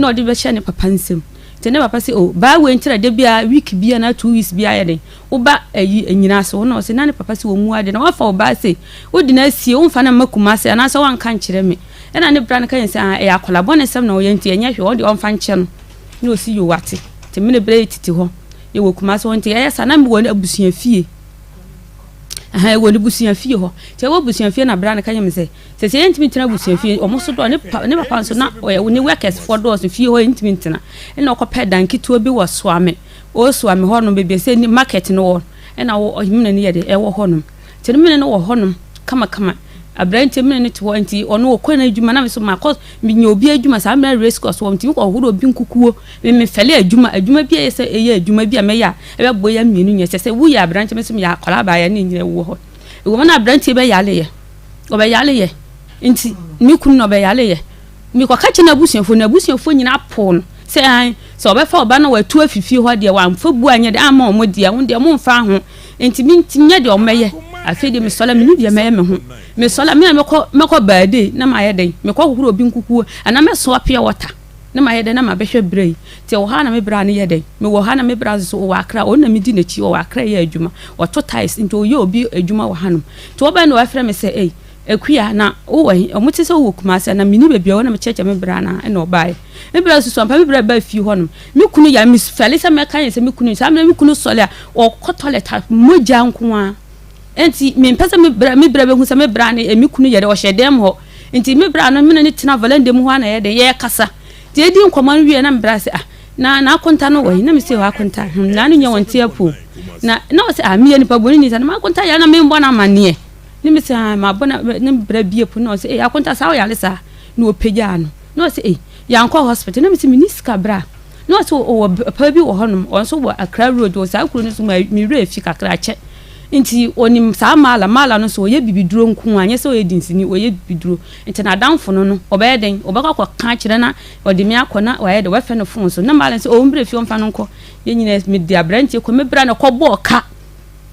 Na ɔde bɛhyɛ ne papa nsam. Nti ne papa se oh baa wei nti na da biara week biara anaa 2 weeks biara yɛ den woba ayi anyina ase hɔ. Na ɔse na ne papa se ɔmmu ade na wafa wo baa sei, wode no asie, womfa no mma Kumase anaasɛ woanka nkyerɛ me. Ɛna ne bra no ka yɛn sɛ ah, ɛyɛ akwadaa bɔne sɛm na ɔyɛ, nti ɛnyɛ hwee, ɔno deɛ ɔmfa nkyɛ no. Na ɔsi yo, wate. Nti me ne bra yi tete hɔ, yɛwɔ Kumase hɔ, nti ɛyɛ saa na mewɔ ne abusua fie. Ɛhɛn, ɛwɔ ne busua fie hɔ. Nti ɛwɔ busua fie na bra no ka kyerɛ me sɛ yɛntumi ntena abusua fie, ɔmo so dɔ ne pa ne papa nso na ɔyɛ ne workers foɔ dɔɔso fie hɔ, yɛntumi ntena. Ɛna ɔkɔpɛ dan ketewa bi wɔ Soame, ɔwɔ Soame hɔnom baabi a sɛ ni market no wɔ, ɛna wɔ mene no yɛ de ɛwɔ hɔnom. Nti no mene no wɔ hɔnom kamakama. Aberanteɛ mene no te hɔ, nti ɔno ɔkɔ n'adwuma na me so makɔ menya obi adwuma saa mmerɛ race course wɔ, nti mekɔ horo obi nkukuo. Me mefɛle adwuma, adwuma bi a ɛyɛ sɛ ɛyɛ adwuma bi a mɛyɛ a ɛbɛbɔ yɛ mmienu nyɛ sɛ woyɛ aberanteɛ, me nso meyɛ akwadaa baayɛ ne nyina wɔ hɔ. Ɛwɔ mu na aberanteɛ bɛyaleyɛ, ɔbɛyaleyɛ, nti me kunu na ɔbɛyaleyɛ, mekɔka kyerɛ n'abusuafoɔ, n'abusuafoɔ nyinaa poo no sɛ an sɛ ɔbɛfa ɔba no watu afi fie hɔ deɛ, wamfa bu anyɛ de ama ɔmo deɛ, wo deɛ momfa ho. Nti menti nyɛ deɛ ɔmɛyɛ. Afei deɛ mesɔle, mene deɛ mɛyɛ me ho, mesɔle me a mɛkɔ baade na mayɛ dɛn, mekɔ hohoro obi nkukuo anaa mɛsoa pure water na mayɛ dɛn na mabɛhwɛ berɛ yi. Nti ɛwɔ ha na me bra no yɛ dɛn, mewɔ ha na me bra nso ɔwɔ Akra, ɔno na medi n'akyi. Ɔwɔ Akra yɛ adwuma, ɔto tiles, nti ɔyɛ obi adwuma wɔ hanom. Nti wɔbɛn na wɔafrɛ me sɛ, ei Akua, na wowɔ he? Ɔmo te sɛ wowɔ Kumase na menni baabi a wɔ, na mekyerɛkyerɛ me bra na ɛna ɔbaeɛ. Me bra susu ampa, me bra baa fie hɔnom, me kunu yɛ mefɛle sɛ mɛka yɛn sɛ me kunu saa mmerɛ me kunu sɔle a ɔkɔ toilet a mogya nko a, nti mempɛ sɛ me bra bɛhu sɛ me bra ne me kunu yɛ dɛ ɔhyɛ dɛm hɔ. Nti me bra no mene ne tena veranda mu hɔ a na yɛ dɛ yɛrekasa. Nti yɛdi nkɔmmɔ no wie na me bra sɛ, ah, na akonta no wɔ he? Na mesɛ hɔ akonta na no nyɛ wɔn te apo na ɔsɛ, ah, meyɛ nipa bɔne ni sa na makonta yɛ na membɔ no amanneɛ ne me sɛ, ah, mabɔ na ne bra bie po na ɔsɛ, eh, akonta saa ɔyare saa na ɔpagyaa no na ɔsɛ, eh, yɛankɔ hospital? Na mesɛ menni sika bra. Na ɔsɛ ɔwɔ papa bi wɔ hɔnom, ɔno nso wɔ Accra Road wɔ saa kuro no so, ma mewerɛ afi kakra akyɛ. Nti ɔnim saa maala no so ɔyɛ bibiduro nko a, nyɛ sɛ ɔyɛ dinsini, ɔyɛ bibiduro. Nti n'adamfo no ɔbɛyɛ den ɔbɛkɔ akɔka akyerɛ na ɔde me akɔ na wayɛ de wɔbɛfɛ no phone so na maala nso ɔmbrɛ fie ɔmfa no nkɔ. Yɛn nyinaa mede aberanteɛ kɔ, me bra na kɔbɔɔ ka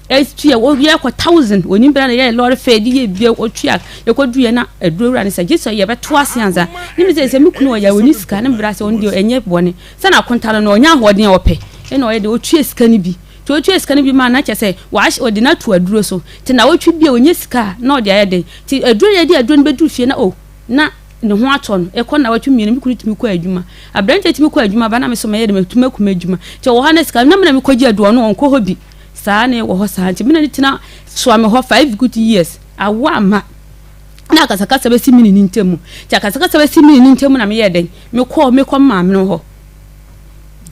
etua wɔyɛ kɔ 1,000, onim bra na yɛ lɔre fɛ de yɛ bia otua. Yɛkɔdu yɛ na aduro wura ne sɛ gye sɛ yɛbɛto ase ansa ne mi sɛ me kunu ɔyɛ oni sika ne bra sɛ ɔno deɛ ɛnyɛ bɔne sɛ na akonta no na ɔnya ahoɔden a ɔpɛ, ɛna ɔyɛ de otua sika no bi. Nti otua sika no bi ma na kyɛ sɛ wahyɛ ɔde no ato aduro so. Nti na wɔtwe bi a ɔnyɛ sika a na ɔde ayɛ den. Nti aduro yɛ de aduro no bɛduru fie na o na ne ho atɔ no. Ɛkɔ na wɔtwe 2, me kunu tumi kɔ adwuma, aberanteɛ tumi kɔ adwuma ba na me so mɛyɛ de matumi akuma adwuma. Nti ɔwɔ ha na sika na me na mekɔgye aduro, ɔno ɔnkɔ hɔ bi saa na ɛwɔ hɔ saa. Nti me na ne tena soa me hɔ 5 good years, awo ama na akasakasa bɛsi me ne ne ntam. Nti akasakasa bɛsi me ne ne ntam na meyɛ dɛn, mekɔ maame no hɔ.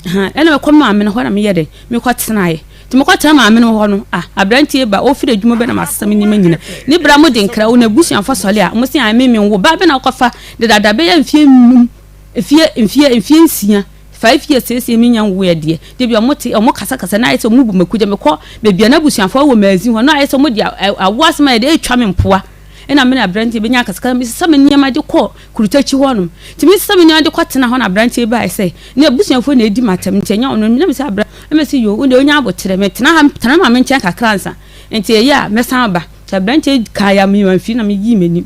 Ɛna mekɔ maame no hɔ na meyɛ dɛn, mekɔ tenaeɛ. Nti mekɔ tena maame no hɔ no, ah, aberanteɛ ba ɔfiri adwuma bɛ na masesa me nneɛma nyina ne bra mo de nkra wo na abusuafo sɔle a mo se a me me wo ba bɛ na wokɔfa dedada bɛyɛ mfie 5, mfie 6, 5 years siesie me nya nwo yɛ deɛ de bi ɔmo te ɔmo kasakasa na ayɛ sɛ ɔmo bu maku gya. Mekɔ baabi a n'abusuafo wɔ maazi hɔ na ayɛ sɛ ɔmo de awo asɛm ayɛ de etwa me mpoa. Ɛna me ne aberanteɛ bɛnya akasakasa, mesesa me nneɛma de kɔ kurutakyi hɔnom. Nti mesesa me nneɛma de kɔ tena hɔ na aberanteɛ baeɛ sɛ ne abusuafoɔ na edi m'atɛm, nti ɛnyɛ ɔno. Na mesɛ abra na mese yo, wo deɛ onya abotrɛ, metena ha tena maame nkyɛn kakra ansa, nti ɛyɛ a mɛsan aba. Nti aberanteɛ kaa ya me mamfiri na meyii m'anim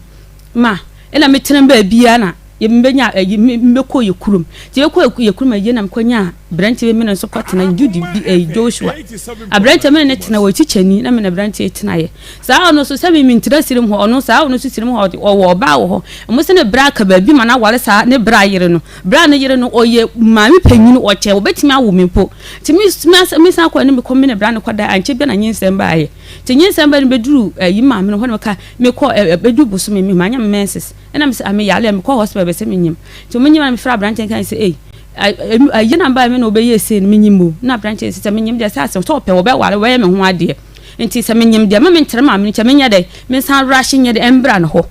ma ɛna metena baabiara na yɛmbɛnya ɛyi mbɛkɔ yɛ kurom. Nti yɛkɔ yɛ kurom ɛyɛ na mekɔnya aberanteɛ bi, mene nso kɔtena Judy bi, ɛyi Joshua aberanteɛ, mene ne tena wɔ kyikyɛni na mene aberanteɛ tenaeɛ saa. Ɔno nso sɛ me mentena sirim hɔ, ɔno saa ɔno nso sirim hɔ, ɔwɔ ɔbaa wɔ hɔ. Ɔmo sɛ ne bra aka baabi ma no aware saa ne bra yere no, bra ne yere no ɔyɛ maame panyin, ɔkyɛ wɔbɛtumi awo me mpo. Nti me san kɔ ne mekɔ me ne bra no kɔda ankyɛ bia na nyinsɛm baayɛ. Nti nyinsɛm baa no bɛduru ɛyi maame no hɔ na meka mekɔ ɛbɛduru bosome me manya me menses, ɛna mesɛ ah, meyare a mekɔ hospital bɛsɛ menyim. Nti menyim na mefrɛ aberanteɛ kan sɛ, ei, ayi na mbaa me na wobɛyɛ sei no, menyim o. Na aberanteɛ sɛ menyim deɛ sɛ asɛm sɛ ɔpɛ wɔbɛware wɔbɛyɛ me ho adeɛ. Nti sɛ menyim deɛ ma menkyerɛ maame no nkyɛ menyɛ dɛ mensan rush nyɛ dɛ ɛmbra no hɔ,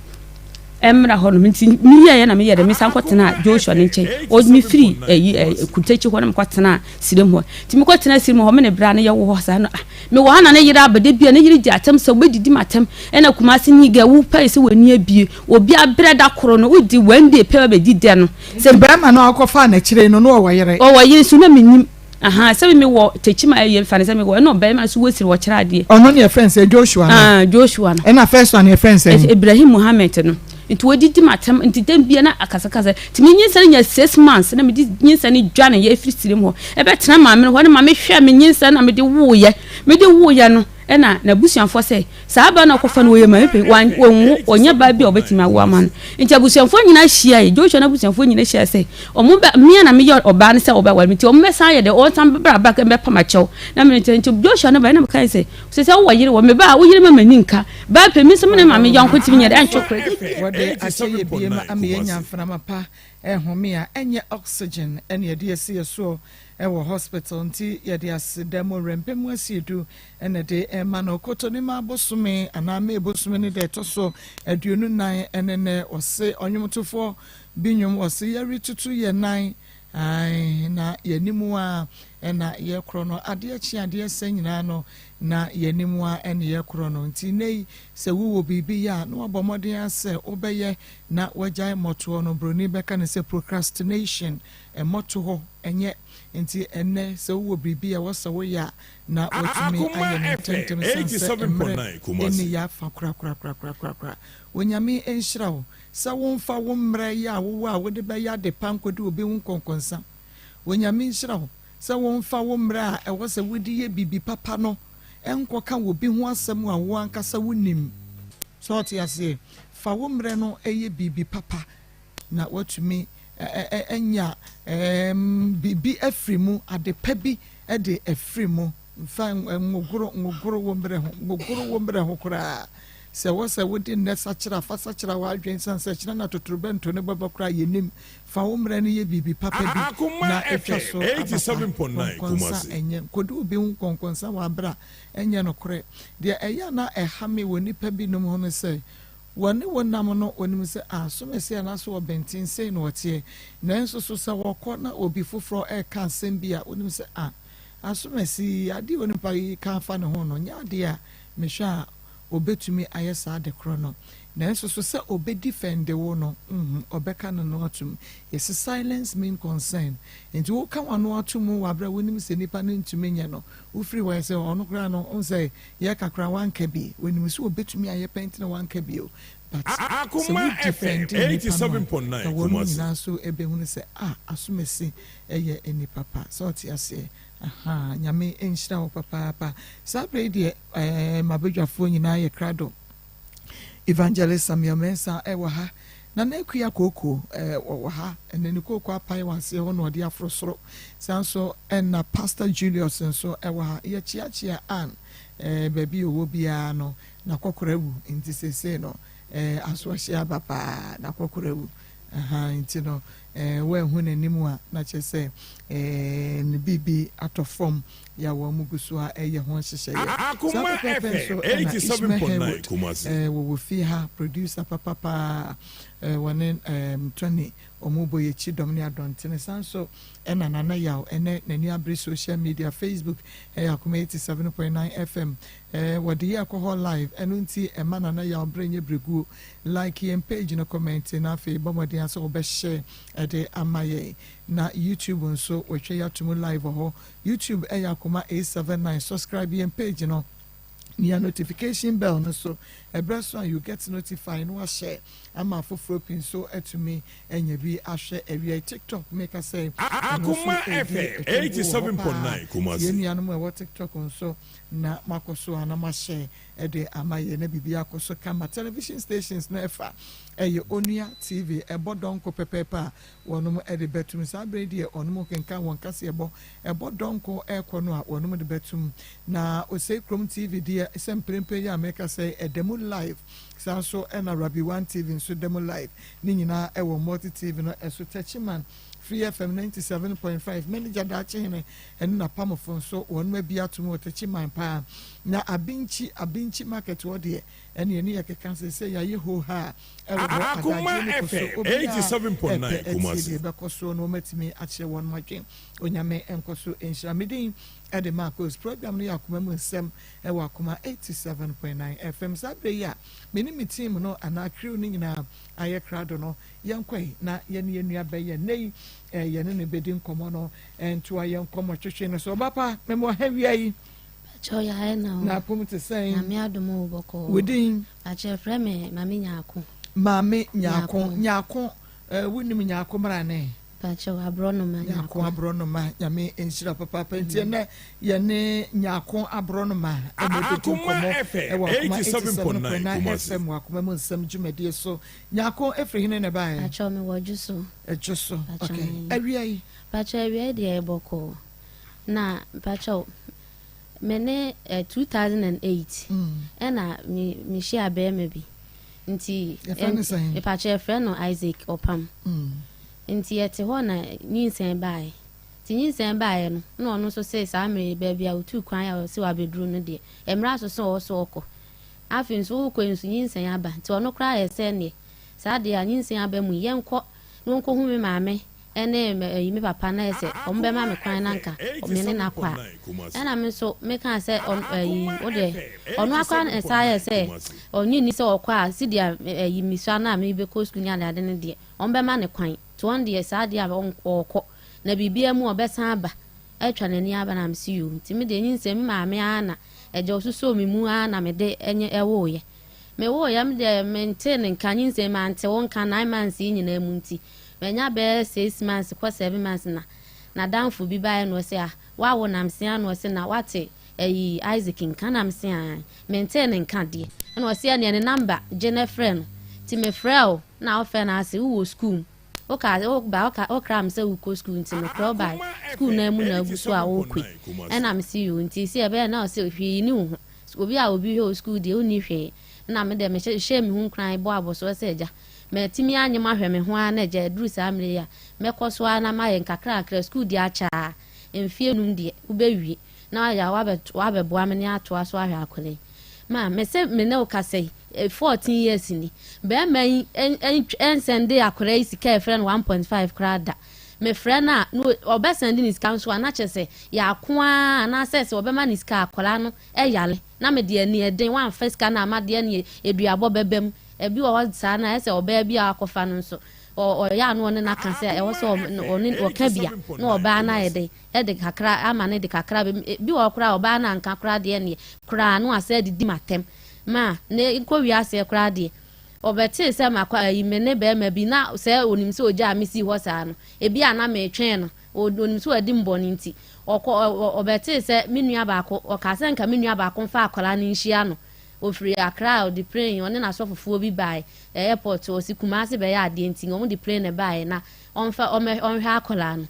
ɛmmra hɔ nom. Nti meyɛɛ na meyɛ dɛ mesan kɔtena Joshua ne nkyɛn. Ɔ mefiri ɛyi ɛ kutakyi hɔ na mekɔtena sirem hɔ. Nti mekɔtena sirem hɔ, me ne bra no yɛwɔ hɔ saa no, ah, mewɔ ha na ne yere aba. Da bia ne yere di atɛm sɛ wobɛdidi m atɛm, ɛna Kumase ni gɛ wo pɛe sɛ w'ani abie obi abrɛ da koro no wodi one day pɛ bɛdi dɛ no. Sɛ bɛrima no akɔfa n'akyire no na ɔwɔ yere. Ɔwɔ yere so na menim aha sɛ mi wɔ tekyi ma ɛyɛ nfa ne sɛ mi wɔ ɛna ɔbɛrima nso wɔ siri wɔkyerɛ adeɛ. Ɔno ne yɛfrɛ no sɛ Joshua no? Ah, Joshua no. Ɛna first one yɛfrɛ no sɛ? Ibrahim Muhammed no. Nti wɔdidi m'atɛm nti da bia na akasakasa. Nti me nyinsɛn nya 6 months na mede nyinsɛn no dwane yɛ ɛfiri sirim hɔ ɛbɛtena maame no hɔ, ne maame hwɛ me nyinsɛn na mede woeɛ no. Ɛna n'abusuafoɔ sɛ saa ba no akɔfa no, wɔyɛ maame pɛ wɔnwo, ɔnyɛ baa bi a ɔbɛtumi awo ama no. Nti abusuafoɔ nyinaa hyia yɛ, Joshua n'abusuafoɔ nyinaa hyia sɛ ɔmo bɛ mmea na meyɛ ɔbaa no sɛ ɔbɛware me, nti ɔmo bɛsan yɛ dɛ ɔnsan bɛbra back bɛpam akyɛw na me nti Joshua no ba. Ɛna meka sɛ sɛ wowɔ yere wɔ me ba a, wo yere ma m'ani nka baa pɛ mi nso me ne maame yɔnko tumi nyɛ dɛ ɛntwo korɛ. Wɔde akyɛ yɛ bie ma ama yɛnya mframa pa ɛhome a ɛnyɛ oxygen ɛne yɛde asi yɛ soɔ ɛwɔ hospital. Nti yɛde aseda mu rɛmpɛ mu asi edu ɛna de ɛma no koto ne ma abosome anaa mee bosome ne deɛ ɛtɔ so 24. Ɛne nɛ ɔse ɔnwomtofoɔ bi nnwom ɔse yɛretutu yɛ nan ae na yɛnim a ɛna yɛkorɔ no, adeɛ kye adeɛ sɛ nyinaa no na yɛnim a ɛne yɛkorɔ no. Nti nne yi sɛ wowɔ biribi yɛ a, na wabɔ mmɔden asɛ wobɛyɛ na wagyae mmɔtoɔ no. Buroni bɛka no sɛ procrastination, ɛmmɔto hɔ ɛnyɛ. Nti ɛnɛ sɛ wowɔ biribi a wɔsɛ woyɛ a, na watumi ayɛ no ntɛmntɛm sane sɛ mmerɛ ɛnni yɛ afa korakorakorakorakora. Onyame nhyira wo sɛ womfa wo mmerɛ yi a wowɔ a wode bɛyɛ ade pa nkɔdi obi ho nkɔnkɔnsa. Onyame nhyira wo sɛ womfa wo mmerɛ a ɛwɔ sɛ wode yɛ biribi papa no ɛnkɔka wɔ bi ho asɛm a wo ankasa wonim sɛ ɔte aseɛ. Fa wo mmerɛ no ɛyɛ biribi papa na watumi anya biribi afiri mu, ade pa bi de afiri mu. Mfa ngogoro ngogoro wo mmerɛ ho, ngogoro wo mmerɛ ho koraa. Sɛ wɔ sɛ wode nnɛ sakyera, fa sakyera w'adwene sane sɛ kyerɛ na totorobɛnto ne bɛbɔ koraa yɛnim. Fa wo mmerɛ no yɛ biribi papa bi na ɛtwa so aba pa. Nkɔnkɔnsa ɛnyɛ nkɔdi obi ho nkɔnkɔnsa wɔ abere a ɛnyɛ nokorɛ. Deɛ ɛyɛ na ɛha me wɔ nipa binom ho no sɛ wɔne wo nam no, wɔnim sɛ asomasi anaasɛ ɔbɛnten sei na ɔteɛ, nanso so sɛ wɔkɔ na obi foforɔ ɛreka asɛm bi a, wɔnim sɛ a asomasi adeɛ onipa yi ka afa ne ho no nyɛ adeɛ a mehwɛ a obetumi ayɛ saa ade korɔ no, nanso so sɛ obedi fɛnde wo no, ɔbɛka no no atum. Yɛsɛ silence mean concern. Nti woka wano ato mu wɔ abere a wonim sɛ nipa no ntumi nyɛ no, wofiri hɔ sɛ ɔno koraa no n sɛ yɛka koraa wanka bi, wɔnim sɛ obetumi ayɛ pɛnti na wanka bi o. But sɛ wo defend nipa no a, na wɔn nyinaa nso ebehunu sɛ a asomasi ɛyɛ nipa pa sɛ ɔte aseɛ. Aha, Nyame nhyira wo papaapa. Saa bere yi deɛ mabadwafoɔ nyinaa yɛ krado. Evangelist Samuel Mensah ɛwɔ ha, Nana Akua Kooko wɔwɔ ha, ɛnna ne kooko apae wɔ aseɛ hɔ na ɔde aforo soro. Saa nso ɛna Pastor Julius nso ɛwɔ ha. Yɛkyeakyea Ann baabi a ɔwɔ biara no na kɔkɔrɔ awu, nti seesei no asoɔhyɛ aba paa na kɔkɔrɔ awu. Nti no wɔahu n'anim a, na kyerɛ sɛ ne biribi atɔ fam yɛ a wɔn mu gu so a ɛyɛ ho nhyehyɛeɛ. Saa pɛpɛɛpɛ nso ɛna Ishmael Haywood wɔwɔ fie ha, producer papapaa, wɔne Tony wɔn bɔ yɛ akyi dɔm ne adɔntene. San nso ɛna Nana Yaw ɛnɛ n'ani abere social media, Facebook ɛyɛ Akoma 87.9 FM, wɔde yɛ ɛkɔ hɔ live. Ɛno nti ɛma Nana Yaw bere nye bereguo. Like yɛn page no, comment, na afei bɔ mmɔden asɛ wɔbɛhyɛ ɛde ama yɛn. Na YouTube nso wɔtwa yɛ ato mu live wɔ hɔ. YouTube ɛyɛ Akoma 879. Subscribe yɛn page no nea notification bell no so ɛbrɛ so a, you get notify no, wahyɛ ama afoforɔ pii nso atumi anya bi ahwɛ awia. TikTok meka sɛ Akoma FM 87.9 Kumasi. Yɛn nuanom a ɛwɔ TikTok nso na makɔ so a na mahyɛ ɛde ama yɛn na biribi akɔ so kama. Television stations na ɛfa ɛyɛ Onua TV, ɛbɔ dɔnko pɛpɛɛpɛ a wɔnom ɛde bɛtum. Saa abere deɛ wɔnom kenkan wɔn kaseɛbɔ ɛbɔ dɔnko ɛrekɔ no a, wɔnom de bɛtum. Na Osei Kurom TV deɛ sɛ mprempren yi a mɛka sɛ ɛda mu live. Saa nso ɛna Rabi One TV nso da mu live. Ne nyinaa ɛwɔ Multi TV no ɛso. Techiman Free FM 97.5, manager Daakye Hene ɛne n'apamofo nso wɔn abi ato mu wɔ Techiman paa. Na Abinkyi, Abinkyi market hɔ deɛ ɛne ɛne yɛ keka sɛ yɛayɛ ho ha ɛwɔ hɔ. Akoma adagye ne kɔ so FM obiara 87.9 ɛpɛ ɛtie Kumasi. Deɛ ɛbɛkɔ so no wɔmatumi akyerɛ wɔn adwen. Onyame nkɔ so nhyira. Me din ɛde Marcos. Program no yɛ Akoma Mu Nsɛm ɛwɔ Akoma 87.9 FM. Saa berɛ yi a me ne me team no anaa crew no nyinaa ayɛ krado no, yɛnkɔe na yɛne yɛn nua bɛyɛ nnɛ yi yɛne no bɛdi nkɔmmɔ no ntoa yɛn nkɔmmɔ twetwe no so. Ɔba pa, mɛmɔ ha wia yi. Pakyɛ, yɛayɛ na o. Na apom te sɛn? Nyame adom o, bɔkɔɔ. Wo din? Pakyɛ, frɛ me Mame Nyaako. Maame Nyarko. Nyarko, eh, wonim Nyarko mmrane? Pakyɛw, aborɔnoma Nyarko Nyarko. Aborɔnoma, Nyame nhyira papaapa. Nti ɛnɛ yɛne Nyarko Aborɔnoma ɛna ɛbɛdi Akoma nkɔmmɔ FM ɛwɔ Akoma 87.9 87.9 Kumasi. FM wɔ Akoma mu nsɛm dwumadie so. Nyarko, ɛfiri hene na ɛbaeɛ? Pakyɛw, mewɔ dwo so. Ɛdwo so. Pakyɛw, Okay. ayi. Awia yi. Pakyɛw, awia yi deɛ ɛbɔkɔɔ. Na pakyɛw, me ne 2008 ɛna me mehyia bɛrima bi. Nti Yɛfrɛ no sɛn? Pakyɛw, yɛfrɛ no Isaac Ɔpam. Nti yɛte hɔ na nyinsɛn baeɛ. Nti nyinsɛn baeɛ no, na ɔno nso sɛ saa mmere baabi a otu kwan a ɔsɛ wabɛduru no deɛ, mmerɛ aso sɛ ɔwɔ so ɔkɔ. Afei nso wokɔ yi nso nyinsɛn aba. Nti ɔno koraa yɛ sɛ neɛ saa deɛ a nyinsɛn aba mu yi, yɛnkɔ na wɔnkɔhu me maame ɛne ɛyi me papa na yɛ sɛ ɔmo bɛma me kwan na nka me ne no akɔ a. Ɛna me nso meka sɛ ɛyi wo deɛ ɔno akora na ɛsa yɛ sɛ ɔnye ni sɛ ɔkɔ a sideɛ ɛyi misua no a mebɛkɔ sukuu ne adeade no deɛ ɔmo bɛma ne kwan. Nti ɔno deɛ saa deɛ a ɔkɔ na biribiara mu ɔbɛsan aba atwa n'ani aba na mesi yoo. Nti me deɛ nyinsɛn me maame ara na ɛgya ɔsusoo me mu ara na mede ɛnyɛ ɛwoeɛ. Mewoeɛ me deɛ mente ne nka nyinsɛn mante wo nka 9 months yi nyinaa mu. Nti manya bɛyɛ 6 months kɔ 7 months na n'adamfo bi baeɛ na ɔsɛ a wawo nam sea na ɔsɛ na wate ɛyi Isaac nka nam sea mente ne nka deɛ ɛna ɔsɛ ɛneɛ ne number gye ne frɛ no. Nti mefrɛ o na wofrɛ no ase wowɔ school mu woka woba woka wokra me sɛ wokɔ school. Nti mefrɛ wo ba school na mu na agu so a wokɔ ɛna mese yoo. Nti sɛ ɛbɛyɛ na ɔsɛ hwee ni wo ho obi a obi hwɛ wɔ school deɛ wonni hwee na me deɛ mehyɛ me ho nkuran bɔ abɔsoɔ sɛ agya matumi anyem ahwɛ me ho ara na agya aduru saa mmerɛ yi a mɛkɔ so ara na mayɛ nkakrakra school deɛ akyɛ a mfie 5 deɛ wobɛwie na wayɛ wabɛboa me ne atoa so ahwɛ akwadaa yi. Ma mese me ne wo kasa yi, 14 years ni bɛrima yi ɛnsɛnde akwadaa yi sika a yɛfrɛ no 1.5 koraa da. Mefrɛ no a na ɔbɛsɛnde ne sika nso a na kyerɛ sɛ yɛako ara anaasɛ sɛ ɔbɛma ne sika akwadaa no ɛyale na mede ani ɛden wamfa sika no ama deɛ ne eduabɔ bɛbɛ mu. Ebi wɔ hɔ saa na ɛsɛ ɔbaa bi a akɔfa no nso ɔyɛ ano ɔne n'aka sɛ ɛwɔ sɛ ɔne ɔka bia na ɔbaa no ayɛ den ɛde kakra ama ne de kakra bi bi wɔ hɔ koraa ɔbaa no anka koraa deɛ neɛ koraa no asɛ didi ma tɛm ma ne nkɔ wiase koraa deɛ ɔbɛtee sɛ makɔ ayi me ne bɛrima bi na sɛ onim sɛ ogya a mesi hɔ saa no ebi a na metwɛn no onim sɛ wadi mbɔne nti ɔkɔ ɔbɛtee sɛ me nua baako ɔka sɛ nka me nua baako mfa akwaraa no nhyia no. Ofiri Accra a ɔde plane ɔne n'asɔfofoɔ bi bae airport ɔsi Kumasi bɛyɛ adeɛ nti wɔn de plane na baeɛ na ɔmfa ɔmɛ ɔnhwɛ akwaraa no.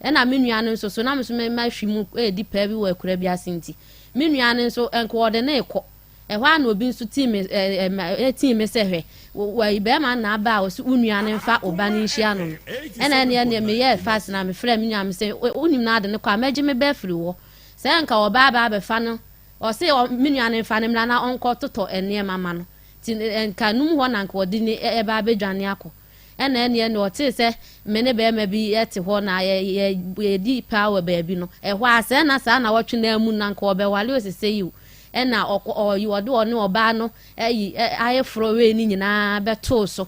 Ɛna me nua no nso so na me nso mɛma hwi mu ɛredi pɛɛ bi wɔ akura bi ase nti me nua no nso nka ɔde ne kɔ ɛhɔ a na obi nso tii me ɛɛ ɛɛ ɛtii me sɛ hwɛ wɔ bɛrima na aba a ɔsi wo nua no mfa ɔba no nhyia no no. Ɛna ɛneɛ meyɛɛ fast na mefrɛ me nua me sɛ wonim na ade ne kɔ a mɛgye me bɛ firi hɔ sɛ nka ɔbaa ba abɛfa no. Ɔse me nua no mfa no mmra na ɔnkɔ totɔ nneɛma ma no nti nka num hɔ na nka ɔde ne ɛba abɛdwane akɔ. Ɛna ɛneɛ ne ɔtee sɛ me ne bɛrima bi ɛte hɔ na yɛdi paa wɔ baabi no ɛhɔ a sɛ na saa na wɔtwe na mu na nka ɔbɛwale osese yi o. Ɛna ɔkɔ ɔyi ɔde ɔne ɔbaa no ɛyi ayɛforɔ wei ne nyinaa bɛtoo so.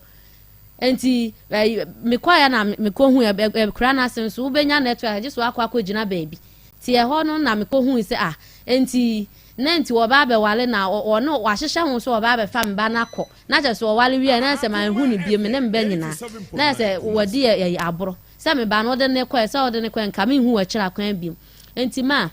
Nti ɛyi mekɔɛ na mekɔhu ɛ kura n'ase nso wobɛnya network agye so akɔ akɔgyina baabi ti ɛhɔ no na mekɔhu sɛ ah, nti na nti ɔbaa bɛwale na ɔno wahyehyɛ ho so ɔbaa bɛfa mba no akɔ na kyerɛ sɛ ɔwale wie na sɛ manhu ne bio me ne mba nyinaa na sɛ wɔdi ɛyɛ aborɔ sɛ me ba no ɔde ne kɔɛ sɛ ɔde ne kɔɛ nka menhu wɔkyerɛ akwan bio. Nti ma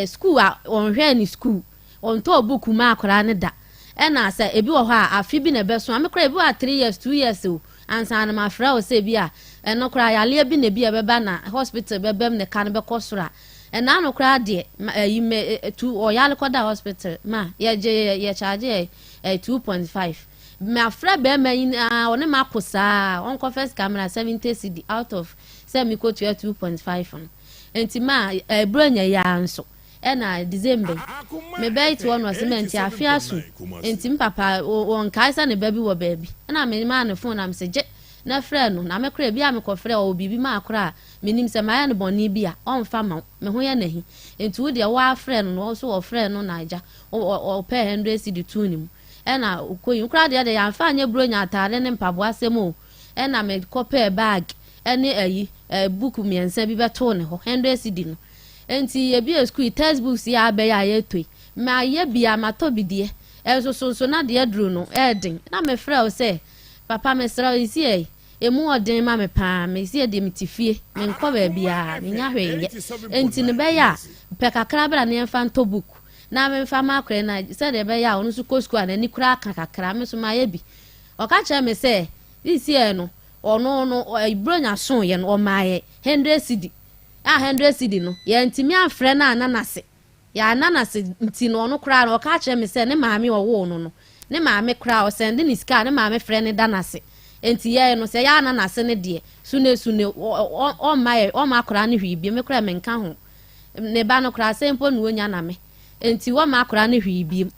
school a ɔnhwɛ ne school ɔntɔɔ book ma akwaraa ne da. Ɛna sɛ ebi wɔ hɔ a afe bi na ɛbɛso ame koraa ebi wɔ a 3 years, 2 years o ansa na mafrɛ wo sɛ bi a ɛno koraa yaleɛ bi na ebi a ɛbɛba na hospital bɛbɛm ne ka no bɛkɔ soro a ɛna ano koraa deɛ ɛyi mɛ tu ɔyale kɔda hospital ma yɛgye yɛ charge yɛ 2.5. Mafrɛ bɛrima yi naa ɔne ma akɔ saa ɔnkɔfɛ sika mmerɛ 70 cedi out of sɛ mekɔtua 2.5 no. Nti ma ɛburo nya yaa nso ɛna December mebɛyi te hɔ no ɔsɛ mɛ nti afe aso nti mpapa wɔnkae sɛ ne ba bi wɔ baabi. Ɛna me maa ne phone na mesɛ gye na frɛ no na mekora bi a mekɔfrɛ ɔwɔ biribi maa kora a menim sɛ mayɛ no bɔne bi a ɔmfa ma wo me ho yɛ n'ahi. Nti wo deɛ wɔafrɛ no na ɔso wɔfrɛ no na agya ɔpɛ 100 cedi tuu ne mu. Ɛna ɔkɔyi nkora deɛ yɛamfa anyɛ buro nya ataade ne mpaboa asɛm o. Ɛna mekɔpɛɛ bag ɛne ayi book mmiɛnsa bi bɛtoo ne hɔ 100 cedi no. Nti ebi yɛ school textbooks yɛ abɛyɛ a yɛtɔ yi mayɛ bia matɔ bi deɛ. Ɛnso so nso na deɛ aduru no ɛɛden. Na mefrɛ wo sɛ, papa mesrɛ wo seesei emu ɔden ma me paa, meseɛ deɛ mete fie, menkɔ baabiara, mennya hwee nyɛ. Enti no bɛyɛ a, pɛ kakra bra na yɛmfa ntɔ book na memfa ma akwadaa na sɛdeɛ ɛbɛyɛ a ɔno nso kɔ sukuu a n'ani koraa ka kakra, me nso mayɛ bi. Ɔka kyerɛɛ me sɛ, seesei no, ɔno no, Buronya soeɛ no, ɔmaa yɛn hundred cedi. A hundred cedi no, yɛantumi amfrɛ no anna no ase. Yɛanna no ase nti no, ɔno koraa no, ɔka kyerɛɛ me sɛ ne maame a ɔwoo no no, ne maame koraa, ɔsɛnde ne sika a, ne maame frɛ no da no ase. Enti yɛn no, sɛ yɛanna no ase no deɛ, sune-sune, ɔmma yɛ, ɔmma akwadaa no hwee bio, me koraa menka ho. Ne ba no koraa, sɛn mpo na ɔnya na me. Enti wɔmma akwadaa no hwee bio.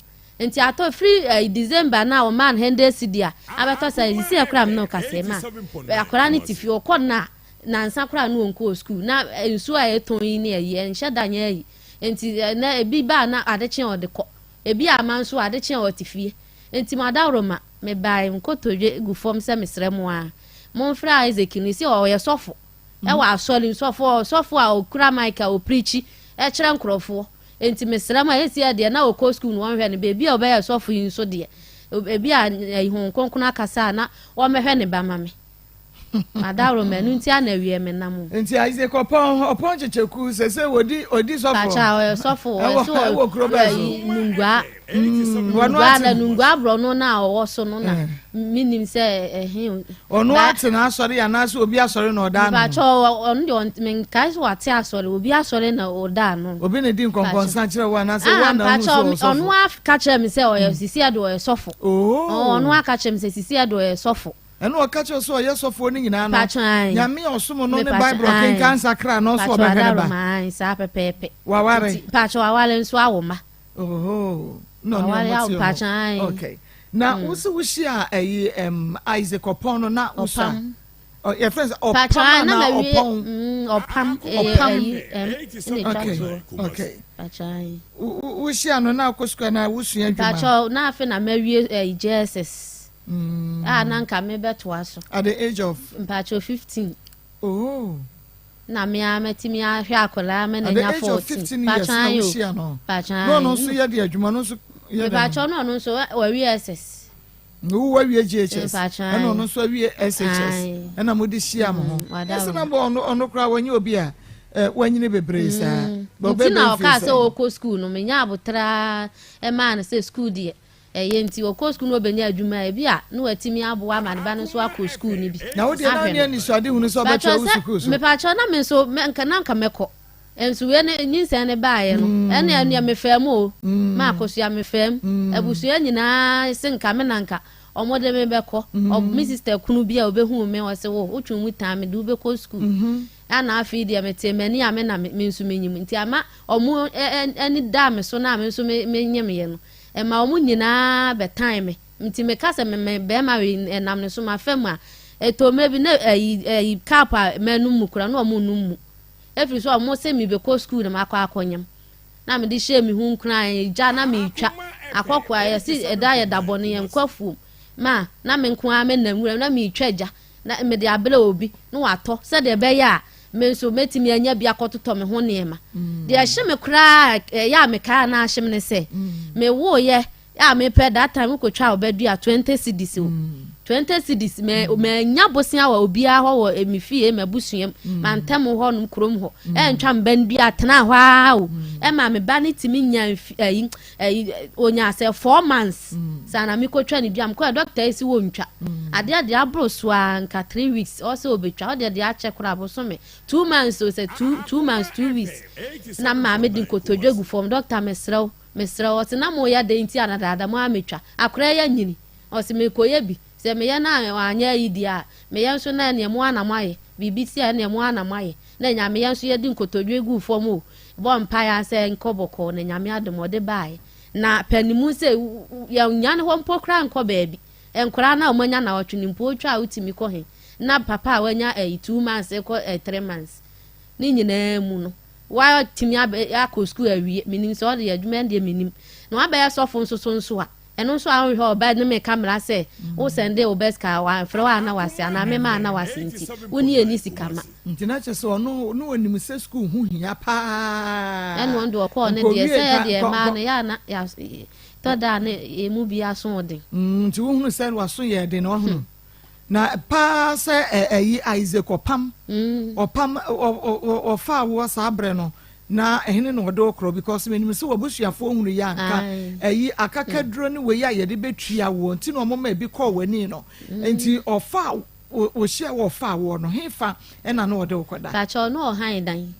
Enti atɔ, firi eh, December no a ɔmaa no hundred cedi a, abɛtɔ sɛ, sisi koraa me ne wo kasa yi, ma akwadaa no te fie, ɔkɔ no a, Nansa koraa na ɔnkɔɔ sukuu. Na nsuo a yɛtɔn yi ne ayi, ɛnhyɛ da nyɛ ayi. Nti ɛnɛ ebi ba a na ade kye a ɔde kɔ. Ebi amma nso a ade kye a ɔte fie. Nti mo adaworoma, mebae nkotodwe gu fam sɛ mesrɛ mo ara, momfrɛ Isaac no. Seesei ɔyɛ sɔfo wɔ asɔre mu, sɔfo, sɔfo a ɔkura mic a ɔpreachi kyerɛ nkurɔfoɔ. Nti mesrɛ mo a, seesei deɛ na ɔkɔ sukuu no wɔnhwɛ no, baabi a ɔbɛyɛ sɔfo yi nso deɛ, ebi a Honhom Kronkron akasa a na wɔmmɛhwɛ ne ba ma me. Madaworo ma ɛno nti a na awie me nam o. Nti Isaac ɔpɔn ɔpɔn kyekyeku sese wodi odi sɔfo. Pacha ɔyɛ sɔfo ɔyɛ so ɛwɔ kuro bɛɛ so. Nungua nungua na nungua aborɔno na ɔwɔ so no na menim sɛ ɛhe. Ɔno ate n'asɔre anaasɛ obi asɔre na ɔda ano. Pacha ɔno deɛ menkae sɛ wate asɔre obi asɔre na ɔda ano. Obi na di nkɔnkɔnsa kyerɛ wo anaasɛ wo na wohu sɛ ɔwɔ sɔfo. Ɔno aka kyerɛ me sɛ ɔyɛ sisi ɛde ɔyɛ sɔfo. Ɔno aka kyerɛ me sɛ sisi ɛde ɔyɛ sɔfo. Ɛna ɔka kyerɛ sɛ ɔyɛ sɔfoɔ no nyinaa no, Nyame a ɔsom no ne Bible ɔkenkan nsakra no nso ɔbɛhwɛ ne ba. Saa pɛpɛɛpɛ. Waware. Mpakyɛ waware nso awo ma. Oho. Na ɔne ɔmo te hɔ. Okay. Na mm. wosi wohyia ɛyi ɛm Isaac ɔpɔn no na wosa. Yɛfrɛ sɛ ɔpam anaa ɔpɔn. Mm, ɔpam. Ɔpam. Ɛm ɛna etwa toɔ. Okay. Wohyia no na akɔ sukuu na wosua adwuma. Mpakyɛ na afei na mawie ɛyi JSS. A na nka me bɛ toa so. At the age of. Mpakyɛw 15. Oh. Na me ara mɛtumi ahwɛ akwadaa ma na nya 14. At the age of 15 years na wohyia no. Mpakyɛw. Na ɔno nso yɛ de adwuma no nso yɛ dɛ. Mpakyɛw na ɔno nso wawie SS. Na wo wawie JHS. Mpakyɛw. Ɛna ɔno nso awie SHS. Ɛna mo de hyia mo ho. Ɛsɛ na bɔ ɔno ɔno koraa wɔnyɛ obi a wanyini bebree saa. Nti na ɔkaa sɛ ɔkɔ sukuu no menya abotra ɛmaa no sɛ sukuu deɛ. Ɛyɛ nti ɔkɔ sukuu na ɔbɛnya adwuma a, ebia na watumi aboa ama ne ba no nso akɔ sukuu no bi. Na wo deɛ na ahwɛ wonni no. anisoadehunu sɛ ɔbɛtoa wo sukuu so? Mepakyɛw na me nso mɛ nka na nka mɛkɔ. Nso wei ne nyinsɛn no baeɛ no, ɛne ɛneɛ mefaa mu o. Ma akosua mefaa mu. Abusua nyinaa se nka me na nka wɔde me bɛkɔ. Ɔ me sister kunu bi a ɔbɛhuu me ɔse wo wotwe mu taa me de wobɛkɔ sukuu. Ɛna afei deɛ metee m'ani a me na me nso menyim nti ama wɔn ani daa me so na me nso me menyemyɛ no. Ɛma wɔn nyinaa bɛtan me. Nti meka sɛ me me bɛrima wei ɛnam ne so mafa mu a, ɛtɔ mmerɛ bi na ayi ayi cup a manom mu koraa na wɔn nnom mu. Ɛfiri sɛ wɔn se mebɛkɔ sukuu na makɔ akɔnyem. Na mede hyɛɛ me ho nkuran, gya na metwa. Akɔkoa yɛse ɛda yɛ da bɔne yɛnkɔ afuom. Ma na me nko ara menam nwura na metwa gya na mede abrɛ obi na watɔ sɛdeɛ ɛbɛyɛ a me nso mɛtumi anya bi akɔtotɔ me ho nneɛma. Deɛ ɛhye me koraa ɛyɛ a mekae a na ahye me ne sɛ mewoeɛ a mepɛ that time wokɔtwa ɔbɛdua 20 cedis o 20 cedis manya bosea wɔ obiara hɔ wɔ me fie m'abusua mu mantam hɔ nom kurom hɔ ɛntwa mba no dua tena hɔ ara o ɛma me ba no tumi nya ayi ɛyi onya sɛ 4 months saa na mekɔtwa ne dua mekɔɛ doctor yi si wɔ ntwa adeɛ deɛ aboro so a nka 3 weeks ɔsɛ ɔbɛtwa ɔdeɛ deɛ akyɛ koraa bosome 2 months o sɛ 2 months 2 weeks na maame de nkotodwe gu fam, doctor mesrɛ wo, mesrɛ wo. Ɔsɛ na mo yɛ den nti anadaada mo ametwa akora yɛ nyini. Ɔsɛ mekɔyɛ bi sɛ meyɛ na anyɛ ayi deɛ a meyɛ nso na ɛneɛ mo ana mo ayɛ biribi si a ɛneɛ mo ana mo ayɛ na nyame nso yɛde nkotodwe gu fam o bɔ mpaeɛ sɛ nkɔ bɔkɔɔ na Nyame adom ɔde baeɛ na panimu sɛ yɛnya ne hɔ mpo koraa nkɔ baabi. Nkwaraa na ɔmanya na ɔtwe ne mpo otwa a wotumi kɔ he na papa a wanya ɛyi 2 months kɔ 3 months ne nyinaa mu no watumi akɔ sukuu awie. Menim sɛ ɔde adwuma deɛ menim na wabɛyɛ sɔfo nso so nso a. Ɛno nso a wonhwɛ ɔba ne me ka mmara sɛ wo sɛnde wo bɛ sika wamfrɛ wo anna wase anaa me ma anna wase nti wo ne yɛnni sika ma. Nti na kyerɛ sɛ ɔno na ɔnim sɛ sukuu ho hia paa. Ɛna ɔno deɛ ɔkɔɔ no deɛ sɛ yɛ deɛ mmaa no yɛ a na tɔ da a na yɛn mu bi aso ɔden. Nti wohunu sɛ waso yɛ den wahunu. Na paa sɛ ɛyi Isaac ɔpam ɔpam ɔfaa woɔ saa berɛ no na ɛhene na ɔde wo korɔ because menim sɛ wabusuafoɔ hunu yɛ anka ɛyi akakaduro ne wei a yɛde bɛtua woɔ nti na ɔmo ma ebi kɔɔ w'ani no nti ɔfaa wɔhyia wɔ ɔfaa woɔ no hefa ɛna na ɔde wo kɔda. Pakyɛw na ɔhan dan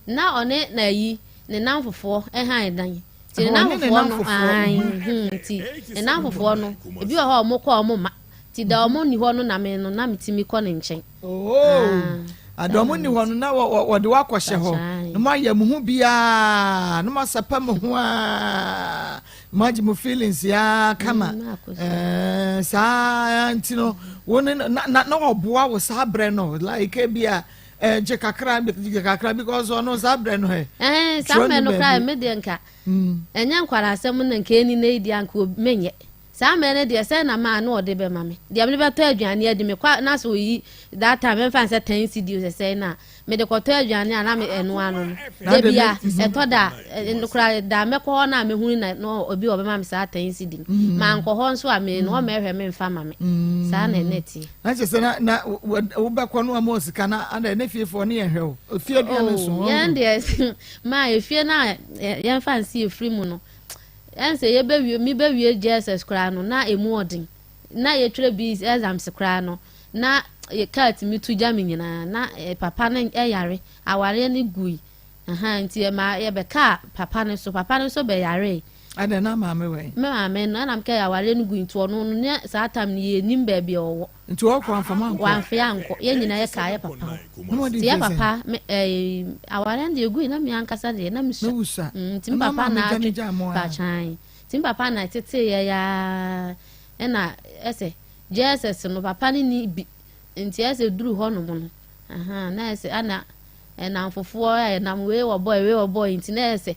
na ɔne na ayi ne namfofoɔ han dan nti ne namfofoɔ no ae hmm nti ne namfofoɔ no ebi wɔ hɔ a ɔmo kɔ a ɔmo ma nti da ɔmo nni hɔ no na me no na metumi kɔ ne nkyɛn. Oh, ada ɔmo nni hɔ no na wɔde wo akɔhyɛ hɔ na mo ayɛ mo ho biara na mo asapa mo ho aa mo agye mo feelings aa kama ɛɛ saa nti no wo ne na na na ɔboa wo saa brɛ no like ebi a. Eh, gye kakra gye kakra because ɔno saa berɛ no ɛ. Eh, saa mmerɛ no koraa me deɛ nka mm. ɛnyɛ nkwara asɛm na nka ɛni na ɛdi anka menyɛ saa mmerɛ no deɛ sɛ na maa na ɔde bɛma me deɛ mede bɛtɔ aduane adi me kɔ na sɛ oyi that time mɛmfa sɛ ten cedi sɛ sɛn na mede kɔtɔ aduane a na me ɛno ano no da bi a ɛtɔ da koraa da mɛkɔ hɔ na mehunu na na obi ɔbɛma me saa ten cedi no mm. mankɔ hɔ nso a me no ɔmɛhwɛ me mfa ma me mm. saa na ɛna tie Na kyerɛ sɛ na na wobɛkɔ no ama sika na ada ne fiefoɔ ne yɛhwɛ wo efie aduane nso oh, yɛn deɛ maa efie no a yɛmfa nsi efiri mu no ɛn sɛ yɛbɛwie mebɛwie JSS koraa no na emu ɔden na yɛtwerɛ bi exams koraa no na kaa tumi tu gya me nyinaa na eh, papa no yare awareɛ no gui nti ɛma yɛbɛkaa papa no so papa no nso bɛyaree Adɛn na maame wɛn? Me maame no, ɛna mekɛ awareɛ no gui nti ɔno no ne saa tam no yɛnnim baabi a ɔwɔ. Nti ɔkɔ amfa mo ankɔ? Wamfe ankɔ, yɛn nyinaa yɛkaa yɛ papa hɔ. Nti yɛ papa, me ɛɛ awareɛ no deɛ ɛgui na me ankasa deɛ na mesua. Na wusua? Mm, nti me papa na atwe pakyan. Nti me papa na ɛtetee yɛ yaa ɛna ɛsɛ JSS no papa no ni bi nti ɛsɛ duru hɔ nom no ahaa na ɛsɛ ana ɛnamfofoɔ ɛnam wei wɔ bɔɔ wei wɔ bɔɔ nti na ɛsɛ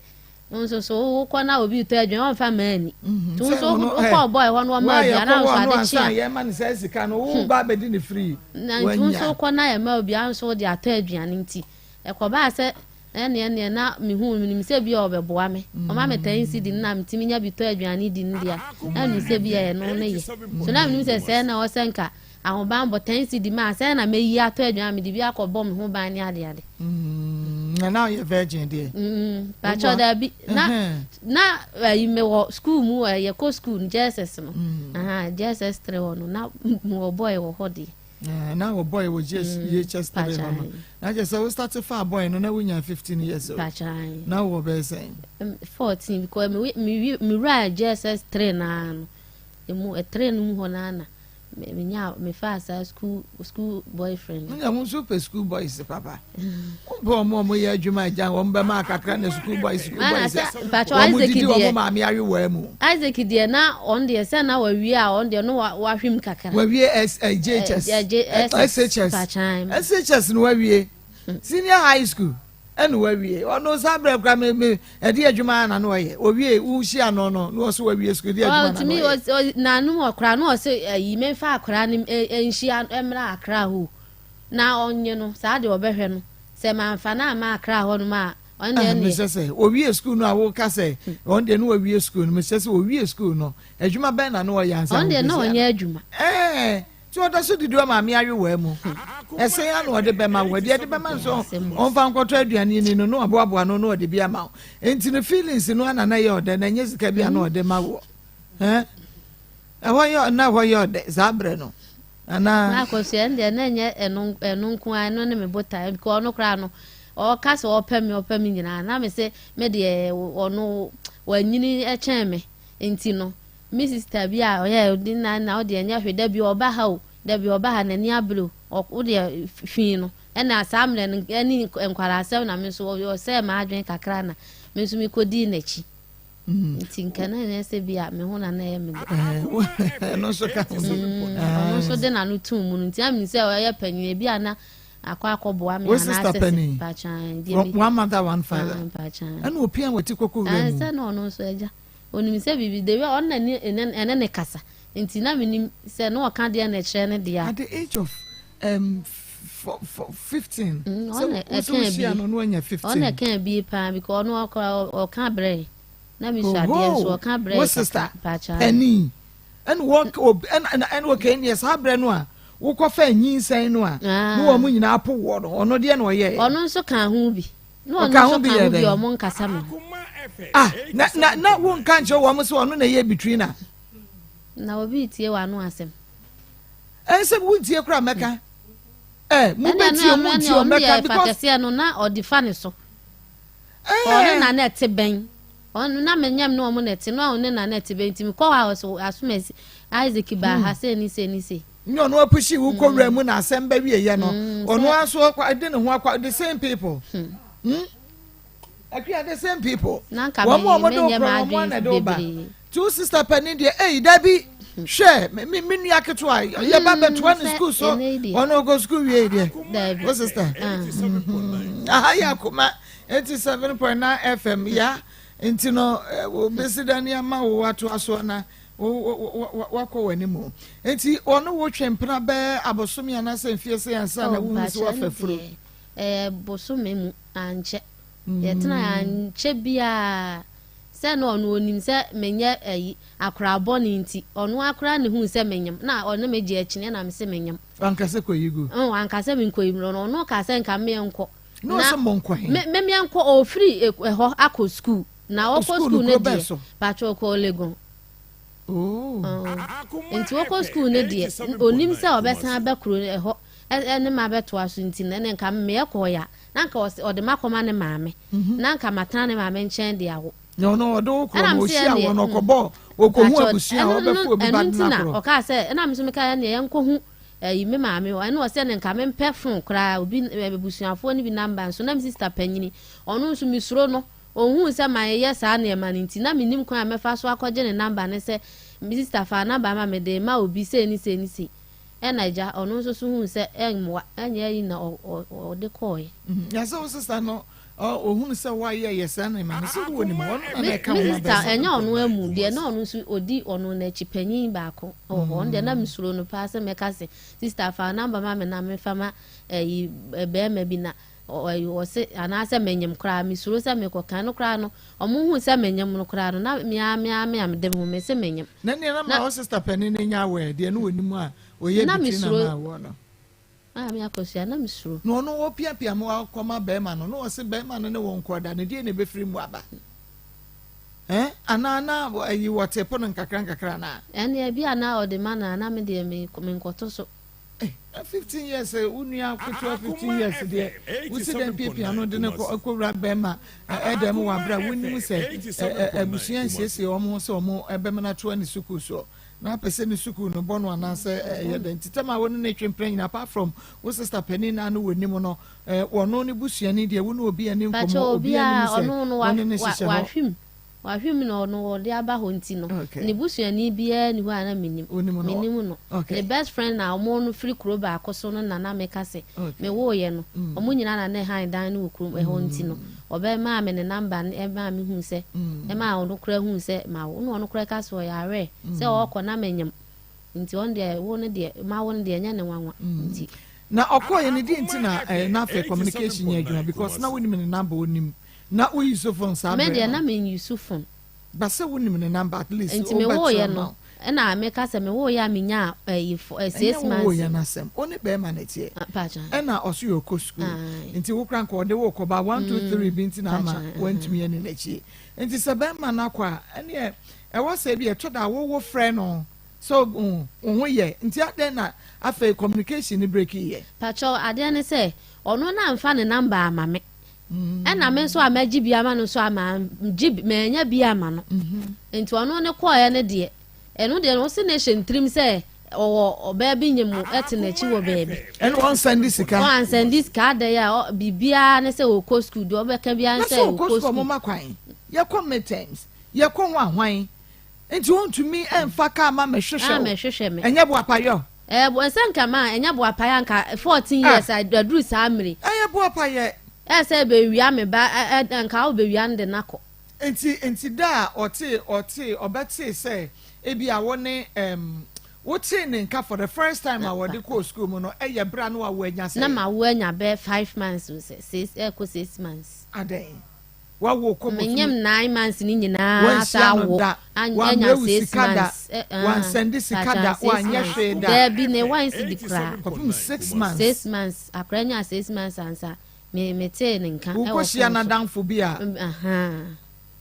Wo nso so wokɔ na obi retɔ aduane ɔmfa mma ani. Nti wo nso wokɔ ɔbɔ ɛhɔ no ɔma obi anaa nso ade kye a. Yɛma no saa sika no wo ba abɛdi ne free. Na nti wo nso wokɔ na yɛma obi a nso wode atɔ aduane nti ɛkɔbaa sɛ ɛneɛ neɛ na mehu menim sɛ bi a ɔbɛboa me. Ɔma me ten cedi no na metumi nya bi tɔ aduane di no deɛ na menim sɛ bi a ɛno ne yɛ. So na menim sɛ sɛɛ na ɛwɔ sɛ nka Ahobanbɔ, ten cedi maa sɛn na mɛyi atɔ aduane a mede bi akɔ bɔ me ho ban ne ade ade. Mm, na na ɔyɛ virgin deɛ. Mm, pakyɛ daabi na na ayi mewɔ school mu yɛkɔ school no JSS no. Mm. Aha, JSS 3 hɔ no na mewɔ boy wɔ hɔ deɛ. Eh, na wɔ boy wɔ JHS 3 hɔ no. Na kyerɛ sɛ wo start fa boy no na wonya 15 years old. Pakyɛ. Na wɔ bɛyɛ sɛn? 14 because me me me wura JSS 3 na no. Emu 3 no mu hɔ na na Me me nyaa me faa saa school school boyfriend. Mo nya mo nso pɛ school boys papa. Mo pɛ wɔn a wɔn yɛ adwuma agya wɔn bɛ maa kakra na school boys school boys. Wɔn didi wɔn maame awewa mu. Isaac deɛ na ɔn deɛ sɛ na wawie a ɔn deɛ no wahwim kakra. Wawie S eh, JHS. SHS. SHS no wawie. Senior high school. Ɛna wawie ɔno saa berɛ kora me me ɛde adwuma na na ɔyɛ owie wohyia no no na ɔso wawie sukuu ɛde adwuma na na ɔyɛ. Nanom ɔkora na ɔsɛ ayi memfa akora no nhyia mmra akra hɔ na ɔnye no saa deɛ ɔbɛhwɛ no sɛ mamfa no amma akra hɔ nom a ɔno deɛ ɛneɛ. Mesɛ sɛ owie sukuu no a woka sɛ ɔno deɛ na wawie sukuu no mesɛ sɛ owie sukuu no adwuma bɛn na na ɔyɛ ansa ɔno deɛ na ɔnyɛ adwuma. Ɛɛ Nti ɔda so didi ɔmaame awewaa mu. Ɛsɛn ara na ɔde bɛma wo. Deɛ ɛde bɛma nso ɔmfa nkɔtɔ aduane ni no na waboaboa no na ɔde bi ama wo. Nti no feelings no ana na ɛyɛ ɔdɛ na ɛnyɛ sika bi a na ɔde ma woɔ. Ɛhɔ yɛ na ɛhɔ yɛ ɔdɛ saa berɛ no anaa. Akosua ɛno deɛ na ɛnyɛ ɛno ɛno nko ara ɛno ne me botaeɛ because ɔno koraa no ɔka sɛ ɔpɛ me ɔpɛ me nyinaa na me se me deɛ ɔno wanyini kyɛn me nti no Me sister bi a ɔyɛ ɔde na na ɔde ɛnyɛ hwee dabi ɔba ha o dabi ɔba ha n'ani abere o wo deɛ fi no ɛna saa mmerɛ no ɛne nkwadaa asɛm na me nso ɔsɛɛ m'adwene kakra na me nso mekɔdii n'akyi mm. nti nka na ɛnyɛ sɛ bi a me ho na na ɛyɛ me de ɛno nso ka ho mm, ɔno nso de n'ano tum mu no nti amene sɛ ɔyɛ panyin ebi a na akɔ akɔboa me anaasɛ sister panin one mother one father ɛna opia wɔ ti kɔkɔ wura mu sɛ na ɔno nso agya. Onim sɛ biribi, the way ɔno na ne ɛne ne kasa nti na menim sɛ na ɔka deɛ na ɛkyerɛ ne deɛ a. At the age of um, 15. Mm, ɔna ɛka bie no no anya 15. Ɔna ɛka bie paa because ɔno ɔkora ɔka brɛ na mi sɔ adeɛ nso ɔka brɛ wo sister ɛni ɛna wɔ ɛna ɛna ɔka ɛni saa brɛ no a wokɔfa nyinsɛn no a ne wɔn nyinaa po wɔ no ɔno deɛ na ɔyɛ. Ɔno nso ka ho bi. Na ɔno nso ka ho bi ɔmo nkasa me ho. Ah, na na na wo nka nkyerɛ wɔn sɛ ɔno na ɛyɛ between na. Na obi tie w'ano asɛm. Ɛnsɛ wo ntie koraa mɛka. Ɛ mo bɛ tie mo ntie o mɛka because. Ɛna ɛfa kɛseɛ no na ɔde fa ne so. Ɔno na na ɛte bɛn. Ɔno na menyam ne ɔmo na ɛte na ɔno na na ɛte bɛn nti mekɔ hɔ a ɔsɛ asomasi Isaac baa ha sei ne sei ne sei. Nyɛ ɔno apushi wo kɔ wura mu na asɛm bɛ wie yɛ no ɔno ara so ɔkɔ de ne ho akɔ the same people hmm akua the same people wɔn a wɔn de okura wɔn na de ɔba two sister panin deɛ eyi dabi hwɛ me me nua ketewa yɛ ba bɛtoa ne sukuu so ɔno ɔkɔ sukuu wie deɛ o sister aha yɛ akoma 87.9 fm ya nti no obesi dɛ ne ama wo atoa soɔ na Woakɔ w'anim. Enti wɔne wo twe mpena bɛyɛ abosome anaasɛ mfeɛ sɛ ansa na wohu sɛ woafa furo? Ɛyɛ bosome mu, ankyɛ. Yɛtena ankyɛ biara sɛ na ɔno onim sɛ menyɛ ayi akora bɔne nti ɔno akora ne hu sɛ menyem na ɔne me gye akyini na mese menyem. Wanka sɛ kɔyi gu? Wanka sɛ menkɔyi no, ɔno ka sɛ nka meɛ nkɔ. Na ɔsɛ monkɔ he? Me meɛ nkɔ, ɔfiri ɛhɔ akɔ sukuu. Na ɔkɔ sukuu no deɛ, patrɔ ɔkɔ Legon. Nti ɔkɔ sukuu no deɛ, onim sɛ ɔbɛsan aba kuro no ɛhɔ ɛne ma bɛtoa so nti na nka mmeɛ kɔɔ ya na nka ɔde ma kɔma ne maame mhm. na nka matena ne maame nkyɛn de awo. Na ɔno ɔde wo korɔ na ɔhyia wɔ no ɔkɔbɔ ɔkɔhu abusua a ɔbɛfo obi ba de no akorɔ. Ɔkaa sɛ ɛna me nso meka ɛne yɛnkɔhu ɛyi me maame hɔ ɛna ɔsɛ ne nka mempɛ fon koraa obi abusuafoɔ no bi namba nso na me sista panyini ɔno nso mesuro no. Ɔhuu sɛ mayeyɛ saa nneɛma no nti, na mennim kwan a mɛfa so akɔgye ne namba no sɛ, Me sista, fa namba ma me, mede rema obi sei ne sei ne sei. Ɛna agya, ɔno nso so huu sɛ ɛmmoa, ɛnyɛ ayi na ɔde kɔeɛ. Na sɛ wo sista no, ɔhunu sɛ woayɛyɛ saa nneɛma no, sɛ wowɔ nim, ɔno na na ɛka ho ma bɛsa. Me sista, ɛnyɛ ɔno amu deɛ, na ɔno nso ɔdi ɔno n'akyi panyin baako wɔ hɔ. Ɔno deɛ na mesuro no paa sɛ mɛka sɛ, Sista, fa namba ma me na memfa ma ɛyi barima bi na Ɔse anaasɛ menyem koraa mesuro sɛ mekɔ kan no koraa no ɔmo hu sɛ menyem no koraa no na mea mea mea mede me ho mese menyem. Na nea na ma wo sister panin no nya aware deɛ na onim a ɔyɛ between na ma awoɔ no. Maame Akosua na mesuro. Na ɔno ɔpiapia ma wakɔma bɛrima no na ɔse bɛrima no ne wo nkɔda no deɛ na ɛbɛfiri mu aba eh anaa na ayi wɔte po no nkakra nkakra anaa. Ɛnneɛ bi a na ɔde ma no a na me deɛ menkɔto so. Eh, na 15 years eh, wo nua ketewa 15 years deɛ wosi dɛn piapia no de no kɔ kɔwura bɛrima ɛdɛm wɔ abere a wonim sɛ abusua nsiesie wɔn ho sɛ wɔn ɛbɛma no atoa ne sukuu soɔ na apɛ sɛ ne sukuu no bɔ no anaasɛ ɛyɛ dɛn nti tɛm a wɔne ne twe mpena nyina apart from wo sister panin na no wɔ nim no wɔno ne busuani deɛ wo ne obi ani nkɔmmɔ obi anim sɛ wɔne ne hyehyɛ hɔ. Wahwim na ɔno ɔde aba hɔ nti no ne busuani biara nni hɔ a na menim. Menim no. Ne best friend na wɔn no firi kuro baako so no na na meka sɛ mewoeɛ no. Wɔn nyinaa na na ɛhan dan no wɔ kurom ɛhɔ nti no ɔbɛmaa me ne number no ɛmaa me huu sɛ ɛmaa ɔno koraa huu sɛ mawo. Na ɔno koraa ka sɛ ɔyɛ aware sɛ ɔrekɔ na menyem nti ɔno deɛ wo no deɛ mawo no deɛ ɛnyɛ ne nwanwa nti. Na ɔkɔeɛ no deɛ nti na na afei communication nyɛ adwuma because na wonim ne number ɔnim Na wo use phone saa berɛ no? Me deɛ na me use phone. But sɛ wo nim ne number at least Nti me woo yɛ no ɛna me ka sɛ me woo yɛ a me nyaa ɛyi fo ɛ six months. Ɛnyɛ wo woo yɛ no asɛm wo ne bɛɛma na ɛteɛ ɛna ɔso yɛ ɔkɔ sukuu nti wo kora nka ɔde wo kɔ ba one two three bi nti na ama wantumi ani n'akyi nti sɛ bɛɛma no akɔ a ɛneɛ ɛwɔ sɛ bi ɛtɔ da wo wo frɛ no sɛ wo ho yɛ nti adɛn na afei communication no break yɛ. Pakyɛw adeɛ ne sɛ ɔno na nfa ne number ama me. Ɛna me nso a magye bi ama no nso a magye bi manya bi ama no mhm. nti ɔno ne kɔɔɛ no deɛ ɛno deɛ no ɔsi na ɛhyɛ ntirim sɛ ɔwɔ ɔbaa bi nyɛ mu ɛte n'akyi wɔ baabi. Ɛna wɔn nsɛn di sika. Wɔn ansɛn di sika adɛ yɛ a biribiara ne sɛ ɔkɔ sukuu deɛ ɔbɛka biara ne sɛ ɔkɔ sukuu. Na sɛ ɔkɔ sukuu ɔmo ma kwan yɛkɔ midterms yɛkɔ ho ahwan. Nti wontumi mfa kaa ma mɛhwehwɛ wo. Mɛhwehwɛ me. Ɛnyɛ boapayɔ. Ɛɛ bo sɛ nka ma ɛnyɛ boapayɔ anka 14 years ah. aduru saa mmiri. Ɛyɛ boapayɛ. Ɛɛ sɛ ebewia me ba ɛ ɛ nka wobewia no de nakɔ. Nti nti da a ɔtee ɔtee ɔbɛtee sɛ ebi a wo ne ɛm wotee ne nka for the first time a wɔde kɔɔ school mu no, ɛyɛ bere a no a woanya sɛ? Na ma wo anya bɛyɛ 5 months o, sɛ six, ɛkɔ 6 months. Adɛn, wawo kɔ bosome? Menyam 9 months ni nyinaa Wanhyia saa no wo da, anya wammrɛ wo six sika da, months ah, wansɛnde sika pakyɛ da, six wanyɛ months hwee da. Daabi, ne wansi di koraa. Kɔpem 6 months. 6 months, akora nya 6 months ansa me metee ne nka ɛwɔ Wokɔhyia phone so. n'adamfo bi a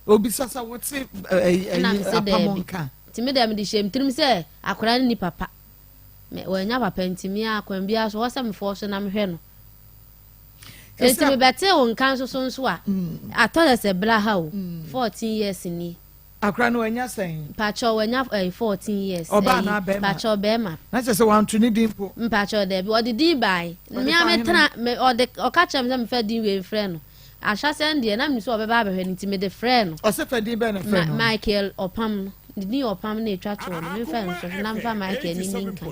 obisa sɛ wote Ɛna me sɛ Apam daabi. nka? Nti me dɛ, mede hyɛ me tirim sɛ akora no ni papa. Wanya papa, nti me a kwan biara so wɔ sɛ mefoɔ so na mehwɛ no. Nti mebɛtee wo nka nso so nso a atɔ yɛ sɛ bra ha o, 14 years ni. Akora no wanya sɛn? Mpakyɛ wanya 14 years. Ɔbaa anaa bɛrima? Mpakyɛ, bɛrima. Na kyerɛ sɛ wanto ne din po? Mpakyɛ, daabi, ɔde din bae. Ɔde Mea fa hene? metena me ɔde ɔka kyerɛ me sɛ mefa din wei mfrɛ no. Ahyɛsɛn deɛ, na menim sɛ ɔbɛba abɛhwɛ no, nti mede frɛ no. Ɔsɛ fa din bɛn na frɛ no? Michael Ɔpam no, ne din Ɔpam no etwa toɔ no, memfa no so na mfa Michael ne ni nka.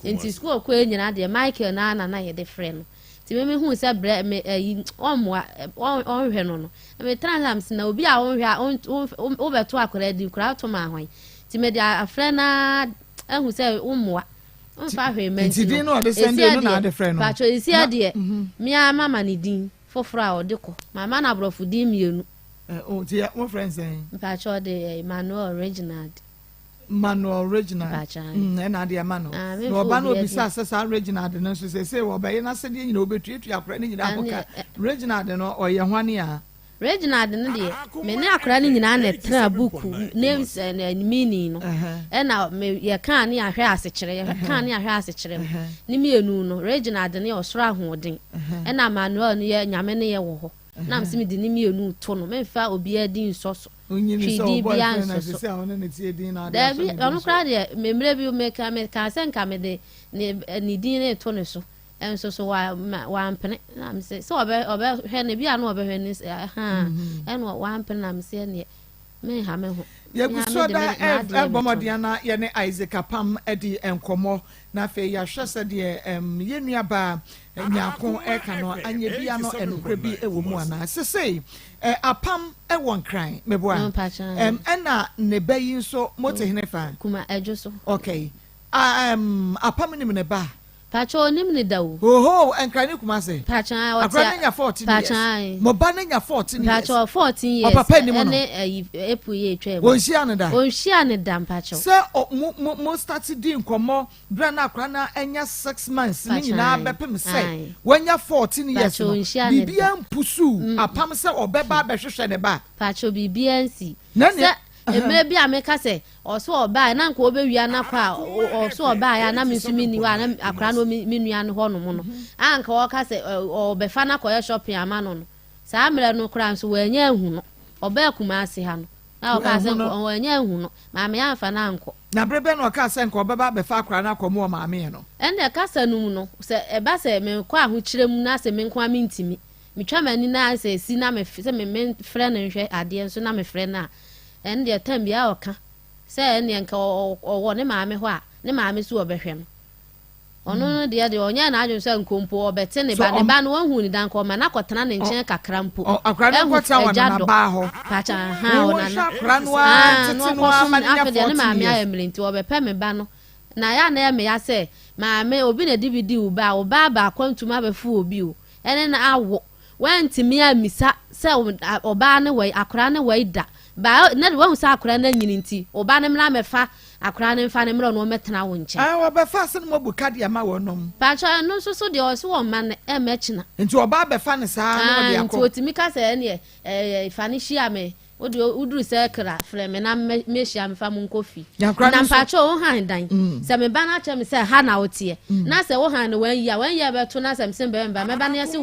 Nti sukuu ɔkɔ yɛ nyinaa deɛ, Michael naa na na yɛde frɛ no. Nti me mehu sɛ brɛ me ɛyi ɔmmoa ɔnhwɛ no, na metena sɛ mese na obi a ɔnhwɛ a wobɛto akwadaa din koraa woto ma ahwan? Nti mede afrɛ naa ahu sɛ wommoa mfa hwee ma. Nti din no ɔde sɛnde no na ade frɛ no? Patro, esi adeɛ mea mama ne din foforɔ a ɔde kɔ, mama no aborɔfo din mmienu. Nti mofrɛ nsɛn? Mpakyɛ, ɔde Emmanuel Reginald. Manuel Reginald. Mpakyɛ. Ɛna ade ama no. Ah, na memfa ɔba no obi obisa sɛ saa Reginald no nso sɛ wɔbɛyɛ n'asɛdeɛ nyina, wɔbɛtuatua akora no nyinaa ho ka. Reginald no ɔyɛ hwane a? Reginald no deɛ, me ne akora no nyinaa na ɛtena book names and meaning no, ɛna me yɛkaa ne ahwɛ asekyerɛ, yɛkaa ne ahwɛ asekyerɛ no ne mmienu no. Reginald no yɛ ɔsoro ahoɔden, ɛna Manuel no yɛ Nyame ne yɛ wɔ hɔ. Na mesɛ mede ne mmienu to no, memfa obiara din nsɔ so. Onyini Hwee sɛ din wo biara boyfriend na nsɔ so. sɛ a ɔne ne tie din na ade Daabi, ahyɛ ne din ɔno so. koraa deɛ, mmerɛ bi meka sɛ nka mede ne din ne to ne so nso so wa ma wampene. Na mesɛ sɛ ɔbɛhwɛ no bi a, na ɔbɛhwɛ no ha, ɛna wampene. Na mesɛ neɛ menha me ho. Yɛgu so da ɛbɔ mmɔden na yɛne Isaac Apam adi nkɔmmɔ, na afei yɛahwɛ sɛ deɛ yɛn nuabaa Nyaako ɛka no anyɛ bia no, ɛnokorɛ bi wɔ mu anaa. Sesei Apam ɛwɔ Nkran, meboa? Ɛna ne ba yi nso mote hene fa? Kuma Ɛdwo so. Okay, Apam nim ne ba? Patro, onim ne da o. Oho, Nkran ne Kumase? Patro, ɔte. Akora ne nya 14 years? Mo ba ne nya 14 years? Patro, 14 years. Ɔpapa anim no? Ɛne ɛyi April yɛ etwa mu. Wɔnhyia no da? Ɔnhyia ne da, mpakyɛw. Sɛ mo mo mo start di nkɔmmɔ berɛ na akora no anya 6 months ne nyinaa bɛpem sɛ wanya 14 years no, biribiara mpusu Apam sɛ ɔbɛba abɛhwehwɛ ne ba? Patro, biribiara nsi. Sɛ mmerɛ bi a meka sɛ ɔso ɔbaa na nka ɔbɛwia na kɔ a, ɔso ɔbaa ya na me nso menni hɔ a, na akora no me nua no hɔ nom no a, nka ɔka sɛ ɔbɛfa no akɔyɛ shopping ama no, saa mmerɛ no koraa nso wɔanya ahu no. Ɔbaa Kumase ha no na ɔkaa sɛ wɔanya ahu no, maame amfa no ankɔ. Na berɛ bɛn na ɔkaa sɛ nka ɔbɛba abɛfa akora no akɔ mu wɔ maame yɛ no? Ɛnna kasa no mu no, sɛ ɛba sɛ mekɔ ahokyerɛ mu na sɛ me nko a mentimi metwa m'ani na sɛ esi na me sɛ me mefrɛ no nhwɛ adeɛ nso na mefrɛ no a, ɛno deɛ tam biara ɔka sɛ ɛneɛ nka ɔwɔ ne maame hɔ a, ne maame so ɔbɛhwɛ no. Ɔno no deɛ ɔnyɛ n'adwene sɛ nkompo ɔbɛte ne ba, ne ba no wahu ne da, nka ɔma n'akɔtena ne nkyɛn kakra mpo. Akora no nkɔtena wɔ nana baa hɔ? Pakya ha, ɔnana akora no a tete no ama ne nya afei deɛ ne maame 14 ayɛ years. Mmerɛ nti ɔbɛpɛ me ba no na yɛ a na yɛ me ya sɛ maame obi na di bi di wo ba a, wo ba aba akwantum abɛfo obi o, ɛne na awo wantumi amisa sɛ ɔbaa ne wɔ akora ne wɔ da ba na de wahu sɛ akora no anyini, nti ɔba no mmra mɛfa akora no mfa ne mmerɛ no ɔmɛtena wo nkyɛn. Ah, wɔbɛfa ase no moabu kadeɛ ma wɔnom. Patro, ɛno nso so deɛ ɔso wɔ mma no ɛmɛkyena. Nti ɔba abɛfa no saa na ɔde nti akɔ? Otumi ka sɛ ɛneɛ ɛɛ fa ne hyia me, wode woduru sɛ kra frɛ me na mɛhyia me fa mo nkɔ fi. Na akora no na nso mpakyɛ, wo han dan sɛ me ba no akyɛ me sɛ ha na woteɛ, na sɛ wo han no wanyi a wanyi a bɛto na sɛ mesɛ mbɛmba mɛba no yɛse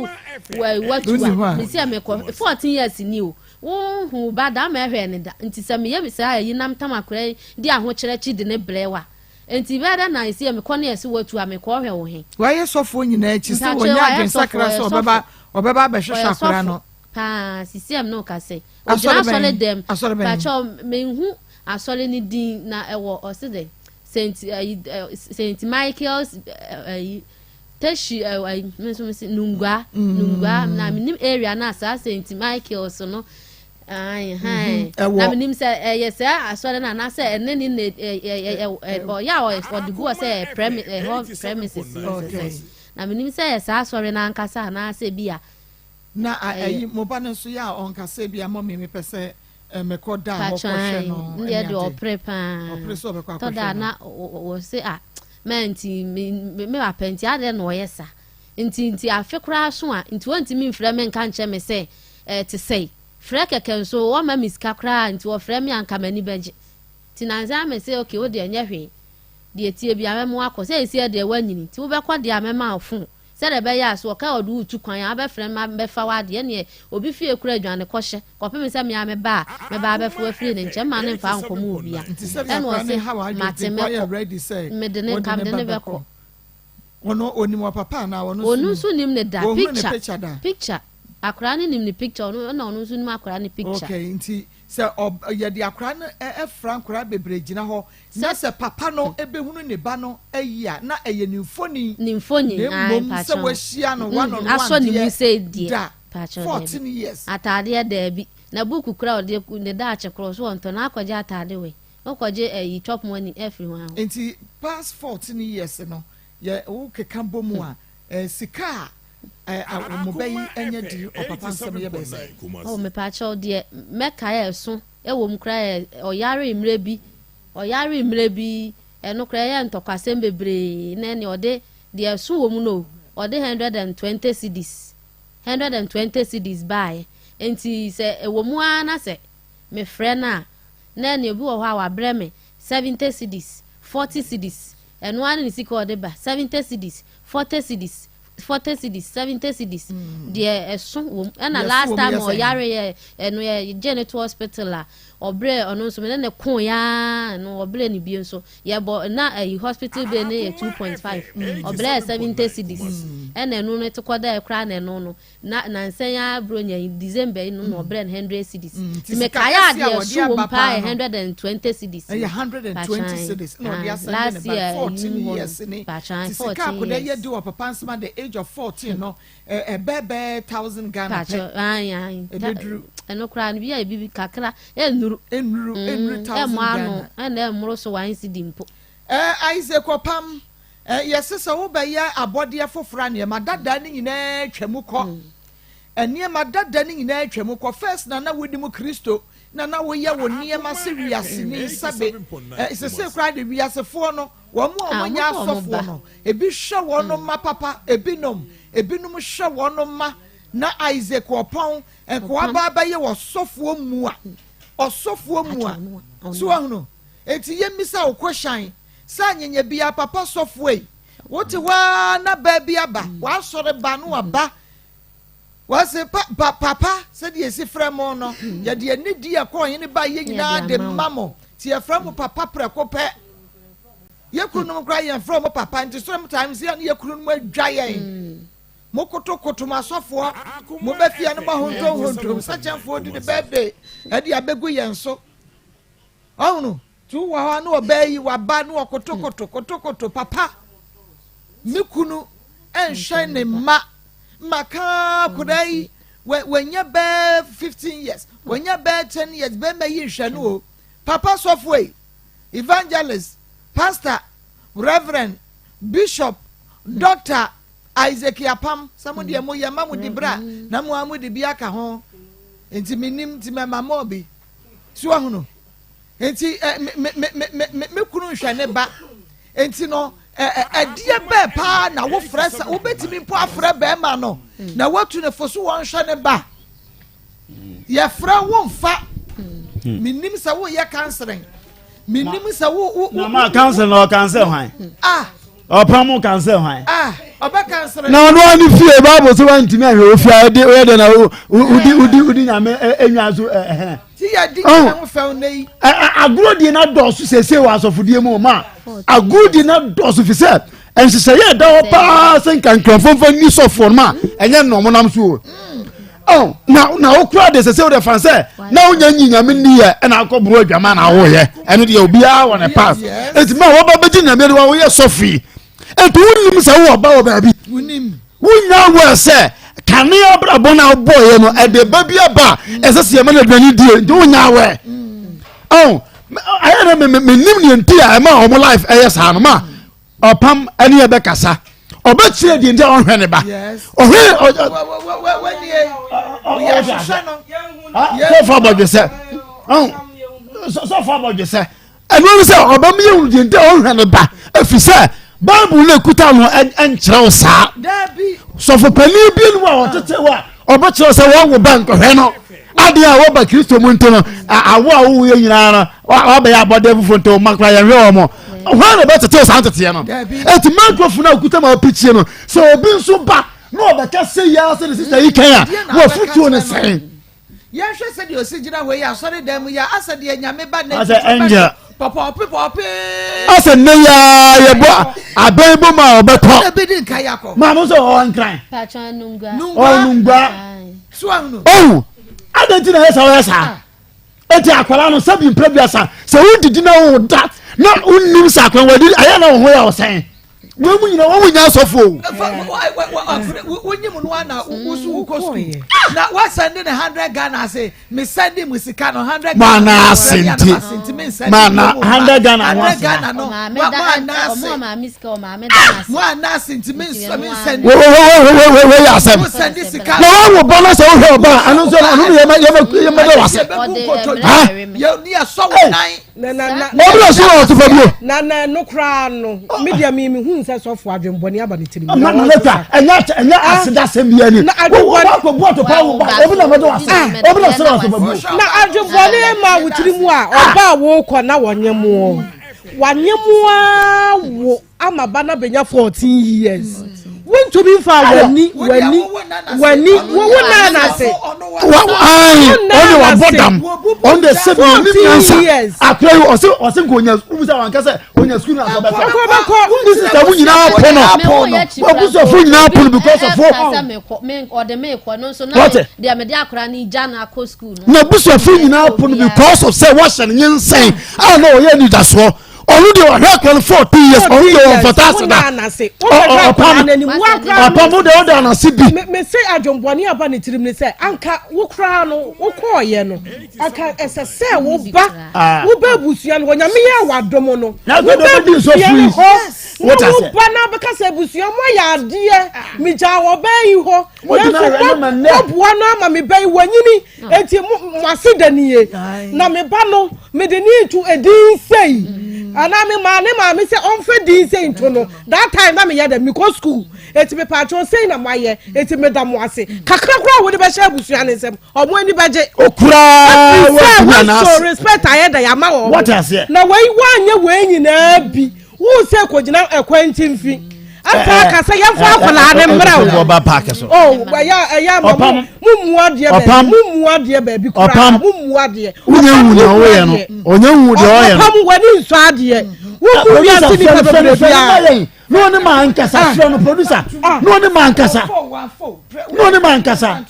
watu Wonni hɔ a a. mesi a mekɔ 14 years ni o, wohu ba da ma ɛhwɛ ne da. Nti sɛ meyɛ me saa ayi nam tam akora yi di ahokyerɛ akyi de ne brɛ wa, nti bɛyɛ dɛ na esi a mekɔ ne yɛse watu a mekɔ hwɛ wo he? Wayɛ sɔfoɔ nyinaa akyi sɛ Mpakyɛ, wɔnyɛ wayɛ adwensakra sɔfo, sɛ ɔyɛ ɔbɛba ɔbɛba abɛhwehwɛ ɔyɛ akora sɔfo no? Paa, sisi ɛm no ka sɛ Asɔre ogyina asɔre bɛn? dɛm. Asɔre bɛn? Pakyɛ, menhu asɔre ne din na ɛwɔ ɔsi dɛ Saint ɛyi ɛ Saint Michael's ɛyi Teshi ɛyi me nso mesi Nungua, Nungua, na menim area na saa Saint Michael's no. Ae, na menim sɛ ɛyɛ saa asɔre no anaasɛ ɛne ne na ɔyɛ a ɔde gu hɔ sɛ ɛhɔ premises no sɛ na menim sɛ ɛyɛ saa asɔre no ankasa anaasɛ bi a. Na ayi mo ba no nso yɛ a ɔnkasa bi a mɔmi mepɛ sɛ mekɔ da hɔ kɔhwɛ no. Ndeɛ deɛ ɔpere paa. Ɔpere sɛ ɔbɛkɔ akɔhwɛ no. Tɔda na wɔ se a mɛnti me me papa nti adɛn na ɔyɛ sa nti nti afe koraa so a nti wɔntumi mfrɛ me nka nkyerɛ me sɛ ɛte sɛi. Frɛ kɛkɛ nso wɔmma me sika koraa nti wɔfrɛ me a nka m'ani bɛgye. Nti nansa ara mese okay wo deɛ nyɛ hwee deɛ ɛteɛ biara mɛma woakɔ seisei deɛ woanyini nti wobɛkɔ deɛ a mɛma wo phone sɛdeɛ ɛbɛyɛ a so wɔka wɔde wo retu kwan a wobɛfrɛ me ma mɛfa wo adeɛ ɛneɛ obi fie koraa adwane kɔhyɛ kɔpem sɛ me ara meba a mɛba abɛfa wo afiri ne nkyɛn mma no mfa wo nkɔma obia Nti sɛdeɛ ɛna akwadaa no ɔse ha w'adwene mate nti woayɛ mɛkɔ ready sɛ mede ne wode nka ne mede ba ne bɛkɔ? bɛkɔ. Ɔno ɔnim ɔpapa anaa ɔno nso Ɔno nim? nso nim ne da Wɔhunu ne picture picture da? picture Akwadaa no nim ne picture ɔno ɛna ɔno nso nim akwadaa no picture. Okay nti sɛ ɔ yɛde akwadaa no ɛfra nkwadaa bebree gyina hɔ na sɛ papa no ɛbɛhunu ne ba no ayi a na ɛyɛ ne mfoni Ne mfoni na ae mmom sɛ mpakyɛw wahyia no one on one asɔ ne mu deɛ sei deɛ da mpakyɛw daabi 14 years. ataadeɛ daabi na book koraa ɔde ne daakye korɔ so ɔntɔ na akɔgye ataade wei wokɔgye ɛyi chop money afiri hwan hɔ. Nti past 14 years no yɛ wo keka bɔ mu a sika a Mo bɛ yi nyɛ di ɔpapa nsɛm yɛ bɛyɛ sɛn? Oh mepakyɛw deɛ mɛkae a ɛso wɔ mu koraa yɛ ɔyaree mmerɛ bi ɔyaree mmerɛ bi ɛno koraa ɛyɛ ntɔkwasɛm bebree na ɛne ɔde deɛ ɛso wɔ mu no ɔde 120 cedis 120 cedis baeɛ nti sɛ ɛwɔ mu ara na sɛ mefrɛ no a na ɛne obi wɔ hɔ a wabrɛ me 70 cedis 40 cedis ɛno ara ne ne sika ɔde ba 70 cedis 40 cedis 40 cedis 70 cedis deɛ ɛso wɔ mu ɛna last time ɔyare yɛ ɛno yɛ gye ne to hospital a ɔbrɛ ɔno nso mene ne ko yaa no ɔbrɛ ne bie nso yɛbɔ na ɛyi hospital bill ne yɛ 2.5 ɔbrɛ 70 cedis ɛna ɛno no te kɔ da ɛkora na ɛno no Na nansa yi ara Buronya yi, December yi no na ɔbrɛɛ no hundred cedis. Mm, Nti mekaeɛ a deɛ ɛso wom paa yɛ 120 cedis. Ɛyɛ 120 cedis na ɔde asɛnde Last ne ba year 14 yi mu hɔ years no, ni. patran Ti sika 14 akwadaa yi years. adi wɔ papa nsam at the age of 14 no, ɛbɛɛ bɛɛ thousand Ghana pɛ. Patro, ae, ae. Ɛbɛduru. Ɛno koraa no, bi a ebi kakra, ɛnnuru. Ɛnnuru, ɛnnuru thousand Ɛmmɔ ano, Ghana. ɛna ɛmmoro so one cedi mpo. Isaac Ɔpam, Yɛse sɛ wobɛyɛ abɔdeɛ foforɔ a nneɛma dada no nyinaa twa mu kɔ. Nneɛma dada no nyinaa twa mu kɔ. First na na wonim Kristo, na na woyɛ wo nneɛma sɛ wiaseni sɛbe. Sesei koraa de wiasefoɔ no, wɔn a wɔnyɛ asɔfoɔ no, ebi hwɛ wɔn mma papa, ebinom, ebinom hwɛ wɔn mma. Na Isaac Ɔpɔn, nkoa ba bɛyɛ ɔsɔfoɔ mua, ɔsɔfoɔ mua. So wahunu? Enti yɛmmisa wo kɔhyan. Sɛ anyanya biaa papa sɔfo ei. Wote hɔ aa na baa bi aba w'asɔre ba no waba w'ase pa pa papa sɛdeɛ yɛsi frɛ mo no yɛde anidie ɛkɔ ɔhene ba yɛ nyinaa de ma mo nti yɛfrɛ mo papa prɛko pɛ yɛ kununom koraa yɛmfrɛ mo papa nti sometimes yɛ ne yɛ kununom adwa yɛn mo kotokoto mo asɔfoɔ mo bɛfia no mo ahontonhontom sɛkyɛnfoɔ di ne birthday ɛde abɛgu yɛn so Ɔhunu? Nti wowɔ hɔ a na ɔbaa yi waba na ɔkotokoto kotokoto papa me kunu nhwɛ ne mma maka akwadaa yi wanya bɛɛ 15 years wanya bɛɛ 10 years bɛrima yi nhwɛ no o papa sɔfo yi evangelist pastor reverend bishop doctor Isaac Apam sɛ mo deɛ mo yɛ ma mo di bra na mo a mo de bi aka ho nti menim nti mɛma mo bi So wahunu? Enti ɛ me me me me me me kunu nhwɛ ne ba. Enti no ɛ ɛ ɛdeɛ bɛɛ paa na wofrɛ sɛ wobɛtumi mpo afrɛ bɛrima no na watu ne fo so wɔnhwɛ ne ba. Yɛfrɛ wo mfa. Menim sɛ woyɛ counseling. Menim sɛ wo wo. Na ma counseling na ɔkansel hwan? Ah. Ɔpam mo kansel hwan? Ah, ɔbɛ kansel. Na ɔno ani fie Bible sɛ wantumi ahwɛ ofie a ɛde ɔyɛ dɛ na wodi wodi wodi nyame enwa so ɛhɛn. Ti yɛ di nyame ho fɛw ne yi. Agorɔ die na dɔɔso sese wɔ asɔfodie mu ma agorɔ die na dɔɔso fi sɛ nhyehyɛeɛ ɛda hɔ paa sɛ nka nkurɔfoɔ mfa ni sɔfoɔ no ma ɛnyɛ nnɔmo nam so o. Oh, na na wokura de sɛ sɛ wode fan sɛ na wonya nyi nyame nni yɛ ɛna akɔ boro adwama na woyɛ ɛno deɛ obiara wɔ ne pass ɛnti ma wɔba bɛgye nyame de wa woyɛ sɔfo yi ɛnti wonim sɛ wowɔ ba wɔ baabi wonya wɔ sɛ Kane abrabɔ no a wobɔeɛ no, ɛde ba bi aba a ɛsɛ sɛ yɛma no aduane die, nti wonya awɛ. Ɔn, ayɛ na menim neɛ nti a ɛma ɔmo life ɛyɛ saa no ma ɔpam ɛne ɛbɛkasa. Ɔbɛkyerɛ deɛ nti a ɔnhwɛ ne ba. Ɔhwɛ sɔfo abɔdwesɛ. Ɔn, sɔfo abɔdwesɛ. Ɛno ne sɛ ɔbɛma yɛhunu deɛ nti a ɔnhwɛ ne ba, ɛfiri sɛ Bible no ɛkuta no ɛnkyerɛ wo saa. Sɔfo panin bi no a ɔtete hɔ a ɔbɛkyerɛ sɛ wɔn wo ba nkɔhwɛ no adeɛ a wɔba Kristo mu nti no, awo a wowoyɛ nyinaa no wɔabɛyɛ abɔdeɛ foforɔ nti wɔn koraa yɛnhwɛ wɔn. Hwan na ɔbɛtete saa nteteɛ no? Eti microphone a okuta ma ɔpikyie no, sɛ obi nso ba na ɔbɛka sɛ yi ara sɛ ne sista yi kan a, wɔafutuo ne sɛn? Yɛnhwɛ sɛdeɛ ɔsi gyina hɔ yi asɔredan mu yi a, asɛ deɛ Nyame ba na Asɛ tutu ɛnyɛ. bɛso pɔpɔɔpe pɔɔpe. Asɛ nnɛ yi ara yɛbɔ abɛn bɔ mu a ɔbɛtɔ. Ɛna bi di nka yakɔ. Maame nso ɔwɔ nkran. Patro Nungua. Ɔwɔ Nungua. So ahunu. Ohu adɛn nti na ɛyɛ saa ɔyɛ saa? Eti akwadaa no sɛbi mpɛ duasa sɛ wodidi na woda na wonnim sɛ akwadaa wadi ayɛ na wo ho yɛ ɔsɛn. Wɔn mu nyina wɔn mu nya asɔfo o. Wonyim no ana wosu wokɔ sukuu na wasɛnde ne hundred Ghana ase mesɛnde mu sika no hundred Ghana. Mana ase nti mana hundred Ghana ho ase. Ghana no mana ase mo ana ase nti mensɛnde. Wei yɛ asɛm na wɔn wo ba na sɛ wohwɛ ɔba a ɛno nso ɛno no yɛ ma yɛ ma yɛ ma dɛ wase. Yɛ ni ɛsɔ wɔ nan. Na na na. Obi na soro ɔte fa bio. Na na ɛno koraa no, me deɛ me me hu sɛ sɔfo adwenbɔne aba ne tirim. Na na leta ɛnyɛ ɛnyɛ ah. aseda asɛm bi ani. Na adwenbɔne wakɔ bu ɔtopa wo ba obi na mɛde wase. Ah. Obi na soro ɔte fa bio. Na adwenbɔne ma wo tirim a ɔba a wokɔ na wɔnyɛ mo. Wanyɛ mo a wo. ama ba no abɛnya 14 years wontumi nfa w'ani w'ani w'ani wowo naa n'ase. ɔne wabɔ dam ɔne de sɛbi onim nyansa akora yi ɔse ɔse nka onya sukuu sɛ wanka sɛ onya sukuu na akɔbɛkɔ akɔbɛkɔ ne sista mu nyinaa po no wabusuafo nyinaa po no because of wɔte na busuafo nyinaa po no because of sɛ wɔhyɛ no nyinsɛn a na ɔyɛ anidasoɔ ɔno deɛ ɔhwɛ akora no 14 years ɔno deɛ ɔmfata aseda ɔpam ɔpam wo deɛ ɔde anase bi. mese adwembɔne aba ne tirim ne sɛ anka wo koraa no wokɔɔyɛ no anka ɛsɛ sɛ wo ba ah. wo ba abusua no hɔ nyame yɛ wadom no wo ba abusua no hɔ na wo ba no abɛka sɛ abusua mo ayɛ adeɛ megyaa wɔ bɛn yi hɔ nanso moaboa no ama me ba yi wanyini Enti mo mo ase da nie. Na me ba no, mede ne reto edin sei. Anaa me maa ne maame sɛ ɔmfa din sei nto no. That time na meyɛ dɛ, mekɔ school. Enti mepaakyɛw sei na moayɛ. Enti meda mo ase. Kakra koraa a wode bɛhyɛ abusua no nsam, wɔn ani bɛgye. Okuraa Ɛfiri sɛ wɔatumi anaase. woaso respect ayɛ dɛ ama wɔn. Wɔte aseɛ. Na wei woanyɛ wei nyinaa bi. Wo sɛ kɔgyina ɛkwan ntimfi asa aka sɛ yɛmfa akwadaa ne mmerɛ wo. Ɔba paaki so. Oh, ɛyɛ ɛyɛ ama mo mo mu adeɛ baabi mo mu adeɛ baabi koraa mo mu adeɛ. Wonye hu deɛ ɔyɛ no onye hu deɛ ɔyɛ no. Ɔpam w'ani nsɔ adeɛ. Wo mu wiase nipa bebree bia. Na ɔne maa nkasa ah. frɛ no producer ah. na ɔne maa nkasa na ɔne maa nkasa. Ɔ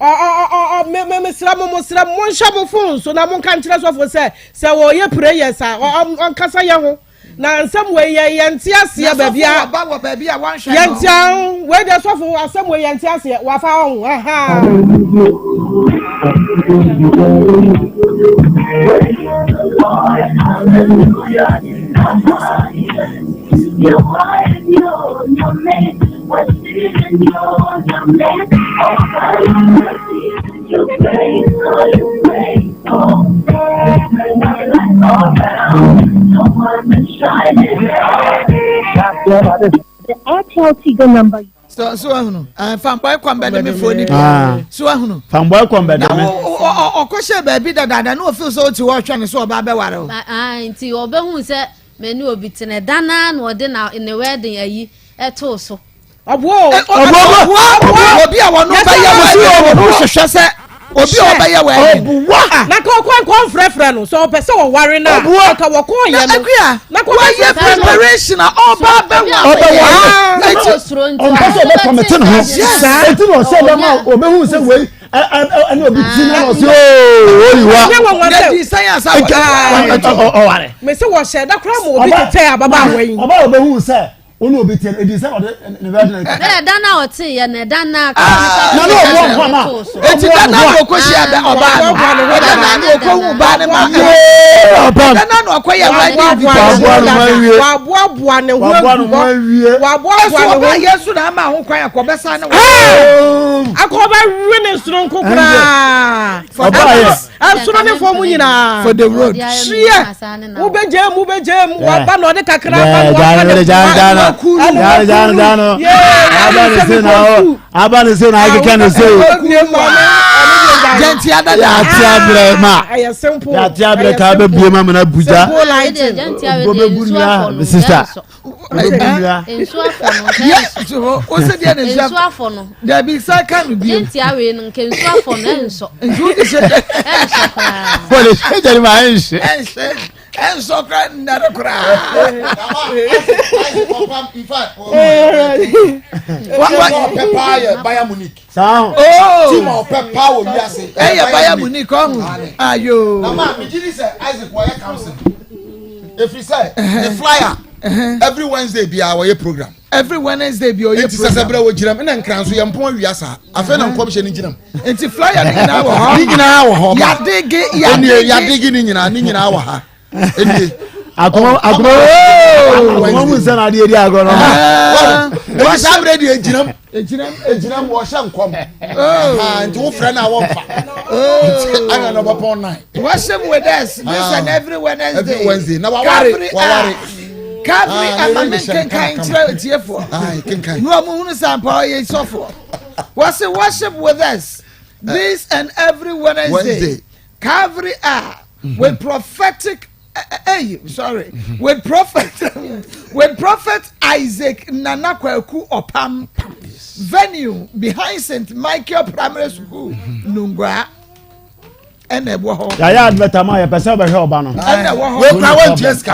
ɔ ɔ ɔ me me mesrɛ mo mesrɛ mo monhyɛ mo phone so na monka nkyerɛ sɔfo sɛ Sɛ wɔyɛ prayers a ɔnkasa yɛ ho na nsɛm wei yɛ yɛnte aseɛ baabi a yɛnte ahun wei deɛ sɔfo asɛm wei yɛnte aseɛ wafa ɔho aha. The Airtel Tigo number. So so ahunu. Eh, fanboy kwan bɛde me fo ni bi. Ah. So ahunu. Fanboy kwan bɛde me. Na ɔkɔhyɛ baabi dadaada na ofil sɛ ɔte hɔ ɔhwɛ no so ɔba bɛware o. Ah, nti ɔbɛhu sɛ me ne obi tena da naa na ɔde na ne wedding ayi ɛtoo so. Ɔboa o. Ɔboa ɔboa obi a wɔn bɛyɛ wɔ ɛdi hwehwɛ sɛ obi a ɔbɛyɛ wɔ ɛdi. Ɔboa. Na ka ɔkɔ nkɔ nfrɛfrɛ no sɛ ɔpɛ sɛ ɔware no a ka wɔkɔ yɛ no. Akua Na kɔ wɔyɛ preparation a ɔba bɛware. Ɔbɛware. Ɔmpɛ sɛ ɔbɛkɔmete ne ho. Eti na ɔsɛ ɔbɛma ɔbɛhu sɛ wei ɛne obi ti na ɔsɛ ooo oyiwa. Nyɛ wɔn wɔn sɛ. sɛ. Yɛ di sɛn asa wɔ. Ɔware. Mese wɔhyɛ da koraa ma obi tetɛ ababaawa yi. Ɔba ɔbɛhu sɛ. Wo ne obi te no, edi sɛ ɔde ne virgin kaka. Bɛyɛ da no a ɔte yɛ no, ɛda no a na ne ɔboa ho ama. Eti da no a ɔkɔ hyia da ɔbaa no, ɛda no a ɔkɔ hu baa ne ma. Ɔpam. Da no a ɔkɔ yɛ wedding invitation. Waboa ne ho awie. Waboaboa ne ho Waboa ne ho awie. Waboaboa ne ho. Ɔbaa yɛ so na ama ho kwan akɔbɛsa ne wɔ. Akɔbɛwe ne soronko koraa. Ɔbaa yɛ. Ɛsoro ne fam nyinaa. For the road. Hyeɛ. Wobɛgya mu wobɛgya mu waba na ɔde kakra aba na wafa ne kuma. Aba ne se na aba ne se na akeka ne se. Jɛnti adada. Yàtí abirɛ ma. Ɛyɛ simple. Yàtí abirɛ k'a bɛ bie ma mana buja. Bɔ bɛ nua sista. Nsu afɔ no nka ɛnsɔ. O se deɛ ne nsu afɔ no. Dabi sa ka no bio. Jɛnti awe no nka nsu afɔ no ɛnsɔ. Nsu de hyɛ dɛ. Ɛnsɔ koraa. Bɔle hyɛ jɛri ma ɛnhyɛ. Ɛnhyɛ ɛnsɔ koraa nnare koraa. Ɔpɛ paa yɛ Bayern Munich. Saa ho. Oh. Team a ɔpɛ paa wɔ wiase. Ɛyɛ Bayern Munich ɔho. Ayo. Na maa mi gyi di sɛ Isaac wɔyɛ council. Efiri sɛ ne flyer every Wednesday biara wɔyɛ program. Every Wednesday bi ɔyɛ program. Nti sɛsɛ brɛ wɔ gyinam ɛna nkran so yɛ mpɔn awia saa. Afei na nkɔmhyɛ ne gyinam. Nti flyer ne nyinaa wɔ hɔ. Ne nyinaa wɔ hɔ. Yadege yadege. Yadege ne nyinaa ne nyinaa wɔ ha. Enie. Akoma akoma akoma mu nsɛn adeɛ di agorɔ no. Nti saa brɛ deɛ egyinam. Egyinam egyinam wɔhyɛ nkɔm. Nti wofrɛ no a wɔmfa. Ana na ɔbɛpɔn nine. Worship with us this and every Wednesday. Every Wednesday. Na waware waware. Calvary ama me nkenkan nkyerɛ atiefoɔ. Na wɔn hunu sɛ ampa ɔyɛ sɔfoɔ. Wɔsi worship with us this and every Wednesday. Wednesday. Calvary hour mm -hmm. with prophetic hey, sorry, mm -hmm. with prophet with prophet Isaac Nana Kwaku Opam yes. venue behind St. Michael Primary School, mm -hmm. Nungwa. ɛna ɛwɔ hɔ. yàyà advert ama yɛ pɛsɛ ɔbɛhwɛ ɔba no. ɛna ɛwɔ hɔ. wei kura wɔntua sika.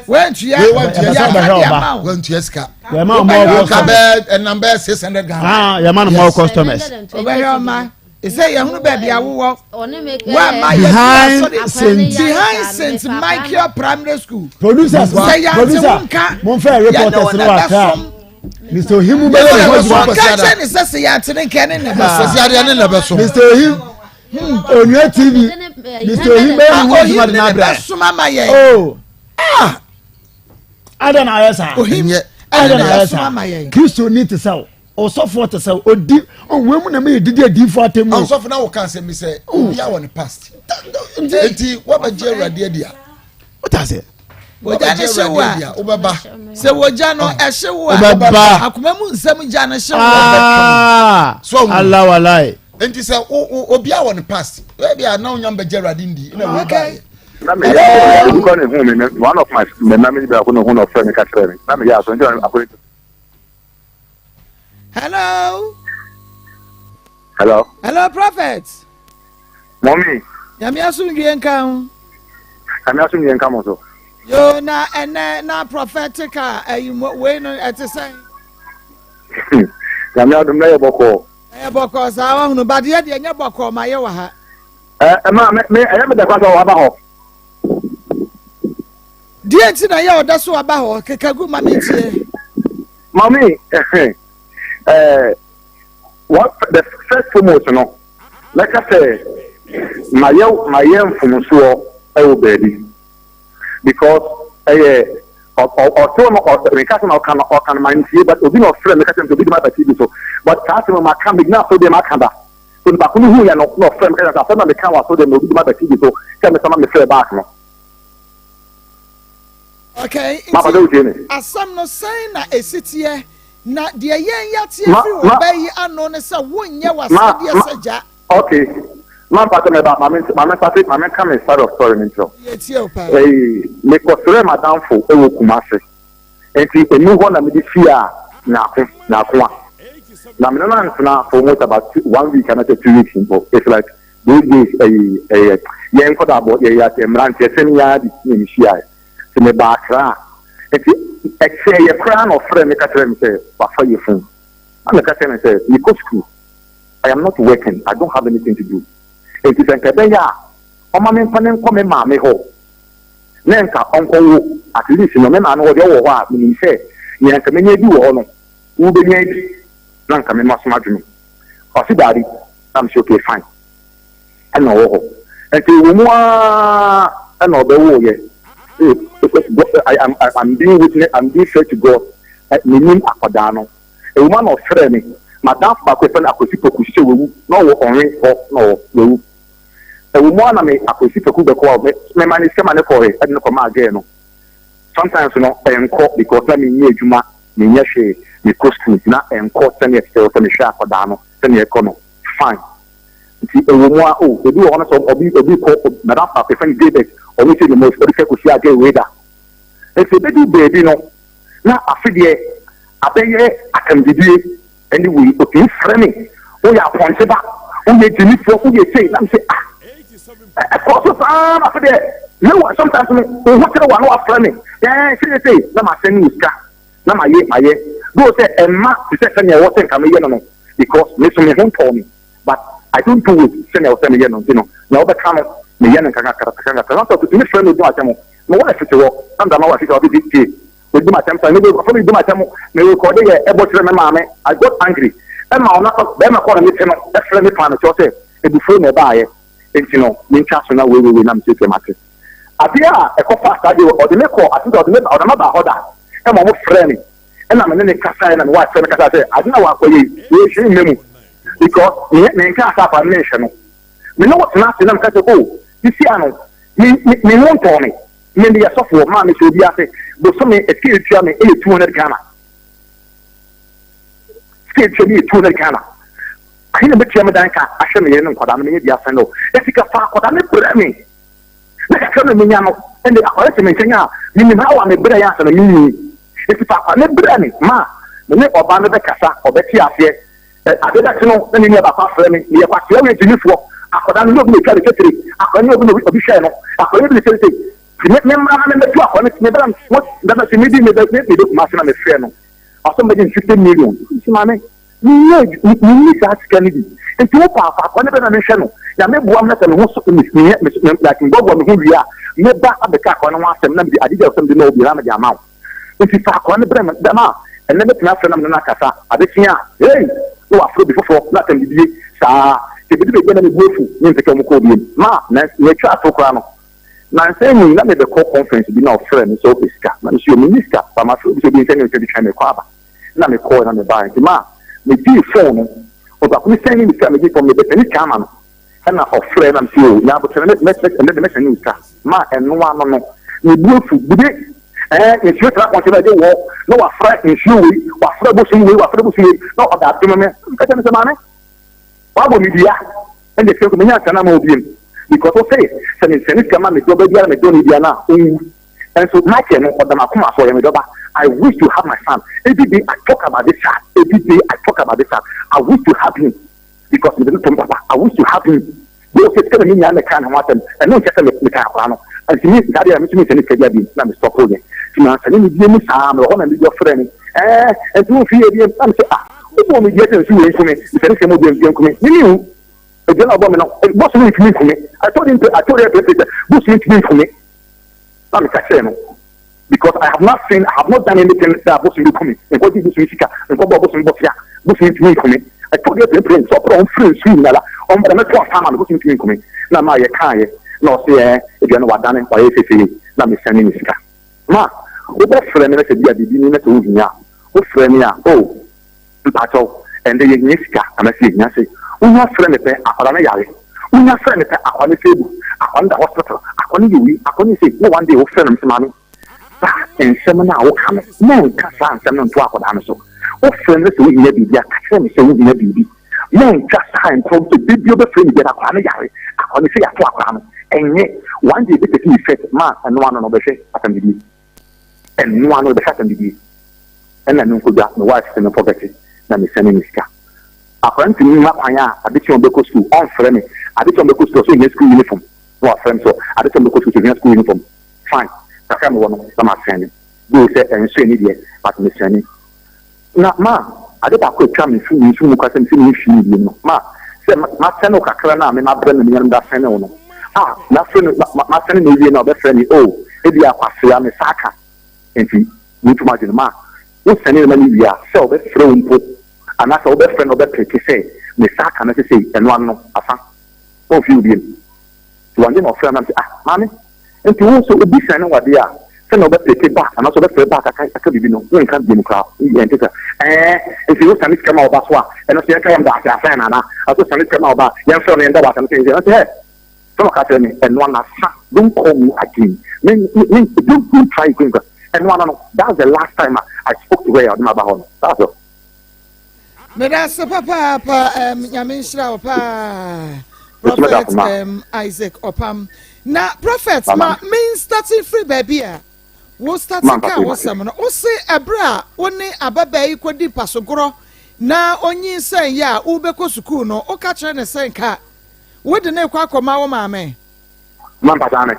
wɔntua yɛ pɛsɛ ɔbɛhwɛ ɔba. wɔntua sika. yɛ ma more customers. ka bɛɛ ɛnam bɛɛ 600 Ghana. yɛ ma no more customers. ɔbɛhwɛ ɔma sɛ yɛhunu baabi awowɔ woama behind Saint behind Saint Michael Primary School. producers sɛ yɛante producer wo nka monfɛ reporters no wɔ Accra Mr Ohim bɛyɛ ne ho adwuma. Ɔka kyerɛ ne sɛ sɛ yɛante ne nka ne na bɛso. Sɛ adeɛ ne na bɛso. Mr Ohim Onua TV Mr Ohim bɛyɛ ne ho adwuma de n'abrɛ. Ohim ne bɛsom ama yɛn. Oh. Ah. Adɛn na ayɛ saa? Ohim Adɛn na ayɛ bɛsom saa? ama yɛn. Kristo ni te sɛ wo. Ɔsɔfoɔ te sɛ wo. Odi owia mu na meyɛ didi adiifoɔ atɛm mu. Ɔsɔfo na wɔka asɛm bi sɛ obi awɔ ne past. Nti wɔbɛgye awurade adi a. Wote aseɛ? Wogya ne hye wo a. Wobɛba. Sɛ wogya no ɛhye wo a. Wobɛba. Akoma mu nsɛm gya no hye wo. Ah, So ahu. Allah walai. Nti sɛ obi awɔ ne past. Ebi a na onyam bɛgye awurade ndi na wei Okay. baeɛ. Na meyɛ asɔre, obi kora na ehuu me, me one of my me mma me baako na ohuu na ɔfrɛ me ka kyerɛɛ me. Na meyɛ asɔre nti na akɔyɛ. Hello. Hello. Hello, Prophet. Mommy. Nyame asomdwie nka ho. Nyame asomdwie nka mo so. Yo na ɛnɛ na prophetic a ɛyi wei no ɛte sɛn. Nyame adom na yɛ bɔkɔɔ. Ɛyɛ bɔkɔɔ saa wahunu badeɛ deɛ nyɛ bɔkɔɔ ma yɛ wɔ ha. Ɛ ɛma me me ɛyɛ me dɛ kwa sɛ waba hɔ. Deɛ nti na yɛ ɔda so aba hɔ keka gu ma me ntie. Mami ɛɛ what the first foremost no mɛka sɛ mayɛ mayɛ mfomsoɔ ɛwɔ baabi because ɛyɛ ɔtew no meka sɛ na ɔka no ɔka no mantie but obi na ɔfrɛ meka sɛ obi de ma ba TV so but saa asɛm maka megyina so deɛ maka da so nipa ko no hu yɛ no na ɔfrɛ meka sɛ asɛm na meka wɔ aso deɛ na obi de ma ba TV so sɛ mesama mefrɛ back no. Okay, Mama sɛ wotie me. Asɛm no sɛn na esi teɛ? Na deɛ yɛn yɛate Ma afiri ma ɔbaa yi ano ne sɛ wonyɛ ma w'asɛdeɛ ma sɛ gya. okay. Ma mpa sɛ mɛba ma me ma me nsase ma me nka me side of story no nkyerɛ wo. Yɛtie wo paa. Ɛyi mekɔsrɛɛ m'adamfo wɔ Kumasi. Nti emu hɔ na mede fii a Nyarko Nyarkoa. Na me ne no antena for almost about one week anaasɛ 2 weeks mpo. It's like those days ɛyi ɛyɛ yɛn nkɔdaabɔ yɛyɛ mmeranteɛ sɛm yi ara bi na mehyiaeɛ. Nti mebaa Accra. Nti ɛkyɛeɛ koraa na ɔfrɛɛ me ka kyerɛɛ me sɛ wafa yafunu. Na meka kyerɛɛ no sɛ mekɔ sukuu, I am not working, I don't have anything to do. Nti sɛ nka ɛbɛyɛ a ɔma memfa no nkɔ me maame hɔ na nka ɔnkɔwo, at least no me maame hɔ deɛ ɔwɔ hɔ a menim sɛ Nea anka menya adi wɔ hɔ no, wobɛnya adi na anka me maso madwene. Ɔse daabi, na mese okay fine. Ɛna ɔwɔ hɔ. Nti ɛwɔ mu ara ɛna ɔbɛwoeɛ. I am, I am being witness, I'm being fair to God. Menim akwadaa no. Ɛwɔ mu ara na ɔfrɛɛ me. M'adamfo baako yɛfrɛ no Akwasi Poku, sɛ wawu, na ɔwɔ Ɔnwe hɔ na ɔwɔ, wawu. Ɛwɔ mu ara na me Akwasi Poku bɛkɔ a, me, mema ne sika ma ne kɔɔe, ɛde no kɔmaa girl no. Sometimes no ɛnkɔ because na mennyɛ adwuma, mennyɛ hwee, mekɔ school nti na ɛnkɔ sɛnea ɛsɛ sɛ mehwɛ akwadaa no sɛnea ɛkɔ no fine. Nti ɛwɔ mu a oh ebi wɔ hɔ no sɛ obi obi kɔ madam baako yɛfrɛ no Gilbert ɔno sɛ ne ɔde sɛ kɔhyia girl wei da. Nti ɛbɛdu baabi no na afe deɛ abɛyɛ atɛmdidie ɛne wei ɔtumi frɛ me woyɛ apɔnkye ba woyɛ gyimifoɔ woyɛ sei na mesɛ ah ɛkɔɔ so saa na afei deɛ me wɔ sometimes no wo ho kyerɛ wa na wafrɛ me ɛɛ sei sei na masɛne wo sika na mayɛ mayɛ though sɛ ɛmma te sɛ sɛnea ɛwɔ sɛ nka meyɛ no no because me so me ho ntɔɔ me but I don't do it sɛnea ɛwɔ sɛ meyɛ no nti no nea wobɛka no meyɛ no nkakrankakra nkakrankakra na sɛ ɔtumi frɛ me odi m'atɛm me wife te hɔ na meda ma wife sɛ ɔde tie odi m'atɛm sa me ɔfrɛ me di m'atɛm me rekɔde yɛ ɛbɔ kyerɛ me maame I got angry ɛma ɔno bɛrima kɔ na me te no ɛfrɛ me paa no kyerɛ sɛ abufuo na ɛbaeɛ nti no mentwa so na wei wei wei na mesiesie mate. Adeɛ a ɛkɔfaa saa deɛ ɔde me kɔɔ ase sɛ ɔde me ɔde maba hɔ da ɛma ɔmo frɛɛ me ɛna me ne ne kasaeɛ na me wife frɛ me kasaeɛ sɛ ade na wakɔyɛ yi wei hwee mma mu because me menkaa sɛ akwadaa no menhwɛ no me ne wo tena ase na meka sɛ oh sisi ano me me me ho ntɔɔ me me meyɛ sɔfoɔ maa mehyɛ obi ase bosome ɛsika etua me ɛyɛ 200 Ghana sika etua me yɛ 200 Ghana Ahe na mɛtua me dan ka ahwɛ me yere ne nkwadaa no, menya bi asɛn no? Enti ka fa akwadaa no brɛ me, na kakra na menya no, ɛnde akwadaa no te me nkyɛn a, menim haw a mebrɛeɛ ansa na merenyin. Enti fa akwadaa no brɛ me ma me ne ɔbaa no bɛkasa, ɔbɛte aseɛ. Ɛ, adeɛ bɛkye no, na ne nua baako afrɛ me, meyɛ kwasea, woyɛ gyimifoɔ. Akwadaa no, nyɛ obi na ɛtwa ne titire, akwadaa no nyɛ obi na obi hwɛɛ no, akwadaa no nyɛ obi na seisei. Nti me, memmra na memmɛto akwadaa no, mebra no, mo, bɛbɛte, medi, mebɛ, me, mebɛ Kumasi na mefrɛ no, ɔsɛ mebɛgye no 50 million. Mese maame, Menyɛ adwu menni saa sika no bi nti wo paa fa akwadaa no bɛ na menhwɛ no Nyame boa me na sɛ me ho so me meyɛ me me like meboaboa me ho wie a mɛba abɛka akwadaa no ho asɛm na mede ade bi a ɛwɔ sɛ mede ma wo biara mede ama wo nti fa akwadaa no brɛ me dɛm a ɛnnɛ mɛtumi afrɛ na me ne no akasa adekye a hey na wafrɛ obi foforɔ na asɛm didie saa nti ɛbɛdu baabi a na me bo afu mempɛ sɛ wɔkɔ bio ma na nea ɛtwa ato koraa no nansa yi na mebɛkɔ conference bi na ɔfrɛ me sɛ ɔpɛ sika na mese o menni sika ba mafrɛ obi sɛ obi nsɛne me sika de twɛn mekɔ aba na me kɔɔɛ na me baaɛ nti maa me gyee phone no ɔbaako no sɛne me sika me gyee phone me bɛ sɛne sika ama no ɛna ɔfrɛɛ na me se oo nya aboterɛ mɛ mɛ ɛnɛ de mɛ sɛne wo sika maa ɛno ano no me bu afu bude ɛɛ nsuo tra kɔnkyɛ na ɛde wɔ na wafrɛ nsuo wei wafrɛ bosom wei wafrɛ bosom wei na ɔda adome me nka kyɛ me sɛ maame wabɔ me dua ɛnde sɛ nko menya nsɛne ama obiem because ɔse sɛ me nsɛne sika ma me dɔba biara me dɔ ne biara na ɔnwu Nso Michael no ɔda m'akoma so, ɔyɛ me dɔba I wish to have my son Every day I talk about this child Every day I talk about this child I wish to have him Because mede no to me papa I wish to have him Though sɛ sika na me nyaa na ɛkaa ne ho asɛm Ɛno nkyɛ sɛ metaa akwadaa no Nti me saa deɛ na me nso mensɛne sika biara biom Na me stop yɛ Nti mansɛne no biom saa Mewɔ hɔ na me bi ɔfrɛ me Ɛɛ nti womfii yɛ biom Na me sɛ ah wobɔɔ me dua sɛ nsu wei nku me Mesɛne sika ma obi a nku me Me menwu Dua na ɔbɔ me no Bosom ntumi nku me I told him I told her sɛ bosom ntumi nku me na meka kyerɛɛ no because I have not seen, I have not done anything sɛ abosom bɛku me, menkɔgye bosom sika, menkɔbɔ abosom bɔsea, bosom ntumi nku me. I told her plain sɛ ɔpɛ ɔmfrɛ nsu nyinara, ɔmbra mɛto ansa ama no, bosom ntumi nku me. Na ma yɛkaeɛ, na ɔse ɛɛ, aduane no wadane, wayɛ sesei, na mesɛne ne sika. Ma, wobɛfrɛ me na sɛ bia biribi ni na sɛ wohia a, wofrɛ me a, oh, Mpakyɛw, ɛndɛ yɛhia sika anasɛ yɛhia sei. Wonya frɛ me pɛ, akwadaa no yare. Wonya frɛ me pɛ, akwadaa no feebu, akwadaa no da hospital, akwadaa no yɛ wei, akwadaa no yɛ sei. Na one day wofrɛ no, mese maame, saa nsɛm no a woka no, mɛnka saa nsɛm no nto akwadaa no so. Wofrɛ me na sɛ wohia biribi a, ka kyerɛ me sɛ wohia biribi. Mɛntwa saa ntorɔ no sɛ da bi wobɛfrɛ me biara akwadaa no yare, akwadaa no sei ato akwadaa no. Ɛnyɛ one day ɛbɛtake effect ma ɛno ano no ɔbɛhwɛ asɛmdidie. Ɛno ano ɛbɛhwɛ asɛmdidie. Ɛna me nkɔdwa me wife se me forget na me sɛne ne sika. Akwadaa no tumi ma kwan a ade kye ɔbɛkɔ school ɔnfrɛ me ade kye ɔbɛkɔ school ɔsɛ ohia school uniform na wafrɛ me sɛ ade kye ɔbɛkɔ school sɛ ohia school uniform fine kakra mewɔ no na ma sɛne though sɛ ɛnsɔ ani deɛ but me sɛne na ma ade baako atwa me fi me nsu mu kora sɛ me sɛ me nfi me biem no ma sɛ ma sɛne wo kakra no a me ma brɛ me me nua no da sɛne wo no a na frɛ no ma sɛne na ewie na ɔbɛfrɛ me oh ebi akwasea me sa aka nti metu m'adwene ma. Wo sɛne no ma no wie a, sɛ ɔbɛfrɛ wo mpo anaasɛ wobɛfrɛ no ɔbɛpeke sɛ me sa aka no sesei, ɛno ano no, asa. Ɔmfii wo biom. Nti one day na ɔfrɛɛ me na mese ah maame, nti wo sɛ obi sɛne wo adeɛ a, sɛnea ɔbɛpeke back anaasɛ ɔbɛfrɛ back aka aka biribi no, wonka biom koraa, ɛnte saa? Ɛɛ, nti wo sɛne sika ma wo ba so a, ɛno nso yɛnka yɛnda ase asan anaa? Anaasɛ wo sɛne sika ma wo ba a, yɛmfrɛ no yɛnda wo ase anaa sɛ yɛnse? Mese hɛ! Sɛ ɔka kyerɛ me ɛno ano asa don't call me again me me don't don't try again kora ɛno ano no that's the last time I spoke to her a ɔde ma ba hɔ no that's all. Medase papaapa um, nyame nhyira wo paa Prophet um, Isaac Opam na Prophet ma me starting free baabi a wo starting ka wo sɛm no wo se ɛberɛ a wo ne ababaa yi kɔdi mpasogorɔ na onyinsɛn yɛ a wobɛkɔ sukuu no woka kyerɛ ne sɛ nka Wode no rekɔ akɔma wo maame? Mampa saa ne.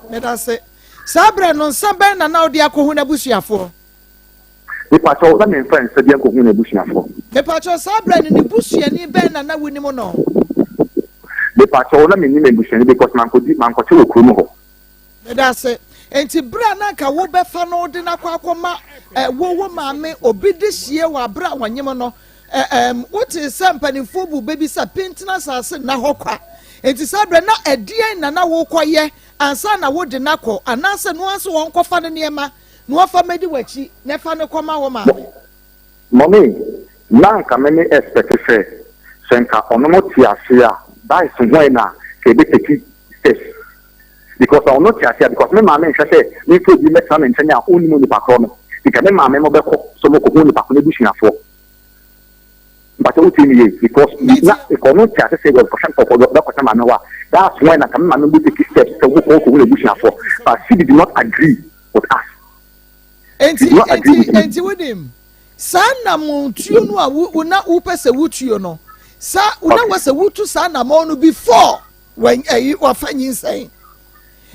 Medase. Saa berɛ no, nsa bɛn na na wode akɔhu n'abusuafoɔ? Mepakyɛw, na memfa nsa biara nkɔhu n'abusuafoɔ. Mepakyɛw, saa berɛ no, ne busuani bɛn na na wonim no? Mepakyɛw, na mennim abusuani because mankɔdi, mankɔkyɛ wɔ kurom hɔ. Meda ase. Enti bere a na anka wobɛfa no de no akɔ akɔma eh, wo wo maame obi de hyie wɔ abere a wɔnyem no, eh, eh, wotee sɛ mpanimfoɔ bu bɛ bi sɛ pintena asase nna hɔ kwa. Enti saa berɛ na ɛdeɛn na na wokɔyɛ ansa na wode no akɔ anaasɛ no ara sɛ wɔnkɔfa no nneɛma na wɔfa mmɛdi w'akyi na ɛfa no kɔma wo maame? Mummy, na anka me me expect sɛ, sɛ nka ɔno no te ase a, that is when a nka yɛbɛ take steps. Because sɛ ɔno te ase a, because me maame nhwɛ sɛ memfa obi mmɛtena me nkyɛn a ɔnnim onipa korɔ no, nka me maame mo bɛkɔ sɛ ɔmɔkɔhu onipa korɔ n'abusuafoɔ. Mpakyɛ wotie me yie? Because na nka ɔno te ase sɛ ɔkɔhwɛ ɔbɛkɔtena maame hɔ a, that's when na nka me maame mo take steps sɛ ɔmɔkɔ kɔhu n'abusuafoɔ. But she did not agree with us. Enti, enti, enti wonim, saa anammɔntuo no a wo na wopɛ sɛ wotuo no, saa, na wɔ sɛ wotu saa anammɔn no before wɔn ayi wɔafa nyinsɛn.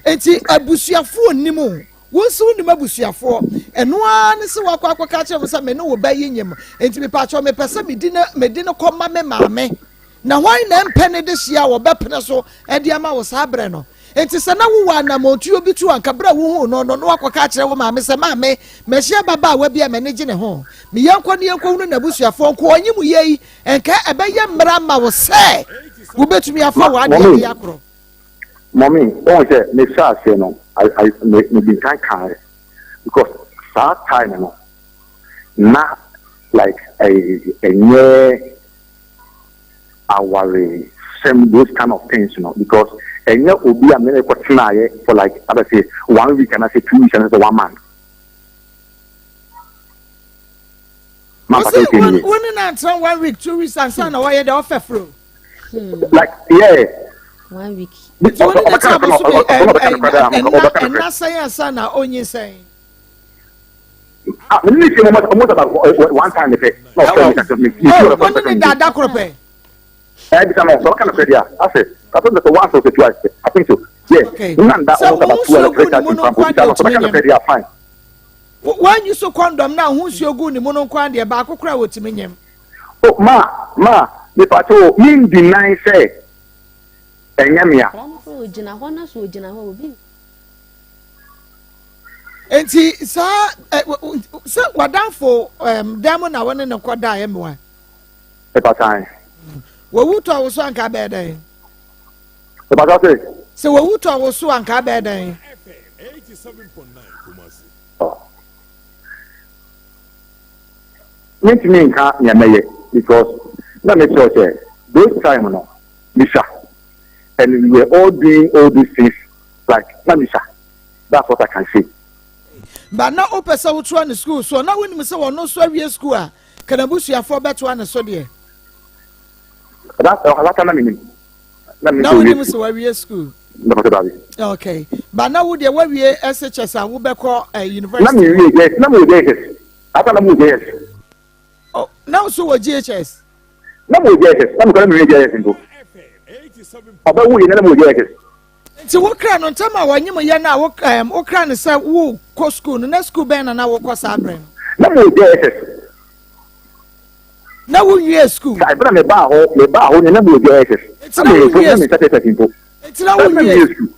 Enti abusuafoɔ nnim o, wo nso wonim abusuafoɔ. Ɛno ara ne sɛ wakɔ akɔka akyerɛ mo sɛ me ne wo ba yi nyem, enti mepaakyɛw mepɛ sɛ medi ne mede no kɔma me maame. Na hwan na ɛmpɛ ne dehyeɛ a wɔbɛpene so de ama wo saa berɛ no? Enti sɛ na wowɔ anammɔntuo bi tu a, anka berɛ a wohuu no no, na woakɔka akyerɛ wo maame sɛ, 'Maame, mahyia ababaawa bi a m'ani gye ne ho. Me yɛnkɔ na yɛnkɔhunu n'abusuafoɔ nko. Ɔnye mo yei, anka ɛbɛyɛ mmerɛ ama wo sɛ wobɛtumi afa w'adeɛ de akorɔ. Mummy, wohu sɛ mehyɛɛ aseɛ no, I, I, me, medi nkan kaeɛ because saa time no, na like ɛnyɛ awaresɛm those kind of things no because ɛnyɛ obi a me ne kɔ tenaeɛ for like abɛse one week anaasɛ 2 weeks anaasɛ one month. Wo se wo ne no antena one week 2 weeks ansa na wɔyɛ dɛ ɔfɛ foro. Like yeah. One week. Nti wo ne no tena bosome ɛnna sɛn ansa na onyinsɛn. Ah, me ne ne mo almost about one time pɛ. Na ɔfrɛ me kasa me. Oh, wo ne ne da da koro pɛ. Eh, bisa no, sɛ ɔka no korɛ deɛ a, asɛ, I think sɛ once or twice, I think so. Yeah. Okay. Nna nda Sɛ almost wo about two nsuo or gu three ne times mu no nfa nko mpo, bisa adeɛ no, sɛ otumi ɔbɛka no nyem. korɛ deɛ a, fine. Wanyi so condom na ho nsuo gu ne mu no nko adeɛ baako koraa wɔtumi nyem. Oh, ma, ma, mepa kyɛw, me deny sɛ ɛnyɛ me a. Akwadaa no koraa ogyina hɔ na so ogyina hɔ obi. Nti saa ɛ sɛ wadanfo ɛm dan mu na wɔne no kɔ da ɛmoa. Ɛpatan. Wɔwu tɔ wo so anka bɛyɛ dɛn? Ɛpatan sɛ. Sɛ wɔwu tɔ wo so anka bɛyɛ dɛn? Mentumi nka nea mɛyɛ because na me sure sɛ those time no misa and we were all doing all these things like na misa. That's what I can say. Ba na wopɛ sɛ wotoa ne sukuu so na wonim sɛ wɔno nso awie sukuu a, ka n'abusuafoɔ bɛtoa ne so deɛ. That uh, that na menim. Na wonim sɛ wawie sukuu. Okay. Ba na wo deɛ wawie SHS a wobɛkɔ uh, university. Na mewie JS, na mewɔ JSS. Ata na mewɔ JS. Oh, na wo so wɔ GHS? Na mewɔ JSS, na mekɔ na mewie JSS mpo. Ɔbɛwo yɛ na mewɔ JSS. Nti wo kra no ntɛm a wɔnyem yɛ no a wo ɛɛm wo kra no sɛ wo kɔ sukuu no na sukuu bɛn na na wo kɔ saa berɛ no? Na mo wɔ JSS. Na wo nwie sukuu? Saa ɛberɛ a me baa hɔ me baa hɔ no na mo wɔ JSS. Nti na wo nwie sukuu? Na me nsa JSS mpo. Nti na wo nwie sukuu?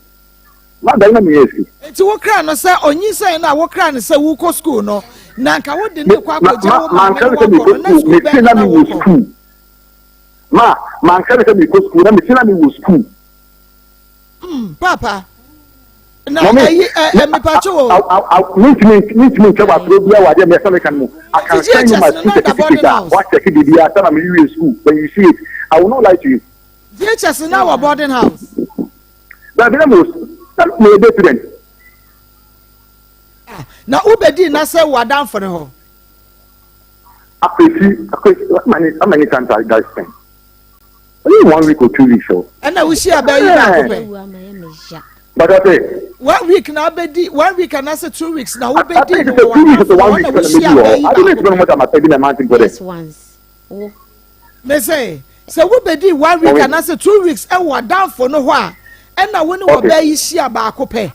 Ma dabi na menyɛ sukuu. Nti wo kra no sɛ onyinsɛn no a wo kra no sɛ wokɔ sukuu no na nka wo de no rekɔ akɔgya wo maame no wakɔ no na sukuu bɛn na na wokɔ? Ma manka no sɛ mekɔ sukuu na mese na mewɔ sukuu. Mm, papa. Na ɛyi ɛ mepatwo o. Mintumi mintumi ntwa batoro bi a wɔ adeɛ mɛsɛ meka no mu. I can send you my school certificate a wakyɛke biribi a sɛ na mewie sukuu when you see it I will not lie to you. JHS na wɔ boarding house. Dabi na mo na mo yɛ day student. Ah, na wobɛdii na sɛ wɔ adamfo no hɔ. Akwesi akwesi how many times I guys spend? Only one week or 2 weeks o. Ɛna wohyia bɛyi baako pɛ. But I say. One week na abɛdi one week anaasɛ 2 weeks na wobɛdi no wɔ adamfo hɔ na wohyia bɛyi baako pɛ. Yes once. Wo. Mese sɛ wobɛdi one week anaasɛ 2 weeks ɛwɔ adamfo no hɔ a ɛna wo ne wɔ bɛyi hyia baako pɛ.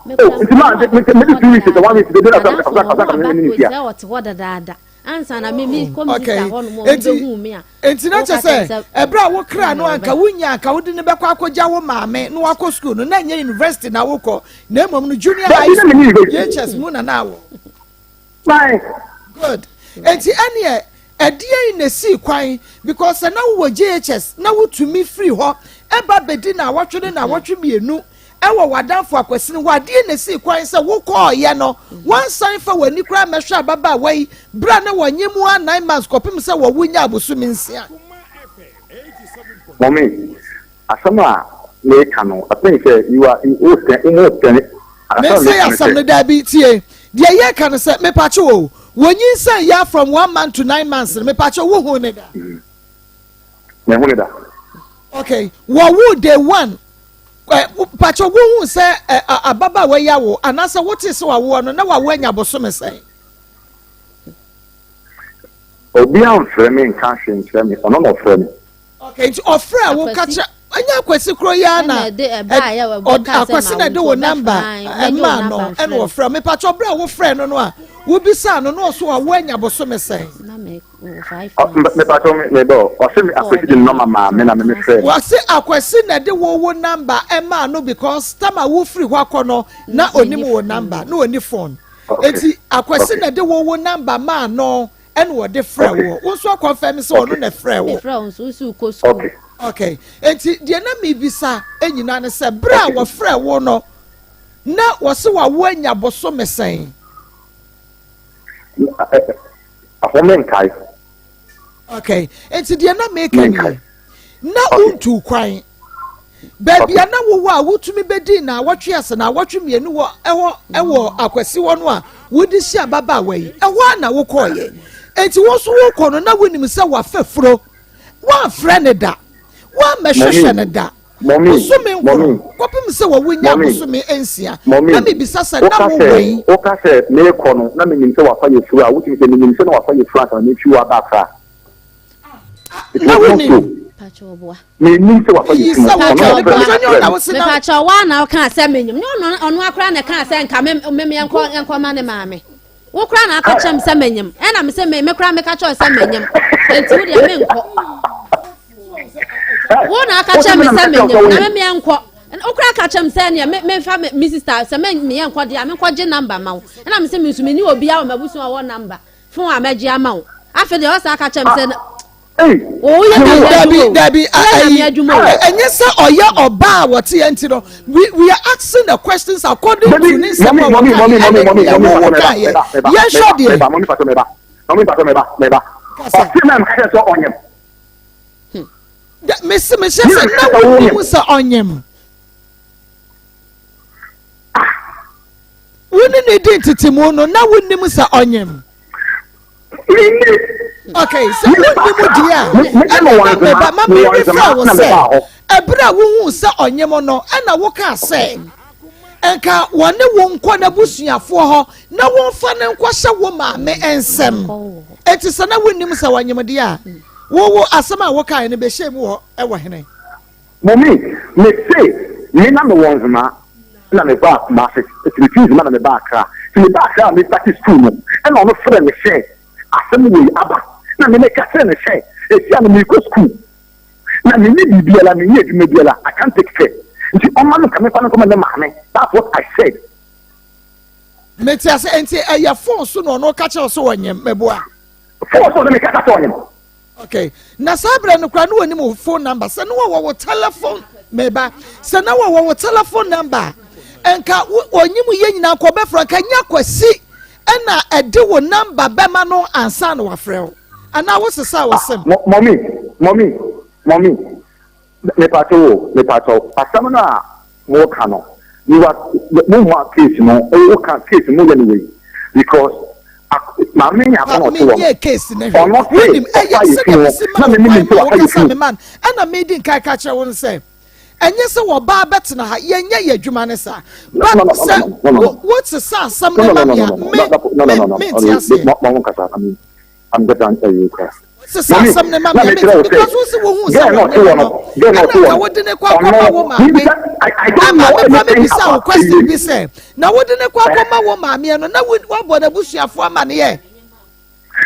Nti ma mede 2 weeks sɛ one week de na sɛ sɛ ɔte hɔ dadaada ansa na me me kɔ mi sister hɔ nom ɔmo bɛhu mi a. Nti na kyɛ sɛ ɛberɛ a wokra no anka wonya anka wode no bɛkɔ akɔgya wo maame na wakɔ school no na ɛnyɛ university na wokɔ na mmom no junior high school JHS mu na na awɔ. Good. Nti ɛneɛ ɛdeɛn na esii kwan because sɛ na wowɔ JHS na wotumi firi hɔ ɛba bɛdi na awɔtwe ne na awɔtwe mmienu ɛwɔ w'adamfo akwasini hɔ adeɛ na esii kwan sɛ wokɔɔyɛ no wansan fa w'ani koraa mɛhwɛ ababaawa yi bere a na wɔnye mu a 9 months kɔpem sɛ wɔwo nya abosome 6. Mɔmi, asɛm a meka no, I think sɛ you are wo sɛ wo sɛ. Mensɛ yɛ asɛm no daabi tie deɛ yɛka no sɛ mepakye o wɔnyinsɛn yɛ from 1 month to 9 months no mepakye wohu ne da. Mehu ne da. Okay, wɔwo day one ɛ pakye wohu sɛ ɛ ababaawa yi awo anaasɛ wote sɛ wawoɔ no na wawo anya bosome sɛn. Obi amfrɛ me nka hwee nkyerɛ me, ɔno na ɔfrɛ me. Okay, nti ɔfrɛ wo ka kyerɛ ɛnyɛ akwasi kuro yi ara na akwasi na ɛde wo number ɛmaa no ɛna ɔfrɛ mepatwa ɔbrɛ a wofrɛ no no a wobisa no na ɔso wawo anya bosome sɛn. Mepatwa me bɛ ɔse me akwasi de number maa me na me me frɛ. Wɔse akwasi na ɛde wo wo number ɛmaa no because time a wofiri hɔ akɔ no na onim wo number na oni phone eti akwasi na ɛde wo wo number maa no ɛna wɔde frɛ wo wo nso akɔnfɛn mi sɛ ɔno na frɛ wo. Mefrɛ wo nso wosi kɔ sukuu. Okay, eti deɛ na mibisa nyinaa ne sɛ bere a wɔfrɛ wo no na wɔsi wawo anya bosome sɛn. Ahome nkae. Okay, eti deɛ na meka nie na wontu kwan baabi a na wowɔ a wotumi bɛdi na awɔtwe ase na awɔtwe mmienu wɔ ɛhɔ ɛwɔ akwasi hɔ no a wode si ababaawa yi ɛhɔ a na wokɔɔyɛ eti wɔn nso wokɔ no na wonim sɛ wafa furo wɔamfrɛ ne da wɔammɛhwehwɛ ne da bosome nkoro kɔpem sɛ wɔwo nya bosome 6 na mebisa sɛ na wowɔ yi. Woka sɛ meekɔ no na menim sɛ wafa yɛ furo a wotumi sɛ menim sɛ na wafa yɛ furo ansa na mefi wɔ aba akra. Na wonim. Menim sɛ wafa yɛ funu. Ɔno na ɔfrɛ me. Mepakyɛ wa na ɔka sɛ menyim nyɛ ɔno ɔno akora na ɛka sɛ nka me me yɛnkɔ yɛnkɔ ma ne maame wo kora na aka kyerɛ me sɛ menyim ɛna me sɛ me me kora meka kyerɛ sɛ menyim nti wo deɛ menkɔ wo na aka kyerɛ me sɛ menyim na me me yɛnkɔ wo kora ka kyerɛ me sɛ neɛ me memfa me me sister sɛ me me yɛnkɔ deɛ a menkɔ gye number ma wo ɛna me sɛ me nso me ni obiara wɔ m'abusua wɔ number phone a mɛgye ama wo afei deɛ ɔsa aka kyerɛ me sɛ Dabi dabi ayi ɛnyɛ sɛ ɔyɛ ɔbaa a wɔte yɛn ti no we we are asking the questions according to ne nsɛm a wɔka yɛ ɛne deɛ wɔwɔ ka yɛ yɛn hwɛ deɛ. Kasa. Mesi mehyɛ sɛ na wɔn mu sɛ ɔnyem. Wo ne ne di ntetemu no na wonim sɛ ɔnyem. Okay, sɛ wonim deɛ a ɛna na meba ma merefrɛ wo sɛ ɛberɛ a wohuu sɛ ɔnyem no ɛna wokaa sɛ nka wɔne wo nkɔ n'abusuafoɔ hɔ na wɔmfa no nkɔhyɛ wo maame nsɛm. Enti sɛ na wonim sɛ ɔnyem deɛ a wowo asɛm a wokae no bɛhyɛ mu hɔ ɛwɔ hene? Mummy, mese me na mewɔ Nzema na mebaa Kumasi, nti mefii Nzema na mebaa Accra. Nti mebaa Accra a me starte school no, ɛna ɔno frɛɛ me sɛ asɛm wei aba. Na me meka kyerɛɛ no sɛ ɛsia no merekɔ school na menni biribiara, menni adwuma biara, I can't take care. Nti ɔma me nka memfa no nkɔma ne maame. That's what I said. Mete ase, nti ɛyɛ phone so na ɔno ka kyerɛ wo sɛ ɔnyem, meboa? Phone so na meka ka sɛ ɔnyem. Okay, na saa berɛ no koraa ne wɔnim wo phone number, sɛ ne wɔwɔ wo telephone, meba, sɛ na wɔwɔ wo telephone number a, nka ɔnyim yɛ nyinaa nka ɔbɛfrɛ, nka nya Kwasi ɛna ɛde wo number bɛma no ansa na wafrɛ wo, anaa wo sesa wo sim? Ah, mɔmi, mɔmi, mɔmi, Mepakyɛw o, mepakyɛw, asɛm no a mo ka no, you are, mo mua case no, wo ka case mo yɛ no wei, because maame no nyɛ akɔnɔ ɔte wɔ no, case no ɔno se ɔfa yɛ fi hɔ, na me nim sɛ wafa yɛ fi hɔ. Ɛna medi nkan ka kyerɛ wo no sɛ, ɛnyɛ sɛ wɔbaa bɛtena ha, yɛnyɛ yɛ adwuma ne saa, but sɛ wo sesa asɛm no ma me a, me, me, mente aseɛ. Sesa asɛm no ma me a mente because wo se wohuu sɛ wɔnyem no ɛna nka wode ne kɔ akɔma wo maame ama me kora mebisa wo question bi sɛ na wode ne kɔ akɔma wo maame no na woabɔ n'abusuafoɔ amaneɛ.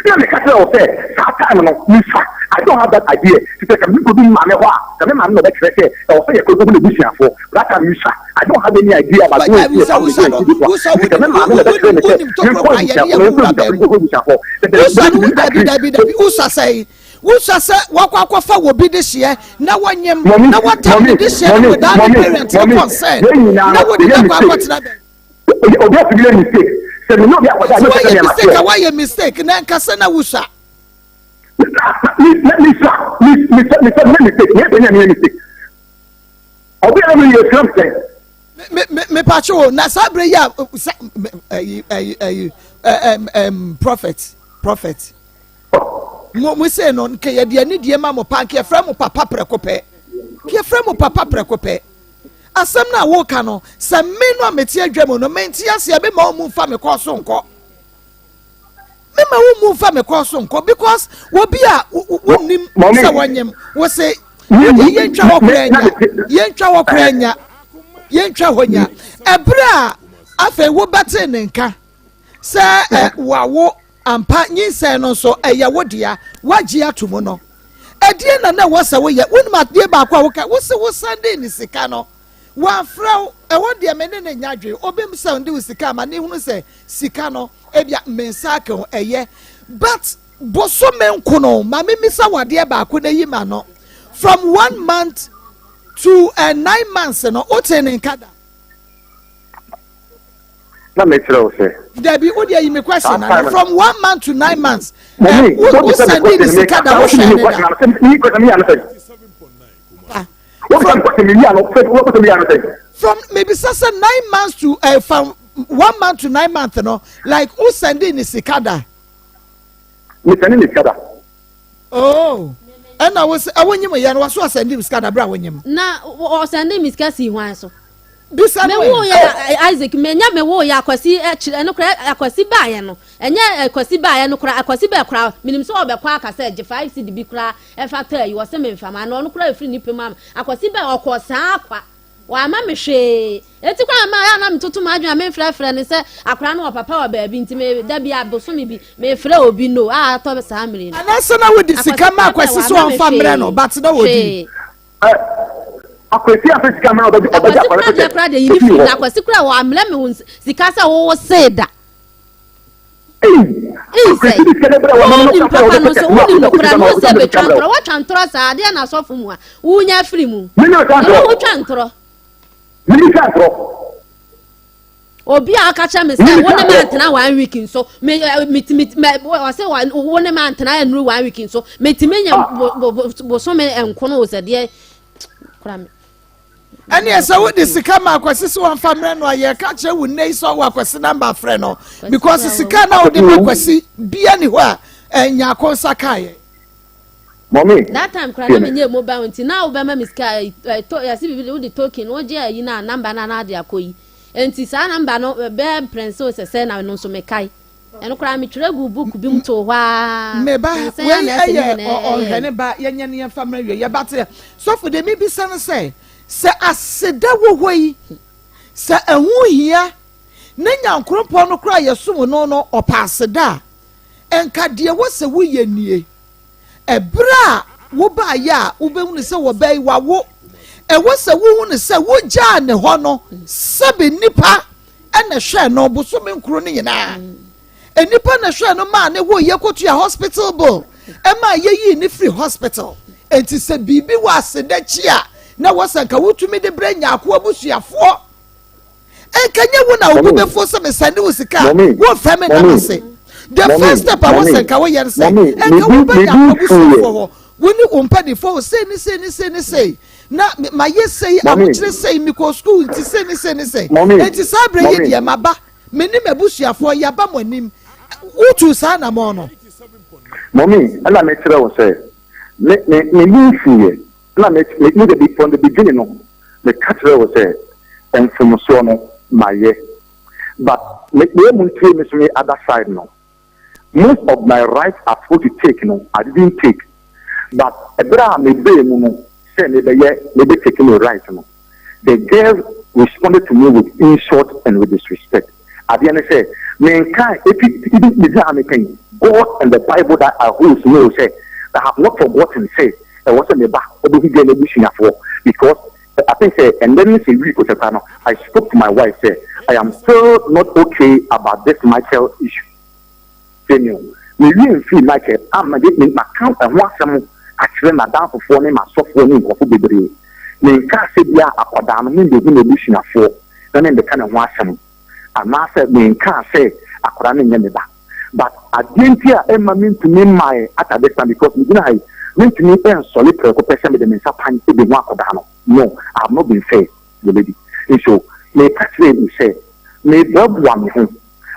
Na meka kyerɛ wo sɛ saa time no misa I don't have that idea te sɛ ka me kɔdu me maame hɔ a ka me maame na ɔbɛkyerɛ sɛ ɛwɔ sɛ yɛkɔ kɔhu n'abusuafoɔ that time misa I don't have any idea about going to see a family go and see this one nti ka me maame na ɔbɛkyerɛ me sɛ menkɔ abusuafoɔ no menkɔ abusuafoɔ no nkɔhu abusuafoɔ Wosua no dabi dabi dabi wosua sɛ wosua sɛ wakɔ akɔfa wɔ bi de hyeɛ na wɔnyem na wɔtam ne de hyeɛ no without ne parent ne consent na wode no akɔ akɔtena baabi. Obi atumi yɛ mistake sɛ mene obi akɔda a mɛsɛ sɛ mistake a wayɛ mistake na nkasa na wusua. Misa misa misa meyɛ mistake meyɛ sɛ meyɛ mistake obi a meyɛ srɛm sɛ. Me me me pakyɛ o na saa bere yi a sa ɛyi ɛyi ɛyi ɛm ɛm prophet prophet mo mo se no nka yɛde anidie ma mo pa nka yɛfrɛ mo papa prɛko pɛ nka yɛfrɛ mo papa prɛko pɛ. Asɛm no a woreka no, sɛ me no a mete adwa mu no, mente aseɛ, mema wo mu mfa me kɔn so nkɔ. Mema wo mu mfa me kɔn so nkɔ because obi a wonnim sɛ wɔnyem, wo se wodeɛ yɛntwa hɔ koraa nya, yɛntwa hɔ koraa nya, yɛntwa hɔ nya. Ɛberɛ a afei wobɛtee ne nka sɛ wawo ampa nyinsɛn no nso ɛyɛ wo dea, woagye ato mu no, Ɛdeɛn na na ɛwɔ sɛ woyɛ? Wonim adeɛ baako a woka? Wose wo sɛndee ne sika no, wamfrɛ wo. Ɛhɔ deɛ me ne no nyɛ adwene. Obi sɛnde wo sika ama ne hunu sɛ sika no ebia me nsa aka o, ɛyɛ. But bosome nko no, ma me misa wo adeɛ baako na yi ma no. From one month to uh, nine months no, wotee ne nka da? Na mekyerɛ wo sɛ. Dabi, wo deɛ yi me question na no from one month to nine months. Eh, wo wo send ne sika da wo hwɛ ne da. From mebisa sɛ nine months to uh, from one month to nine months no like wo send ne sika da. Me send ne sika da. Oh, ɛna wo sɛ ɛwo nyim yɛ no waso asɛnde mi sika da bere a wonyim. Na ɔsɛnde mi sika si hwan so. Bisa no ɛ. Me wo yɛ Isaac me nya me wo yɛ akwasi ɛkyerɛ ɛno kora akwasi baayɛ no ɛnyɛ akwasi baayɛ no kora akwasi bɛɛ kora menim sɛ ɔbɛkɔ aka sɛ gye 5 cedi bi kora ɛfa tɔ ayi wɔsɛ me nfa ma na ɔno kora ɛfiri ne pɛ mu ama akwasi bɛɛ ɔkɔ saa kwa wama me hwee eti kwan ma ya na metoto m'adwene a memfrɛfrɛ no sɛ akora no wɔ papa wɔ baabi nti me da bi a bosome bi mefrɛ obi no a atɔ saa mmere no. Anaasɛ na wode sika ma akwasi sɛ ɔmfa mmerɛ no but na wɔdi. Akwasi afɛ sika mmerɛ ɔbɛgye ɔbɛgye Akwasi kura deɛ kura deɛ yi firi na akwasi kura wɔ amlɛ mi wo sika sɛ wo se da. Akwasi de sika de brɛ wɔn wonim papa no so wonim no kura no sɛ betwa ntorɔ wɔtwa ntorɔ saa adeɛ na asɔfo mu a wonya afiri mu. Ɛna wotwa ntorɔ. Mimi twa ntorɔ. Obi a ɔka kyerɛ me sɛ wo ne me antena one week nso me metumi mɛ ɔsɛ wo ne me antena anuru one week nso metumi nya bosome nkono sɛ deɛ kora me. Ɛne ɛsɛ wode sika ma akwasi sɛ wɔmfa mmerɛ no a yɛka kyerɛ wo nnɛ yi sɛ ɔwɔ akwasi namba frɛ no because sika na wode ma akwasi bia ni hɔ a ɛnya ako nsa kaeɛ. Mɔmi. That time kora na menyɛ mobile nti na wobɛma me sika yɛse biribi wode token wogye ayi no a namba no na ade akɔ yi. Enti saa number no bɛyɛ mprɛnsa o sɛ sɛn na ɛno nso mekae. Ɛno koraa metwerɛ guu book bi mu too hɔ ara. Me ba, Nansa yi wei ara na ɛsɛ ne yɛ nyinaa ɔhwɛ ɛyɛɛ. ne ba, yɛnyɛ ne yɛmfa mmra wie. Yɛba te sɔfo deɛ mebisa no sɛ, sɛ aseda wɔ hɔ yi, sɛ ɛho hia na Nyankoropɔn no koraa yɛsom no no ɔpɛ aseda a, nka deɛ wɔ sɛ woyɛ nie. Ɛberɛ a wobaeɛ a wobɛhunu sɛ wɔbaa yi wawo. Ɛwɔ sɛ wohu no sɛ wogyaa ne hɔ no, sɛbe nnipa na ɛhwɛɛ no bosome nkron no nyinaa. Nnipa na ɛhwɛɛ no maa ne woyɛ kɔtua hospital bill, ɛmaa yɛyii ne firi hospital. Enti sɛ biribi wɔ aseda akyi a, na ɛwɔ sɛ nka wotumi de brɛ Nyarko abusuafoɔ. Nka nyɛ wo na wo bo bɛfuo sɛ mesɛnde wo sika a, womfrɛ me nna m'ase. The first step a wɔ sɛ nka woyɛ no sɛ, nka woba Nyarko abusuafoɔ hɔ, wo ne wo mpanimfoɔ hɔ, sei ne sei ne sei ne sei, na mayɛ sei, ahokyere sei, mekɔɔ sukuu nti sei ne sei ne sei. Enti saa berɛ yi deɛ maba, me ne m'abusuafoɔ yɛaba mo anim. Wotuu saa anammɔn no? Mɔmi, ɛna mekyerɛ wo sɛ, me me me bo mfuiɛ. Ɛna me me me the from the beginning no, meka kyerɛɛ wo sɛ mfomsoɔ no mayɛ. But me me mu ntie me so me other side no. Most of my rights I supposed to take no, I didn't take. But ɛberɛ a mebɛɛ mu no sɛ mebɛyɛ mebɛ take me right no, The girl responded to me with insult and with disrespect. Adeɛ ne sɛ, menkae, efi even megyina ha meka yi, God and the Bible that I hold know sɛ, I have not forgotten sɛ ɛwɔ sɛ meba bɛhu girl no abusuafoɔ because I think sɛ ɛnnɛ ne sɛ week sɛ koraa no, I spoke to my wife sɛ I am still not okay about this Michael issue. Daniel, Me werɛ mfii Michael a mede me maka ɛho asɛm akyerɛ m'adamfofoɔ ne m'asɔfoɔ ne nkurɔfoɔ bebree. Menkaa sɛ bi a akwadaa no membɛhu n'abusuafoɔ na membɛka ne ho asɛm anaasɛ menkaa sɛ akwadaa no nyɛ me ba. But adeɛ nti a ɛmma mentumi mmaeɛ at this time because megyina ha yi mentumi nsɔre prɛko pɛ sɛ mede me nsa pan bɛhu akwadaa no. No, I have not been fair to the lady. Nso meka kyerɛɛ no sɛ merebɛboa me ho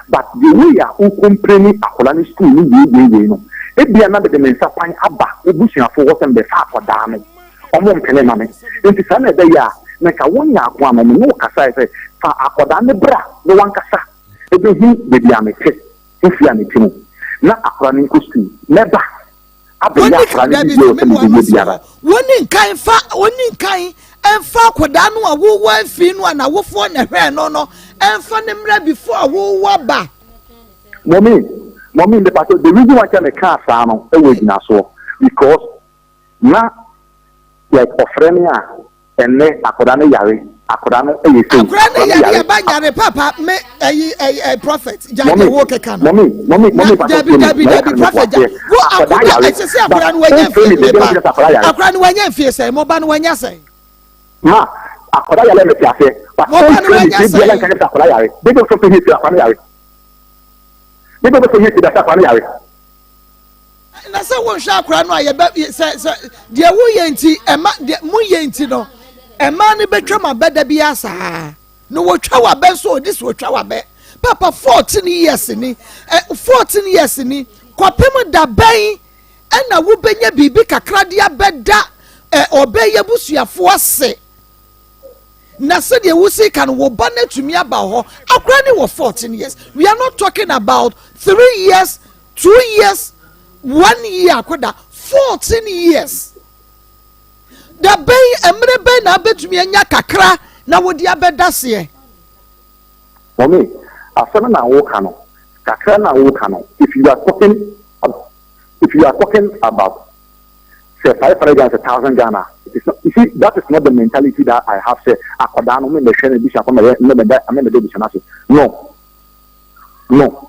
But the way a wo complaini akwadaa no school no wei wei wei no, ebia na mede me nsa pan aba wo busuafoɔ hɔ sɛ mebɛfa akwadaa no, wɔn mpene mma me. Nti saa na ɛbɛyɛ a, na nka wo nyaako ano, me ne wo kasaeɛ sɛ fa akwadaa no bra na wankasa bɛhu baabi a mete, wo fie a mete mu, na akwadaa no nkɔ school. Mɛba. abɛyɛ akwadaa no Dabi biribi a sɛ ɛwɔ sɛ meboa mebɛyɛ no si biara. hɔ. Wɔni nkan fa wɔni nkan mfa akwadaa no a wowɔ afii no a n'awofoɔ na ɛhwɛɛ no no mfa no mmra before a wowɔ aba. Mɔmi, mɔmi, mepatɔ, the reason why sɛ mekaa saa no ɛwɔ gyinasoɔ because na like ɔfrɛ me a Ɛnnɛ akwadaa no yare, akwadaa no yɛ sei, Akwadaa no akwadaa no yare yare. ɛba nyare papa me ɛyi ɛyi ɛ prophet gya Mɔmi, deɛ wo keka no. mɔmi, mɔmi, Na mɔmi pàtó dabi tie mi, dabi na dabi ɔka no prophet gya mɛto aseɛ. wo Akwadaa akwadaa yare, ɛsɛ sɛ but akwadaa no wanya wofrɛ mfie me me baabi a ba wokyerɛ sɛ akwadaa yare. akwadaa no wanya mfie sɛn mo ba no wanya sɛn. Ma, akwadaa yare mete aseɛ, but Mo ba no wofrɛ me wanya baabi a sɛn. nka nyɛ sɛ akwadaa yare. Baabi a wofrɛ me sɛ akwadaa no yare. Baabi a wofrɛ me sɛ akwadaa no yare. Na sɛ wonhwɛ akora no a yɛbɛ sɛ sɛ deɛ woyɛ nti ɛma deɛ moyɛ nti no ɛmaa no bɛtwa mu abɛ da bi asaa na wɔtwa wabɛ nso ɔdi so wɔtwa wabɛ papa 14 years ni ɛ 14 years ni kɔpem da bɛn ɛna wobɛnya biribi kakra de abɛda ɛ ɔbɛyɛ busuafoɔ ase na sɛdeɛ wosi ka no wo ba no atumi aba hɔ akora ne wɔ 14 years we are not talking about three years Two years, one year akoda, 14 years. Da bɛn, mmerɛ bɛn na abɛtumi anya kakra na wode abɛda seɛ? Mummy, asɛm na woka no, kakra na woka no, if you are talking, if you are talking about sɛ 500 Ghana, sɛ 1000 Ghana, it is not, you see, that is not the mentality that I have sɛ akwadaa no memmɛhwɛ no abusuafo mɛyɛ, memmɛda, memmɛda abusua no ase. No, no.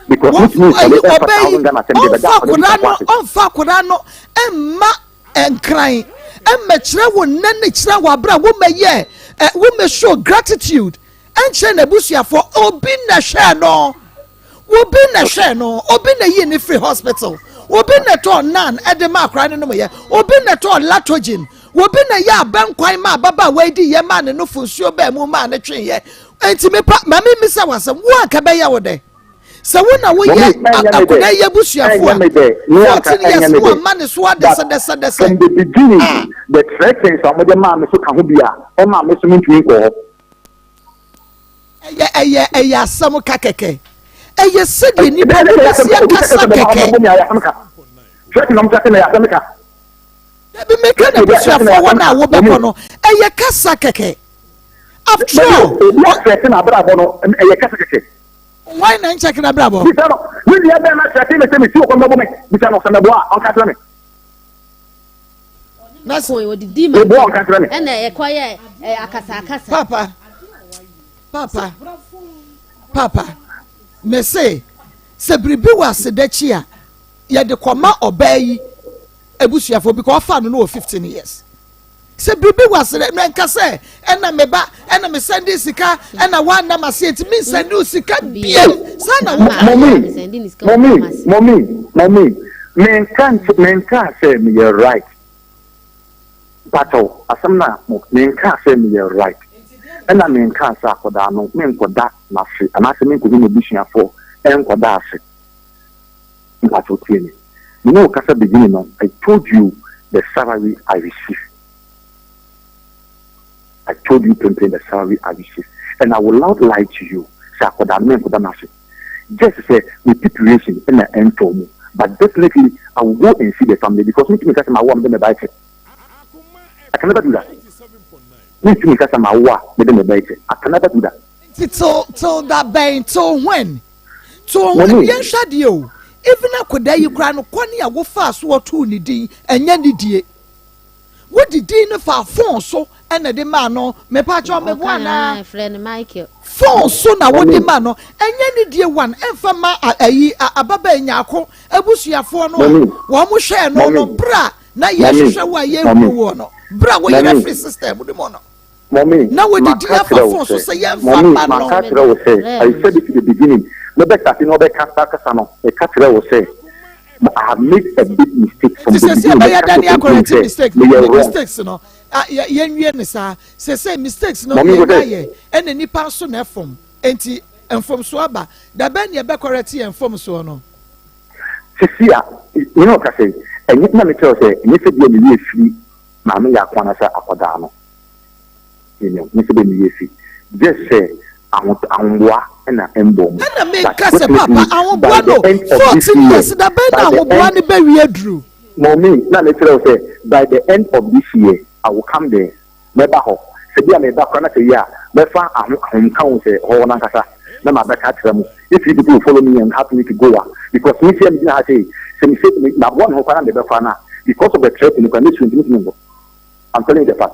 Because Wɔn ayi ɔbɛ yi ɔnfa akwadaa no ɔnfa akwadaa no mma nkran mmɛkyerɛ wo nnɛ ne kyerɛ wɔ abira wo mɛ yɛ ɛ wo mɛ show gratitude ɛnkyerɛ n'abusuafoɔ obi na hwɛ no obi na hwɛ no obi na yi ne free hospital obi na tɔɔ nan ɛde ma akwadaa no nom yɛ obi na tɔɔ lactogen obi na yɛ abɛnkwan ma ababaawa yi di yɛ maa ne nofo nsuo bɛɛ mu maa ne twe yɛ. Enti me pa, ma memmisa wo asɛm, wo anka bɛyɛ wo dɛn? Sɛ wo na woyɛ akwadaa yi abusuafo a, 14 years no amma ne so adɛsɛdɛsɛdɛsɛ. From the beginning, ah. the threatens a wɔde maa me so ka ho bi a, ɛmaa me so mentumi nkɔ hɔ. Ɛyɛ ɛyɛ ɛyɛ asɛm ka kɛkɛ. Ɛyɛ sɛdeɛ nipa wo bɛsi akasa kɛkɛ. Dabi meka na abusuafoɔ hɔ no a wobɛkɔ no, ɛyɛ kasa kɛkɛ. After all, obi asɛte n'abrabɔ no ɛyɛ kasa kɛkɛ. Why na nkyɛke n'abrabɔ? Bisa no, me nua bɛrima sɛte me sɛ mesi wɔ kɔm bɛbo me. Bisa no sɛ mɛboa a, ɔnka kyerɛ me. koe, ɔdidi ma Meboa ɔnka kyerɛ me. ɛna ɛkɔyɛ ɛ, akasakasa. Papa, papa, papa, mese sɛ biribi wɔ asedakyi a yɛde kɔma ɔbaa yi abusuafoɔ because ɔfa no no wɔ 15 years. Sɛ biribi wɔ ase dɛ, mɛnka sɛ ɛna me ba, ɛna me sɛnde sika, ɛna woanna m'ase enti mensɛnde wo sika bio. Saa na woka. Mummy, mummy, mummy, mummy, menka nkyɛ, menkaa sɛ meyɛ right. Mpakyɛw, asɛm no a mo, menkaa sɛ meyɛ right. Ɛna menkaa sɛ akwadaa no menkɔda n'ase anaasɛ menkɔhu n'abusuafoɔ nkɔda ase. Mpakyɛw tie me. Me ne wo kasa beginning no, I told you the salary I receive. I told you prempren the salary I receive. And I will not lie to you sɛ akwadaa no menkɔda n'ase. Just sɛ me preparation na ɛntɔɔ mu. But definitely I will go and see the family because mentumi nka sɛ mawo a mede me ba kyɛ. I can never do that. Mentumi nka sɛ mawo a mede me ba kyɛ. I can never do that. Nti till till da bɛn till when? To ho yɛnhwɛ adeɛ o even akwadaa yi koraa no kwan a wofaa so ɔtoo ne din ɛnyɛ ne die wode din no faa phone so ɛna de maa no mepaakyɛw meboa anaa phone so na wode maa no ɛnyɛ ne die one ɛmfa ma ayi ababaa nyaako abusuafoɔ no a wɔn hwɛɛ no no bra na yɛhwehwɛ wo a yɛhunu woɔ no bra woyerɛ firi system no mu no. Mummy, Na wɔde maka din afa kyerɛ wo fon so sɛ, sɛ yɛmfa Mummy, mma no. maka kyerɛ wo sɛ, I said it in the beginning, mɛbɛ starte na ɔbɛka saa kasa no, meka kyerɛ wo sɛ, I have made a big mistake from Nti the sɛsɛ beginning, ɛbɛyɛ mɛka dɛ ne kyerɛ wo akɔrɛte sɛ, mistake meyɛ wrong. mistakes no ah, yɛ- yɛnwie ne saa sɛsɛ mistakes no Mummy, wo yɛnya sɛ, yɛ ɛna nipa nso na ɛfom nti mfomsoɔ aba da bɛn ne yɛbɛkɔrɛte yɛn mfomsoɔ no. Sisi a, me ne wo kasa yi, ɛnyɛ na mekyerɛ wo sɛ, ɛnyɛ sɛ bia me werɛ firi maame yɛ ako anaasɛ akwadaa no. You know, me sɛ bɛ me yɛ fi. Just sɛ aho ahomboa na ɛmbɔ mu. Ɛna But meka sɛ definitely papa by ahoboa the no end of this 14 year, years da bɛn na by the ahoboa end, no bɛwie aduru. Mommy, na me kyerɛ wo sɛ by the end of this year, I will come there. Mɛba hɔ. Sɛ bi a meba koraa na sɛ yɛ a, mɛfa aho ahomka wo sɛ hɔ nankasa na mabɛka akyerɛ mo. If you people will follow me and help me to go a, because me sɛ megyina ha sei, sɛ me sɛ me maboa me ho koraa na mebɛ koraa no a, because of the threat no koraa mɛsuro nti mentumi nkɔ. I'm telling you the fact.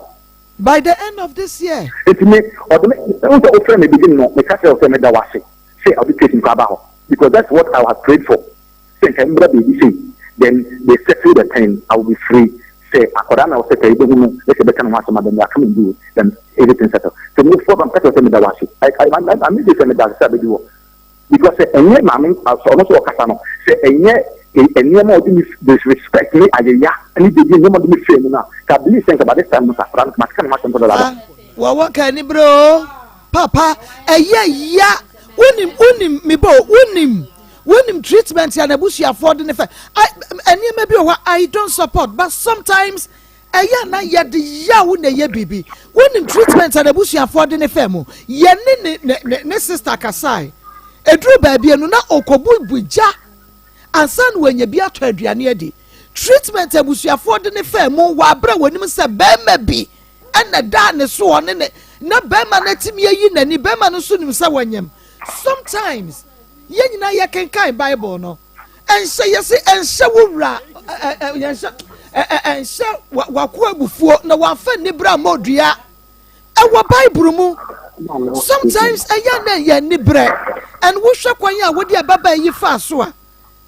By the end of this year. Nti me, ɔde me, wohu sɛ wofrɛ me beginning no, meka kyerɛ wo sɛ meda wo ase sɛ ɔde case no koraa aba hɔ because that's what I have prayed for. Sɛ nka mbra beebi sei then they settle the thing I will be free sɛ akwadaa na ɔsɛ ka yɛbɛhu no na sɛ yɛbɛka ne ho asɛm a then they are come and do it then everything settle sɛ mo fo aba meka kyerɛ wo sɛ meda wo ase I I I I mese sɛ meda ase sɛ abɛdu hɔ because sɛ ɛnyɛ maame ɔno sɛ ɔkasa no sɛ ɛnyɛ nneɛma a ɔde me disrespect ne ayeya ne biribi nneɛma ɔde me fɛ mu no a ka believe sɛ nka by this time no ka akwadaa no maka ne ho asɛm kɔ dada. Wɔwɔ ka anibere o papa ɛyɛ ya wonim wonim mebɔ wonim Wonim treatment a n'abusuafoɔ de no fɛ. I nneɛma bi wɔ hɔ I don't support but sometimes ɛyɛ na yɛde yaw na ɛyɛ biribi. Wonim treatment a n'abusuafoɔ de no fɛ mu. Yɛne ne ne ne ne sister kasae. Eduru baabi no na ɔkɔbubu gya ansa na wanya bi atɔ aduane adi. Treatment abusuafoɔ de no fɛ mu wɔ abere a wɔnim sɛ bɛrima bi ɛna daa ne so ɔne ne na bɛrima no atumi ayi n'ani bɛrima no nso nim sɛ wɔnyam. Sometimes Yɛn nyinaa yɛkenkan Bible no. Ɛnhyɛ yɛse ɛnhyɛ wo wura yɛnhyɛ ɛnhyɛ w'akoa abufuo na wamfa nibere ammɔ dua. Ɛwɔ Bible mu. Sometimes ɛyɛ na ɛyɛ anibere. And wohwɛ kwan a wode ababaa yi faa so a,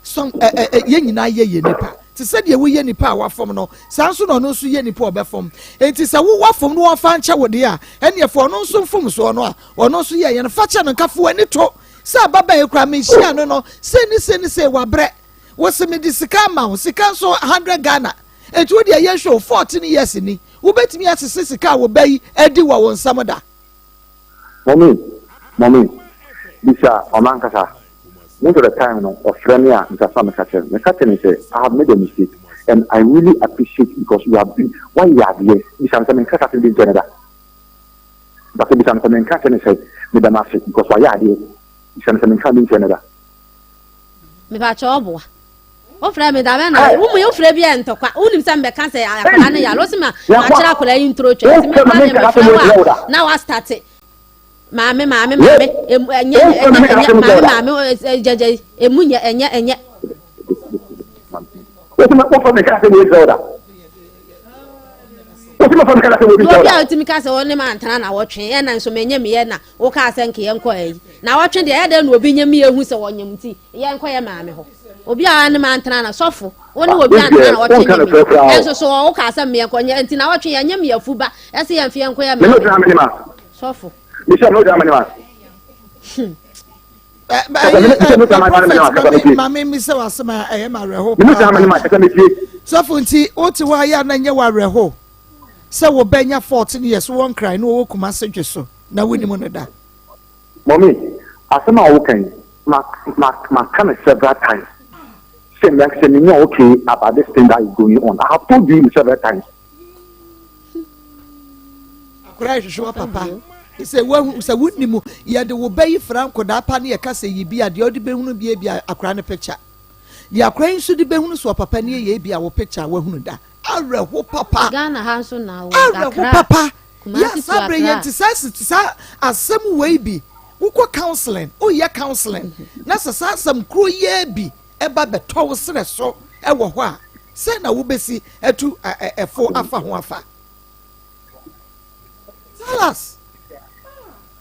some ɛ ɛ yɛn nyinaa yɛ yɛ nipa. Te sɛ deɛ woyɛ nipa a wafom no, saa nso na ɔno nso yɛ nipa a ɔbɛfom. Enti sɛ wo wafom no wɔmfa nkyɛ wo deɛ a, ɛnneɛ fa ɔno nso mfomsoɔ no a ɔno nso yɛeɛ no fa kyɛ no nka fa w'ani to Sɛ ababaa yi koraa mehyia no no sei ne sei ne sei wabrɛ. Wose mede sika ama wo, sika nso 100 Ghana. Enti wo deɛ yɛnhwɛ o, 14 years ni, wobɛtumi asese sika a wo ba yi adi wɔ wo nsam da? Mummy, mummy, bisa ɔno ankasa. Most of the time no, ɔfrɛ me a, nsase a meka kyerɛ no, meka kyerɛ no sɛ, I have made a mistake and I really appreciate because you have been, woayɛ adeɛ. Bisa no sɛ menka saa asɛm bi nkyerɛ no da. Mpakyɛ bisa no sɛ menka nkyerɛ no sɛ meda no ase because wayɛ adeɛ bisa no sɛ menka bi nkyerɛ no da. Mepakyɛ ɔboa wofrɛ me da bɛn na wo mu wofrɛ bi yɛ ntɔkwa wonim sɛ mbɛka sɛ akwadaa no yare wosi ma makyerɛ akwadaa yi ntoro twɛ nti mekora deɛ mefrɛ wo a na wastate maame maame maame ɛnyɛ ɛnyɛ ɛnyɛ maame maame gyɛgyɛ emu nyɛ ɛnyɛ ɛnyɛ. Wofrɛ me nka sɛ wei kyerɛ wo da. Na obi a otumi ka sɛ ɔne ma antena na wɔtwe ɛna nso menyɛ meyɛ na wokaa sɛ nka yɛnkɔ ayi na wɔtwe deɛ ɛyɛ dɛn na obi nyɛ meyɛ hu sɛ wɔnyam nti yɛnkɔ yɛ maame hɔ obi a ɔne ma antena na sɔfo wo ne obi antena na wɔtwe nyɛ mi ɛnso so wokaa sɛ meyɛnkɔ nyɛ nti na wɔtwe yɛnyɛ meyɛfu ba ɛsɛ yɛmfe yɛnkɔ yɛ maame sɔfo. Hmm. Maame mi sɛ wasɛm a ɛyɛ ma awerɛho paa. Sɔfo nti wote hɔ ayɛ a na nyɛ wɔ awerɛho sɛ wɔbɛnya 14 years wɔ nkran na wɔwɔ Kumase dwe so na wonim no da. Mɔmi, asɛm a woka yi, ma ma maka no several times. Sɛ me ankasa menya okay about this thing that is going on. I have told you several times. Akwadaa yi hwehwɛ wa papa sɛ wahu sɛ wonim yɛde wo ba yi fra nkwadaa pa ne yɛka sɛ yi bi a deɛ ɔde bɛhunu bi ebi akwadaa no picture deɛ akwadaa yi nso de bɛhunu so papa ne yɛ ebi a wo picture a wahunu da awerɛho papa Ghana ha nso na wɔ awerɛho papa yɛ saa berɛ yɛ nti saa saa asɛm wei bi wokɔ counseling woyɛ counseling na sɛ saa asɛm kuro yɛ bi ɛba bɛtɔ wo serɛ so ɛwɔ hɔ a sɛ na wobɛsi atu ɛfo afa ho afa. Tell us.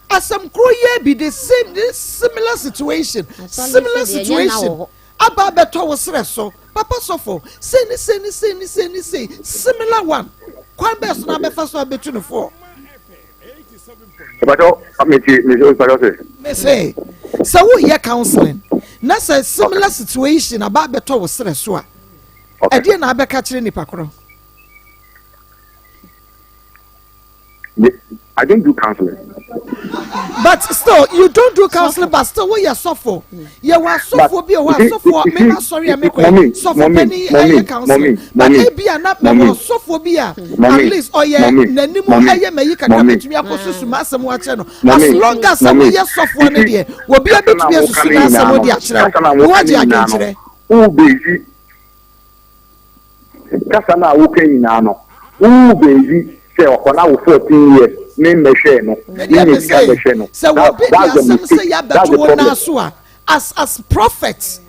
Asɛm koro yɛ bi the same this similar situation similar situation aba abɛtɔ wo serɛ so papa sɔfo sei ne sei ne sei ne sei ne sei similar one kwan bɛɛ so na abɛfa so abɛtu no foɔ. Mese sɛ woyɛ counseling na sɛ similar situation aba abɛtɔ wo serɛ so a ɛdeɛ na abɛka kyerɛ nipa korɔ. I don't do counseling. But still, you don't do counseling, but still, we are suffer. You are suffer, be a suffer, me not sorry, I make suffer, penny, I counseling. But ebi a na me wɔ suffer bi a, at least, oh yeah, n'anim ɛyɛ mɛ yi kakra betumi akɔ susu ma asɛm akyerɛ no. As long as sɛ woyɛ sɔfoɔ no deɛ, obi abetumi asusu n'asɛm de akyerɛ wo, wɔagye adwenkyerɛ. Wo bezi Kasa no a woka nyinaa no, wowoo baabi sɛ ɔkɔ na wo 14 years me mmɛhwɛɛ no, me nya sika bɛhwɛ no. Sɛ obi de asɛm sɛ yɛ abɛto wo nan so a, as as prophet,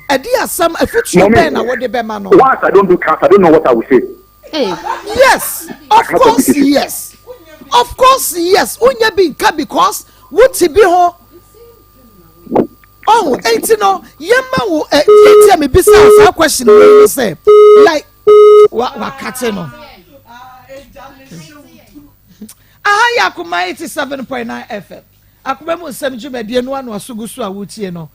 ɛde asɛm afutuo bɛn na wode bɛma no? Once I don't do counsel, I don't know what I will say. Yes, of course yes, of course yes. Wonya bi nka because wote bi ho. Ɔho enti no yɛma wo ɛ deɛ nti a mebisa wo saa question wei ne sɛ like wa wakate no aha yɛ akoma 87.9 fm akoma mu nsɛm dwumadie no ano aso gu so a wotie no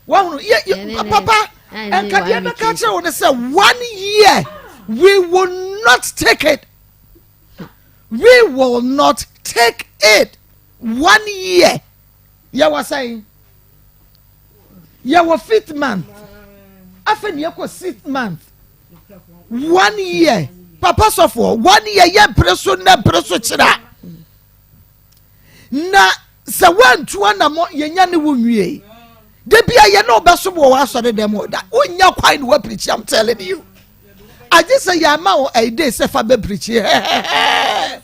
wahunu yɛ yɛ papa nka deɛ bɛka kyerɛ wo ne sɛ one year we will not take it we will not take it one year Yɛwɔ sɛn? Yɛwɔ fifth month. Afei na yɛkɔ sixth month. One year. Papa sɔfoɔ, one year yɛ mpere so nnɛ mpere so kyerɛ. Na sɛ woantu anamɔ yɛnya ne wo nwie. Da bia yɛ ne wobɛsom wɔ w'asɔre dɛm hɔ da. Wonnya kwan ne woapirikyi I'm telling you. Agye sɛ yɛama wo a day sɛ fa bɛpirikyi. Hɛhɛhɛ.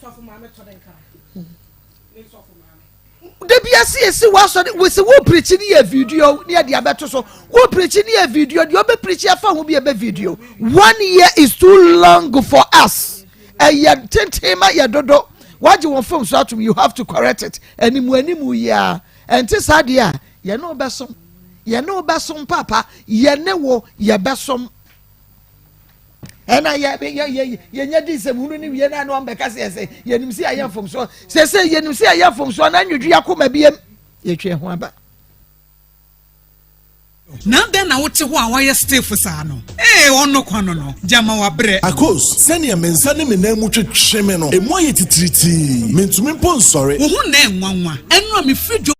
Da bi ase esi w'asɔre wɔ sɛ wo pirikyi ne yɛ video ne yɛ de abɛto so wo pirikyi ne yɛ video deɛ ɔbɛ pirikyi afa ho bi ɛbɛ video one year is too long for us ɛyɛ tenten ma yɛ dodo wagye wɔn fam so atum you have to correct it animu animu yi a ɛnte saa deɛ a yɛne wo bɛsom yɛne wo bɛsom papa yɛne wo yɛbɛsom. ɛna yɛ yɛ yɛ yɛnya di nsɛm hunu ne wie na ano ambɛka sɛ yɛsɛ yɛnim sɛ yɛayɛ mfomsoɔ sɛ sɛ yɛnim sɛ yɛayɛ mfomsoɔ na nwedwe akoma biem yɛtwe ho aba. Na dɛn na wote hɔ a woayɛ stiff saa no? Ee, ɔno kwa no no, gyama wabrɛ. Akos, sɛnea me nsa ne me nan mu twetwe me no, emu ayɛ titiritii. Mintumi mpo nsɔre. Wo ho nnɛ nwanwa. Ɛno a mefiri dwom.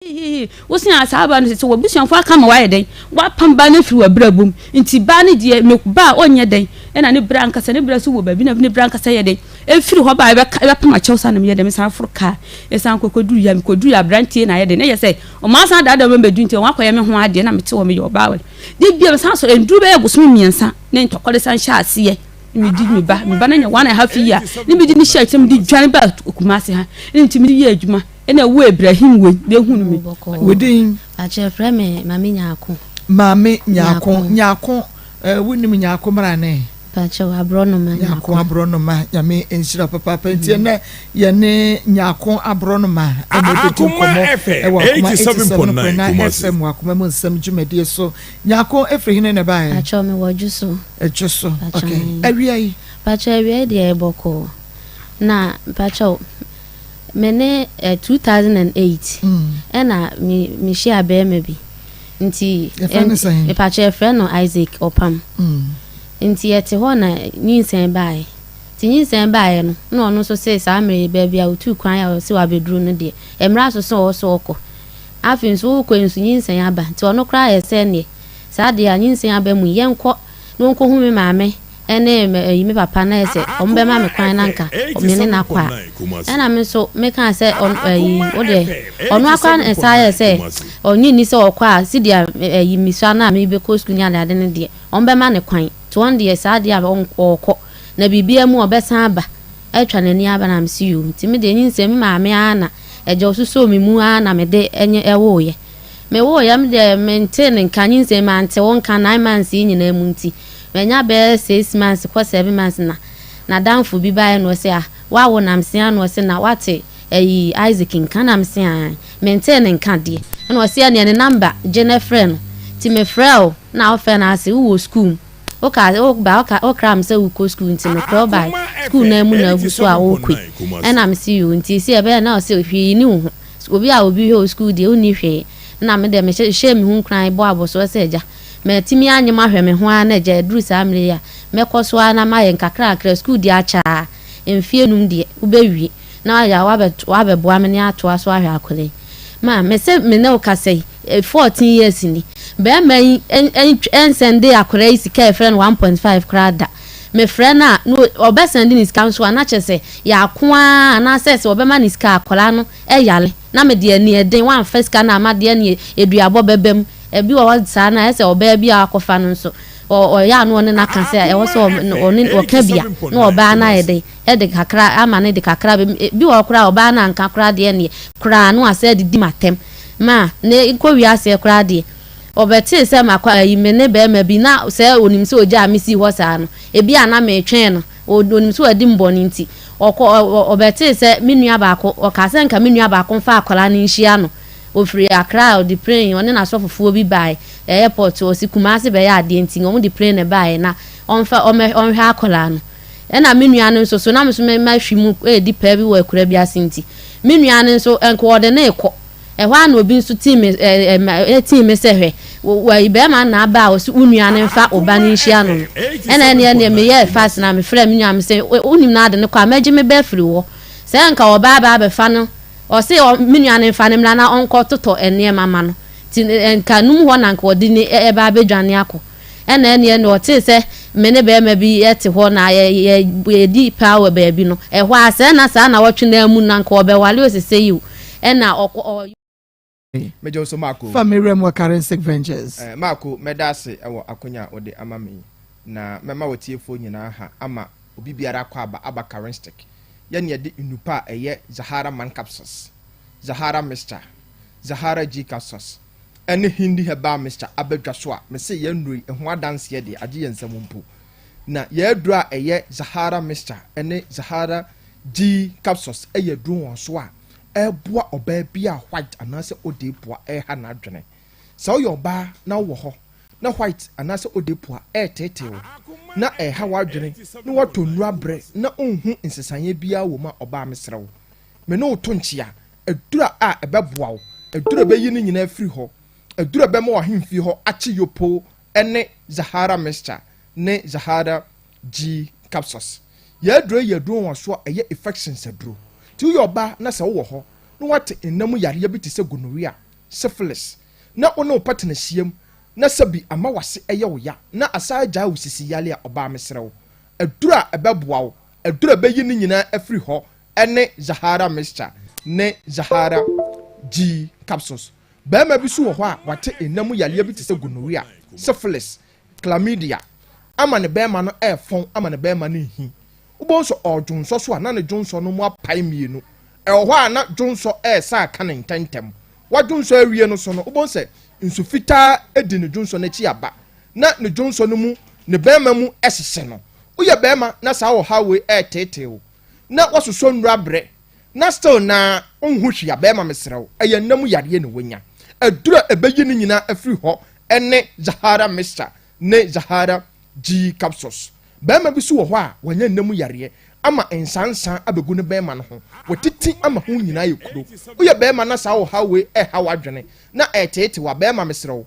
Hihihi, wo se a saa baa no sɛ w'abusuafo aka ma wayɛ dɛn? W'apam baa no afiri w'abrabɔ mu, nti baa no deɛ me ba a ɔnyɛ dɛn? Ɛna ne bra ankasa, ne bra nso wɔ baabi na ne bra ankasa yɛ dɛn? Ɛfiri hɔ baa ɛbɛka ɛbɛpam akyɛw saa na meyɛ dɛn? Mesan foro kaa, ɛsan kɔ kɔduru yɛ, mekɔduru yɛ abranteɛ na ayɛ dɛn? Na ɛyɛ sɛ ɔmo asan daadaa me bɛdu nti ɔmo akɔyɛ me ho adeɛ na mete hɔ meyɛ ɔbaa wɔ de bia mesan sɔrɔ ɛnduru bɛyɛ bosome mmiɛnsa ne ntɔkwa de san hyɛ aseɛ medi me ba me ba no anya one and half year ne mede ne hyɛ akyire mede dwane ba Kumasi ha ne nti mede yɛ adwuma Ɛna wo Ibrahim wei bɛhunu me. Wo din? Pakyɛ frɛ me Maame Nyarko. Maame Nyarko, Nyarko, eh, wonim Nyarko mmrane? Mepakyɛw, aborɔnoma Nyarko. Nyarko aborɔnoma, Nyame nhyira papaapa. Nti ɛnɛ yɛne Nyarko aborɔnoma ɛna ɛbɛdi nkɔmmɔ ɛwɔ Akoma 87.9 FM wɔ Akoma mu nsɛm dwumadie so. Nyarko ɛfiri hene na ɛbaeɛ? Pakyɛw, mewɔ Dwoso. Dwoso, ok. Awia yi? Pakyɛw, awia yi deɛ ɛbɔkɔɔ. Na pakyɛw, me ne 2008 ɛna me mehyia bɛrima bi. Nti Yɛfrɛ no sɛn? Mepakyɛ yɛfrɛ no Isaac Ɔpam. Nti yɛte hɔ na nyinsɛn baeɛ. Nti nyinsɛn baeɛ no na ɔno nso see saa mmerɛ yi baabi a ɔtuu kwan a ɔse wabɛduru no deɛ mmara so sɛ ɔwɔ sɛ ɔkɔ. Afei nso wokɔ yi nso nyinsɛn aba nti ɔno koraa yɛ sɛ neɛ saa deɛ a nyinsɛn aba mu yi yɛnkɔ na ɔnkɔhu me maame ne me ayi me papa na ɛsɛ wɔn bɛma me kwan na nka me ne no akɔ a ɛna me nso mekaa sɛ ɔn ayi wo deɛ ɔno akora ne nsa ayɛ sɛ ɔnye nni sɛ ɔkɔ a sideɛ ayi mesua no a mebɛkɔ sukuu ne adeade no deɛ wɔn bɛma ne kwan nti wɔn deɛ saa deɛ a ɔkɔ na biribiara mu ɔbɛsan aba atwa n'ani aba na mese yoo nti me deɛ nyinsɛn me maame ara na agya ɔsusoo me mu ara na mede ɛnyɛ ɛwoeɛ mewoeɛ me deɛ mentee ne nka nyinsɛn mante wo nka 9 months yi nyinaa mu nti Manya bɛyɛ 6 months kɔ 7 months na nadamfo bi baeɛ na ɔse ah wawo na mese ah na ɔse na wate ayi Isaac nka na mese ah mentee ne nka deɛ ɛna ɔse ɛneɛ ne number gye na frɛ no nti me frɛ wo na wofrɛ no ase wowɔ school mu woka woba woka wokra me sɛ wokɔ school nti mekorɛ wobae school na mu na agu so a wokɔ yi ɛna mese yoo nti si ɛbɛyɛ na ɔse hwee ni wo ho obi a obi hwɛ wo school deɛ wonni hwee na me deɛ mehyɛ me ho nkuran bɔ abɔsoɔ sɛ agya Matumi anyem ahwɛ me ho ara na agya aduru saa mmerɛ yi a, mɛkɔ so ara na mayɛ nkakrankra, sukuu deɛ akyɛ ara, mfeɛ num deɛ, wobɛwie na wayɛ a woabɛboa me ne atoa so ahwɛ akwadaa yi. Ma, mese me ne wo kasa yi, 14 years ni, barima yi nsɛndee akwadaa yi sika a yɛfrɛ no 1.5 koraa da. Mefrɛ no a, na ɔbɛsɛnde ne sika nso a, na kyerɛ sɛ yɛako ara anaasɛ sɛ ɔbɛma ne sika a, akwadaa no yare na mede aniɛden, woamfa sika no amma deɛ ɛneɛ aduabɔ bɛba mu. Ebi wɔ hɔ saa no a, ɛsɛ ɔbaa bi a wakɔfa no nso, ɔyɛ a na ɔne no aka sɛ ɛwɔ sɛ ɔne ɔka bi a, na ɔbaa no ayɛ dɛn, ɛde kakra ama no de kakra bɛ ebi wɔ hɔ koraa a ɔbaa no anka koraa deɛ neɛ koraa na wasan adidi m'atɛm ma ne nkɔ wiaseɛ koraa deɛ ɔbɛtee sɛ makɔ ayi me ne bɛrima bi na sɛ onim sɛ ogyaa me sii hɔ saa no ebi a na metwɛn no onim sɛ wadi me bɔne nti ɔkɔ ɔbɛtee sɛ me nua baako ɔkaa sɛ nka me nua baako mfa akwadaa no nhyia no Ɔfiri Accra a ɔde plane ɔne n'asɔfofoɔ bi baeɛ airport ɔsi Kumasi bɛyɛ adeɛ nti wɔn de plane na ɛbaeɛ na ɔmfa ɔmɛ ɔnhwɛ akwadaa no ɛna me nua no nso so na me nso me mahwi mu ɛredi paa bi wɔ akura bi ase nti me nua no nso nka ɔde ne rekɔ ɛhɔ a na obi nso tii me ɛɛ ɛɛ tii me sɛ hwɛ wɔ bɛrima na aba a ɔsi wo nua no mfa ɔba no nhyia no no ɛna ɛne ɛne meyɛɛ fast na mefrɛ me nua me sɛ wonim na ade no kɔ a mɛgye me ba afiri hɔ sɛ nka ɔbaa ba abɛfa no Ɔse ɔ me nua no nfa no mmra na ɔnkɔ totɔ nneɛma ma no. Nti nka num hɔ na nka ɔde no ɛba abɛdwane akɔ. Ɛna ɛneɛ no ɔtee sɛ me ne bɛɛma bi te hɔ na yɛ yɛ yɛdi paa wɔ baabi no, ɛhɔ ara sɛɛ na saa nawɔtwe no ara mu no anka ɔbɛware osese yi o. Ɛna ɔkɔ ɔ. Megye wo so Marko. Fa me werɛ mu wɔ Karensic Ventures. Eh, Marko, mɛda ase wɔ akonya a wode ama me yi, na mɛma w'atiefoɔ nyinaa ha ama obi biara akɔ aba aba Karensic. Yɛ nea ɛde nnupa a ɛyɛ Zahara Man Capsules, Zahara Mixture, Zahara G Capsules, ɛne Hindi Herbal Mixture aba dwa so a, mese yɛn nnuro yi, ɛho adanseɛ deɛ, agye yɛn nsam mpo. Na yɛn aduro a ɛyɛ Zahara Mixture ne Zahara G Capsules yɛ aduro nwonwaso a ɛreboa ɔbaa bi a white anaasɛ odeepua reha n'adwene. Sɛ woyɛ ɔbaa na wowɔ hɔ na white anaasɛ odepo a ɛreteetee wo na ɛreha w'adwene na woatɔ nnuru abrɛ na wonhu nsesaeɛ biara wɔ mu a, ɔbaa mesrɛ wo, me ne wo to nkyea. Aduru a ɛbɛboa wo, aduru a ɛbɛyi ne nyinaa afiri hɔ, aduru a ɛbɛma w'ahemfie hɔ akye yopoo ne Zahara mixture ne Zahara G capsules. Yɛn aduro yi yɛ aduro nwanwasoɔ a ɛyɛ infections aduro. Nti woyɛ ɔbaa na sɛ wowɔ hɔ na woate nna mu yareɛ bi te sɛ gonorrhea, syphilis, na wo ne wo partner hyiam na sɛbi ama w'ase yɛ wo ya na asan agyae wo sisi yale a, ɔbaa mesrɛ wo, aduru a ɛbɛboa wo, aduru a ɛbɛyi ne nyinaa afiri hɔ ne Zahara mixture ne Zahara G capsules. Barima bi nso wɔ hɔ a wate nna mu yareɛ bi te sɛ gonorrhea, syphilis, chlamydia ama ne barima no ɛrefɔn ama ne barima no rehi. Wobɛhu sɛ ɔredwonsɔ so a na ne dwonsɔ no mu apae mmienu. Ɛwɔ hɔ a na dwonsɔ resa aka no ntɛmntɛm. Wadwonsɔ awie no so no, wobɛhu sɛ nsu fitaa di ne dwonsɔ no akyi aba, na ne dwonsɔ no mu, ne barima mu hyehye no. Woyɛ barima na saa ɔhaw wei ɛreteetee wo na woasosɔ nnuru abrɛ na still na wonhu hwee a, barima mesrɛ wo, ɛyɛ nna mu yareɛ na woanya. Aduru a ɛbɛyi ne nyinaa afiri hɔ ne Zahara Mixture ne Zahara G Capsules. Barima bi nso wɔ hɔ a wanya nna mu yareɛ ama nsansa abɛgu ne barima no ho, watiti ama ho nyinaa ayɛ kuro. Woyɛ barima na saa ɔhaw wei ɛreha w'adwene na ɛreteetee wo a, barima mesrɛ wo,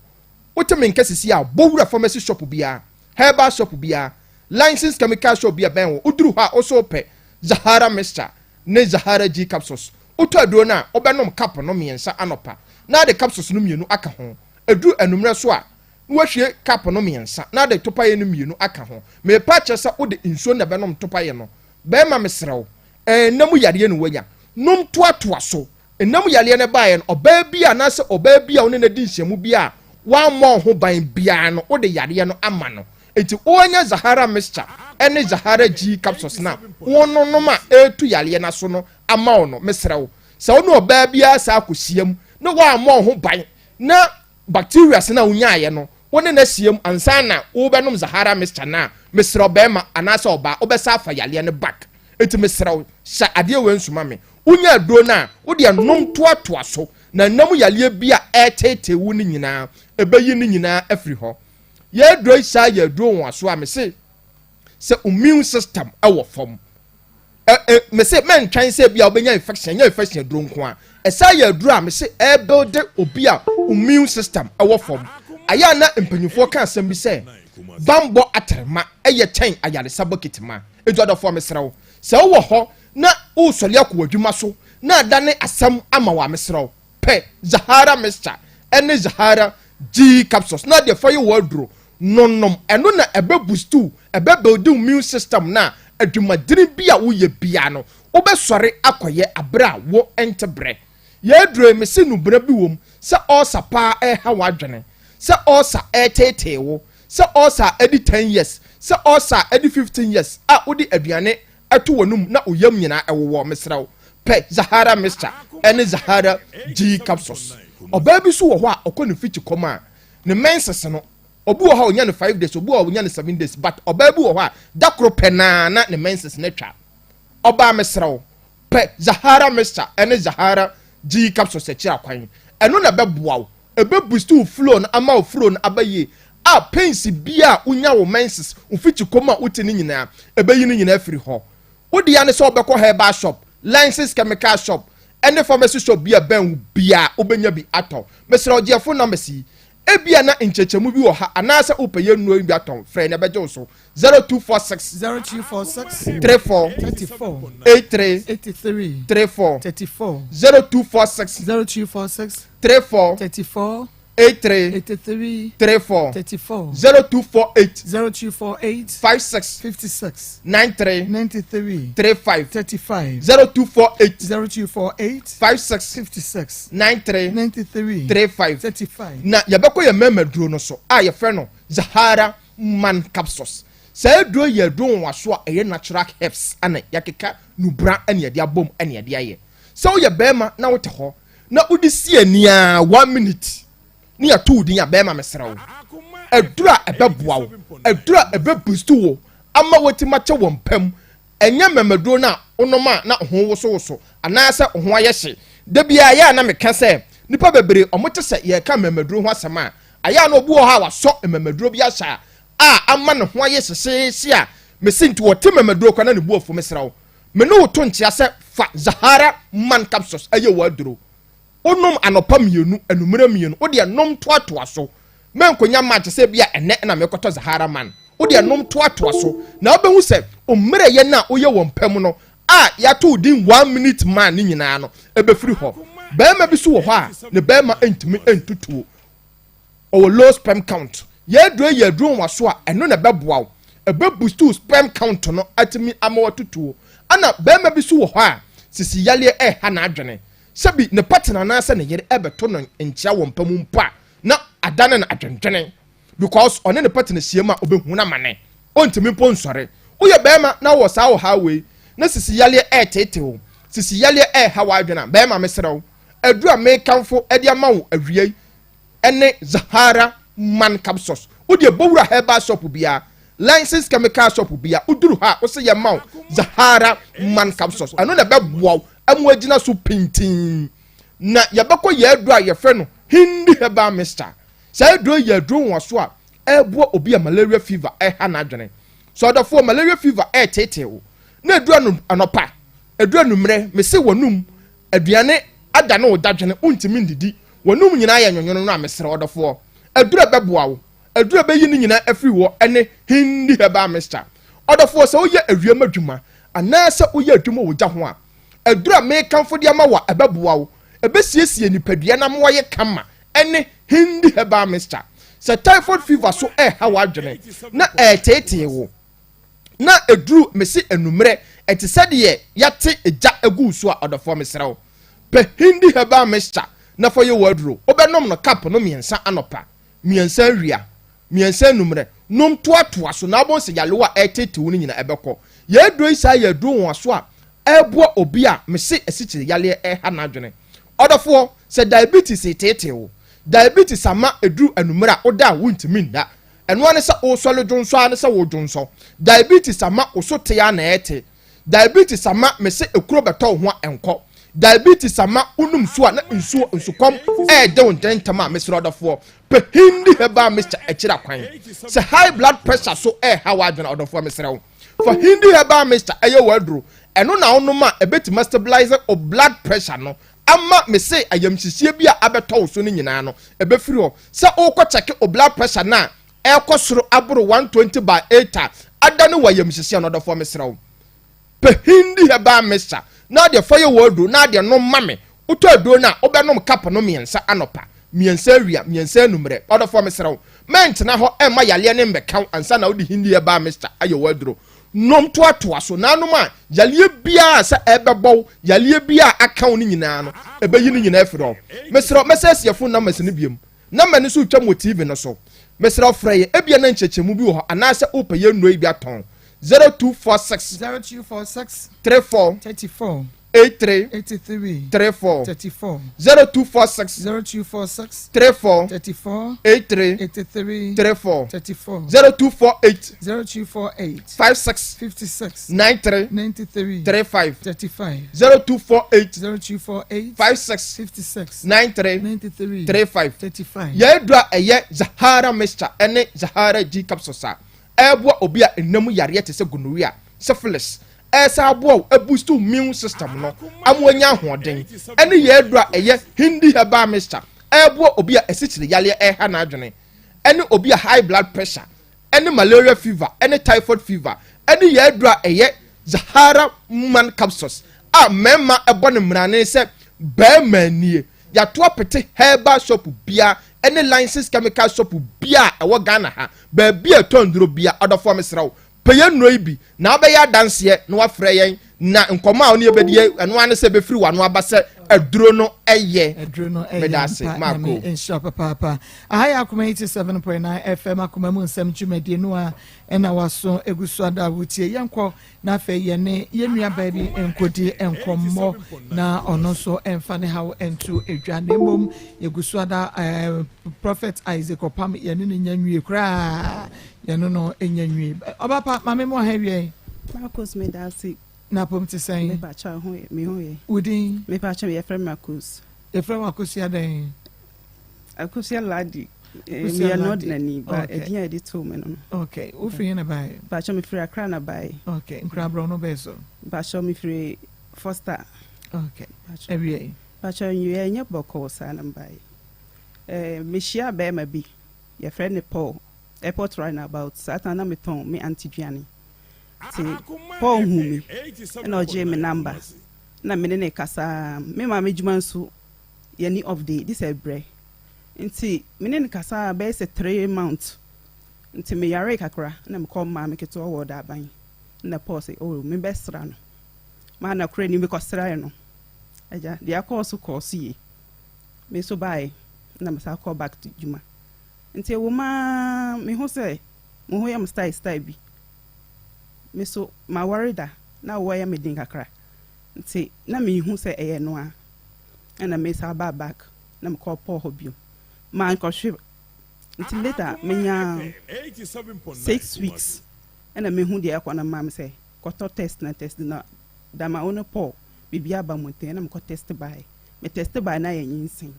wote me nka sisi a, bɔ wura pharmacy shop biara, herbal shop biara, licensed chemical shop bi a ɛbɛn wo, woduru hɔ a wo so wopɛ Zahara mixture ne Zahara G capsules. Wotɔ aduro no a, wobɛnom cup no mmiɛnsa anɔpa na ade capsules no mmienu aka ho. Ɛduru anwummerɛ so a, na woahwie cup no mmiɛnsa na ade topaeɛ no mmienu aka ho. Merepa akyerɛ sɛ wode nsuo na ɛbɛnom topaeɛ no. Barima mesrɛ wo, ɛnna mu yareɛ na woanya. Nom toatoa so. Nna mu yareɛ no baeɛ no, ɔbaa bi anaasɛ ɔbaa bi a wo ne no adi nhyiamu bi a wammɔ wo ho ban biara no, wode yareɛ no ama no. Enti woanya Zahara mixture ne Zahara G capsules no a wononom a ɛretu yareɛ no aso no ama wo no, mesrɛ wo, sɛ wo ne ɔbaa biara saa kɔhyiam na wammɔ wo ho ban na bacterias no a wonyaeɛ no, wo ne no ahyiam ansa na wobɛnom Zahara mixture no a, mesrɛ wo barima anaasɛ ɔbaa, wobɛsa afa yareɛ no back. Enti mesrɛ wo, hyɛ adeɛ wei nso ma me. Wonya aduro no a, wo deɛ nom toatoa so, na nna mu yareɛ bi a ɛreteetee wo no nyinaa, ɛbɛyi ne nyinaa afiri hɔ. Yɛn aduro yi saa yɛ aduro nwaso a mese sɛ immune system wɔ fam. Ɛ ɛ mese mɛntwɛn sɛ bi a wobɛnya infection, ɛnyɛ infection aduro nko a. Ɛsaa yɛ aduro a mese ɛrebuilde obi a immune system wɔ fam. Ayɛ a na mpanyinfoɔ ka asɛm bi sɛ bambɔ atrema yɛ kyɛn ayaresa bokiti ma. Enti ɔdɔfoɔ mesrɛ wo, sɛ wowɔ hɔ na woresɔre akɔ w'adwuma so na adane asɛm ama wo a, mesrɛ wo, pɛ Zahara mixture ne Zahara G capsules na deɛ fa yɛ w'aduro no nom. Ɛno na ɛbɛ boost wo, ɛbɛ build wo immune system no a adwumadene bi a woyɛ biara no, wobɛsɔre akɔyɛ aberɛ a wo nte brɛ. Yɛn aduro yi, mese nubena bi wom sɛ ulcer paa ɛreha w'adwene, sɛ ulcer ɛreteetee wo, sɛ ulcer a adi 10 years, sɛ ulcer a adi 15 years a wode aduane to w'anum na wo yam nyinaa ɛwowɔ, mesrɛ wo, pɛ Zahara mixture ɛne Zahara G capsules. Ɔbaa bi nso wɔ hɔ a ɔkɔ ne mfikyi kɔm a, ne menses no, obi wɔ hɔ a ɔnya no 5 days, obi wɔ hɔ a ɔnya no 7 days, but ɔbaa bi wɔ hɔ a da koro pɛ naa na ne menses no atwa. Ɔbaa mesrɛ wo, pɛ Zahara mixture ɛne Zahara G capsules akyiri akwan. Ɛno na ɛbɛboa wo Ɛbɛ boost wo flow no ama wo flow no aba yie a pains biaa a wonya wo menses, wo fikyikɔ mu a wote no nyinaa ɛbɛyi no nyinaa afiri hɔ. Wo dea ne sɛ wobɛkɔ herbal shop, licensed chemical shop ɛne pharmacy shop bi a ɛbɛn wo biaa wobɛnya bi atɔ. Mesrɛ wo gye yɛn phone numbers yi. Ebia na nkyerɛkyerɛmu bi wɔ ha anaasɛ wopɛ yɛn nnuro yi bi atɔn, frɛ yɛn na ɛbɛgye wo so. 0246 0246 34 34 83 83 34 34 0246 0246 34 34 83 83 34 34 0248 0248 56 56 93 93 35 35 0248 0248 56 56 93 93 35 35 Na yɛbɛkɔ yɛn mmarima duro no so a yɛfrɛ no Zahara Man capsules. Saa aduro yi yɛ aduro nwanwaso a ɛyɛ natural herbs na yɛakeka nubra na yɛde abom na yɛde ayɛ. Sɛ woyɛ barima na wote hɔ na wode si ani ara one minute ne yɛto wo din a, barima mesrɛ wo, aduro a ɛbɛboa wo, aduro a ɛbɛ boost wo ama woatumi akyɛ wɔ mpa mu Ɛnyɛ mmɛmaduro no a wonom a na ho wosowoso anaasɛ wo ho ayɛ hye. Da biara ɛyɛ a na meka sɛ nnipa bebree wɔte sɛ yɛreka mmɛmaduro ho asɛm a, ayɛ a na obi wɔ hɔ a wasɔ mmɛmaduro bi ahyɛ a a ama ne ho ayɛ hyehyeehye a mese nti ɔte mmɛmaduro koraa na ne bo afu. Mesrɛ wo, me ne wo to nkyea sɛ fa Zahara Man Capsules yɛ w'aduro. Wonom anɔpa mmienu, anwummerɛ mmienu, wo deɛ nom toatoa so. Mɛnkɔnya match sɛ ebia ɛnnɛ na merekɔtɔ Zahara Man. Wo deɛ nom toatoa so na wobɛhu sɛ wo mmerɛyɛ no a woyɛ wɔ mpa mu no a yɛato wo din one minute man no nyinaa no ɛbɛfiri hɔ. Barima bi so wɔ hɔ a ne barima ntumi ntutuo. Ɔwɔ low sperm count. Yɛn aduro yi yɛ aduro nwaso a ɛno na ɛbɛboa wo. Ɛbɛ boost wo sperm count no atumi ama watutuo. Ɛna barima bi so wɔ hɔ a sisi yareɛ ɛreha n'adwene. Sɛbi ne partner anaasɛ ne yere ɛbɛto no nkyea wɔ mpa mu mpo a na adane no adwendwene because ɔne ne partner hyiam a ɔbɛhu no amane. Ɔntumi mpo nsɔre. Woyɛ barima na wowɔ saa ɔhaw wei na sisi yareɛ ɛreteetee wo, sisi yareɛ ɛreha w'adwene a, barima mesrɛ wo, aduru a mekamfo de ama wo awia yi ne Zahara Man Capsules. Wo deɛ bɔ wura herbal shop biara. Licensed chemical shop bia woduru hɔ a wose yɛma wo Zahara man capsules ɛno na ɛbɛboa wo ama wagyina so pintinn. Na yɛbɛkɔ yɛn aduro a yɛfrɛ no Hindi herbal mixture. Saa aduro yi yɛ aduro nwaso a ɛreboa obi a malaria fever ɛha n'adwene. Sɛ ɔdɔfoɔ malaria fever ɛreteetee wo na aduru anɔpa, aduru anummerɛ, mese w'anum aduane adane wo dadwene wontumi ndidi, w'anum nyinaa yɛ nwonwono no a mesrɛ ɔdɔfoɔ aduru a ɛbɛboa wo Aduru a ɛbɛyi ne nyinaa afiri hɔ ne Hindi herbal mixture. Ɔdɔfoɔ, sɛ woyɛ awiam adwuma anaasɛ woyɛ adwuma wɔ gya ho a, aduru a merekamfo de ama wo a ɛbɛboa wo, ɛbɛsiesie nipadua no ama woayɛ kama ne Hindi herbal mixture. Sɛ typhoid fever so reha w'adwene na ɛreteetee wo na ɛduru mese anummerɛ ɛte sɛ deɛ yɛate gya agu wo so a, ɔdɔfoɔ mesrɛ wo, pɛ Hindi herbal mixture na fa yɛ w'aduro. Wobɛnom no cup no mmiɛnsa anɔpa mmiɛnsa awia, mmiɛnsa anummerɛ, nom toatoa so na wobɛhu sɛ yarewa a ɛreteetee wo no nyinaa ɛbɛkɔ. Yɛn aduro yi saa yɛ aduro nwanwaso a ɛreboa obi a mese asikyire yareɛ ɛreha n'adwene. Ɔdɔfoɔ, sɛ diabetes reteetee wo, diabetes ama ɛduru anummerɛ a woda a wontumi nna, ɛno ara ne sɛ wosɔre dwonsɔ ara ne sɛ wodwonsɔ, diabetes ama wo so te ara na ɛrete, Diabetes ama mese ekuro bɛtɔ wo ho a ɛnkɔ. Diabetes ama wonom nsuo a na nsuo nsukɔm ɛɛde wo ntɛntɛm a mesrɛ ɔdɔfoɔ pɛ Hindi herbal mixture akyiri akwan. Sɛ high blood pressure so ɛɛha w'adwene a ɔdɔfoɔ mesrɛ wo fa Hindi herbal mixture ɛyɛ w'aduro. Ɛno na wonom a ɛbɛtumi astabilize wo blood pressure no ama mese ayamhyehyeɛ bi a abɛtɔ wo so no nyinaa no ɛbɛfiri hɔ. Sɛ wokɔ kyɛke wo blood pressure no a ɛrekɔ soro aboro 120 by 8 a, ada no wɔ ayamhyehyeɛ no, ɔdɔfoɔ mesrɛ wo, pɛ Hindi herbal mixture na adeɛ fa yɛ w'aduro na adeɛ nom ma me. Wotɔ aduro no a, wobɛnom cup no mmiɛnsa anɔpa, mmiɛnsa awia, mmiɛnsa anummerɛ. Ɔdɔfoɔ mesrɛ wo, mɛntena hɔ mma yareɛ no mmɛka wo ansa na wode Hindi herbal mixture ayɛ w'aduro. Nom toatoa so na anom a, yareɛ biara sɛ ɛrebɛbɔ wo, yareɛ biara a aka wo no nyinaa no, ɛbɛyi ne nyinaa afiri hɔ. Mesrɛ wo, mɛsan asi yɛn phone numbers no biom. Na m'ani so retwam wɔ TV no so. Mesrɛ wo frɛ yɛn, ebia na nkyerɛkyerɛmu bi wɔ hɔ anaasɛ wopɛ yɛn nnuro yi bi atɔn. 0246 0246 34 34 83 83 34 34 0246 0246 34 34 83 83 34 34 0248 0248 56 56 93 93 35 35 0248 0248 56 56 93 93 35 35. Yɛn aduru a ɛyɛ Zahara mixture ne Zahara G capsules a ɛreboa obi a nna mu yareɛ te sɛ gonorrhea, syphilis, ɛresan aboa wo aboost wo immune system no ama wanya ahoɔden, ɛne yɛn aduru a ɛyɛ Hindi herbal mixture ɛreboa obi a asikyire yareɛ ɛreha n'adwene, ɛne obi a high blood pressure ɛne malaria fever ɛne typhoid fever ɛne yɛn aduru a ɛyɛ Zahara man capsules a mmarima ɛbɔ no mmarane sɛ barima nie. Yɛato apete herbal shop bia ɛne licensed chemical shop bia a ɛwɔ Ghana ha, baabi a ɛtɔ nnuro bia. Ɔdɔfoɔ mesrɛ wo, pɛ yɛn nnuro yi bi na wabɛyɛ adanseɛ na wafrɛ yɛn na nkɔmmɔ a wo ne yɛbɛdi ɛno ara ne sɛ ɛbɛfiri w'ano aba sɛ aduro no ɛyɛ. Aduro no ɛyɛ Meda ase, ampa, Marco. Nyame nhyira papaapa. Aha yɛ Akoma 87.9 FM Akoma mu nsɛm dwumadie no a ɛna waso egu so ada a wotie. Yɛnkɔ na afei yɛne yɛn nuabaa bi nkɔdi nkɔmmɔ na ɔno nso mfa ne haw nto dwa. Na mmom yɛgu so ada eh, Prophet Isaac Ɔpam yɛne no nya nwie koraa, yɛne no nya nwie. Ɔba pa, maame mu ɔha wie. Marcos medase. Na pom te sɛn? Mepakyɛ ho yɛ, me ho yɛ. Wo din? Mepakyɛ yɛfrɛ me Akos. Yɛfrɛ wo Akosua dɛn? Akosua Ladi. Eh, meyɛ nɔdnani ba ɛdin a yɛde too me no no. Okay, wofiri he na baeɛ? Mpakyɛ mefiri Accra na baeɛ. Okay, Nkura no bɛɛ so? Mpakyɛ mefiri Foster. Okay, awie. Mpakyɛ nwie ɛnyɛ bɔkɔɔ saa na mbaeɛ. Eh, mehyia bɛrima bi, yɛfrɛ no Paul, airport roundabout, saa ta na metɔn me auntie duane. Nti Paul hu me, ɛna ɔgyee me number, na me ne ne kasa, me maame adwuma nso yɛni off day, gye sɛ brɛ. Nti me ne no kasaa bɛyɛ sɛ tree mount nti me yaree kakra na me kɔ maame ketewa wɔ Ɔdaaban na Paul se oh me bɛ sra no maa na kora ni me kɔ srae no agya deɛ akɔɔ so kɔɔ so yie me nso baae na me saa kɔɔ back to dwuma nti ɛwɔ mu aa me ho sɛ mo ho yɛ mo style style bi me so ma ware da na wɔ yɛ me den kakra nti na me hu sɛ ɛyɛ no a ɛna me saa baa back na mekɔɔ Paul hɔ bio. Mankɔhwe nti later menyaa 6 weeks. Ɛna mehu deɛ ɛkɔ na maame sɛ kɔtɔ test na test na dama wo ne Paul biribi aba mo ntam ɛna mekɔ test baeɛ. Me test baeɛ na ayɛ nyinsɛn.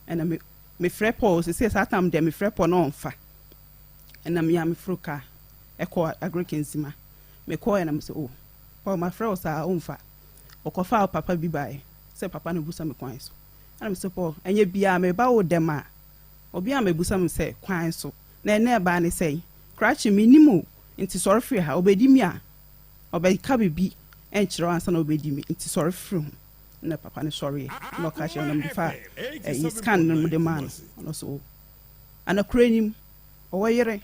Ɛna me mefrɛ Paul sese saa tam deɛ mefrɛ Paul na ɔmfa. Ɛna me a meforo kaa ɛkɔ Agric Nzima. Mekɔɛ na mesɛ oh Paul mafrɛ wo saa womfa. Ɔkɔfaa papa bi baeɛ sɛ papa no busa me kwan so. Ɛna mesɛ Paul ɛnyɛ biaa meba wo dɛm a obiara mmɛbusa me sɛ kwan so na ɛnɛ ɛbaa ne sɛn. Krakye mennim o nti sɔre firi ha ɔbɛdi mi a ɔbɛka biribi nkyerɛ wo ansa na ɔbɛdi mi nti sɔre firi ho. Ɛna papa no sɔreɛ na ɔka kyerɛ no na mede faa ɛyi scan no mede maa no ɔno nso o anakora nim ɔwɔ yere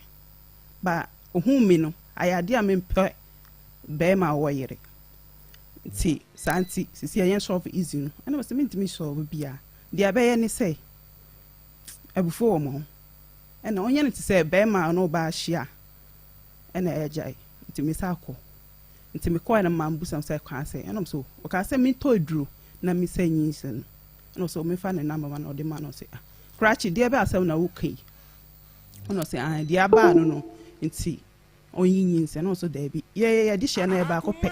ba ohun mi no ayɛ adeɛ a mempɛ bɛrima a ɔwɔ yere nti saa nti sisi ɛyɛ solve easy no ɛna mese mentumi solve biara deɛ ɛbɛyɛ ne sɛ abufuo wɔ mo ho ɛna ɔnyɛ no te sɛ bɛrima a ɔne ɔbaa ahyia ɛna ɛgyae nti me sa akɔ nti mekɔɛ no maa mbusa sɛ kaa sɛ ɛna so ɔkaa sɛ mentɔ aduro na mesɛ nyinsɛn no ɛna ɔsɛ ɔmefa ne namba ma na ɔde ma no ɔsɛ ah krakye deɛ bɛ asɛm na woka yi ɛna ɔsɛ ah deɛ abaa no no nti ɔnyi nyinsɛn na ɔsɛ daabi yɛyɛ yɛde hyɛ no yɛ baako pɛ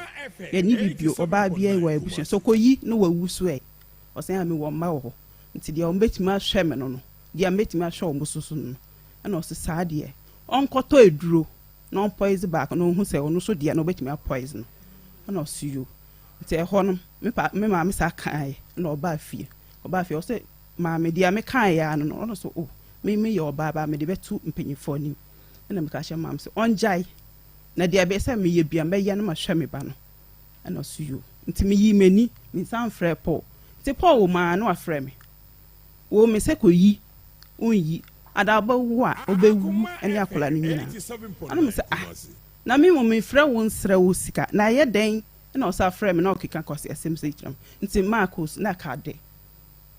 yɛne bibio ɔbaa biara wɔ abusua so kɔyi na wawu so ɛ ɔsɛ ah mewɔ mma wɔ hɔ nti deɛ ɔmbɛtumi ahwɛ me no no deɛ mbɛtumi ahwɛ ɔmo so so no ɛna ɔsɛ saa deɛ ɔnkɔtɔ aduro na ɔmpoison baako na ɔhu sɛ ɔno nso deɛ no ɔbɛtumi apoison no ɛna ɔsɛ yo nti ɛhɔ no me pa me maame saa kaeɛ ɛna ɔbaa fie ɔbaa fie ɔsɛ maame deɛ me kaeɛ ano no ɔno so o me me yɛ ɔbaa baa mede bɛto mpanyinfoɔ anim ɛna meka kyerɛ maame sɛ ɔngyae na deɛ ɛbɛyɛ sɛ meyɛ bia mɛyɛ no mahwɛ me ba no ɛna ɔsɛ yo nti meyii m'ani me nsa mfrɛ Paul nti Paul wɔ mu ara na wafrɛ me wɔ me sɛ kɔyi ɔnyi ada ɔbɛwo a ɔbɛwu ne akwadaa no nyinaa ɛna me sɛ ah na me mmom mefrɛ wo nsrɛ wo sika na ɛyɛ dɛn ɛna ɔsa frɛ me na ɔkeka kwasi asɛm sɛ kyerɛ me nti Marcus na ka de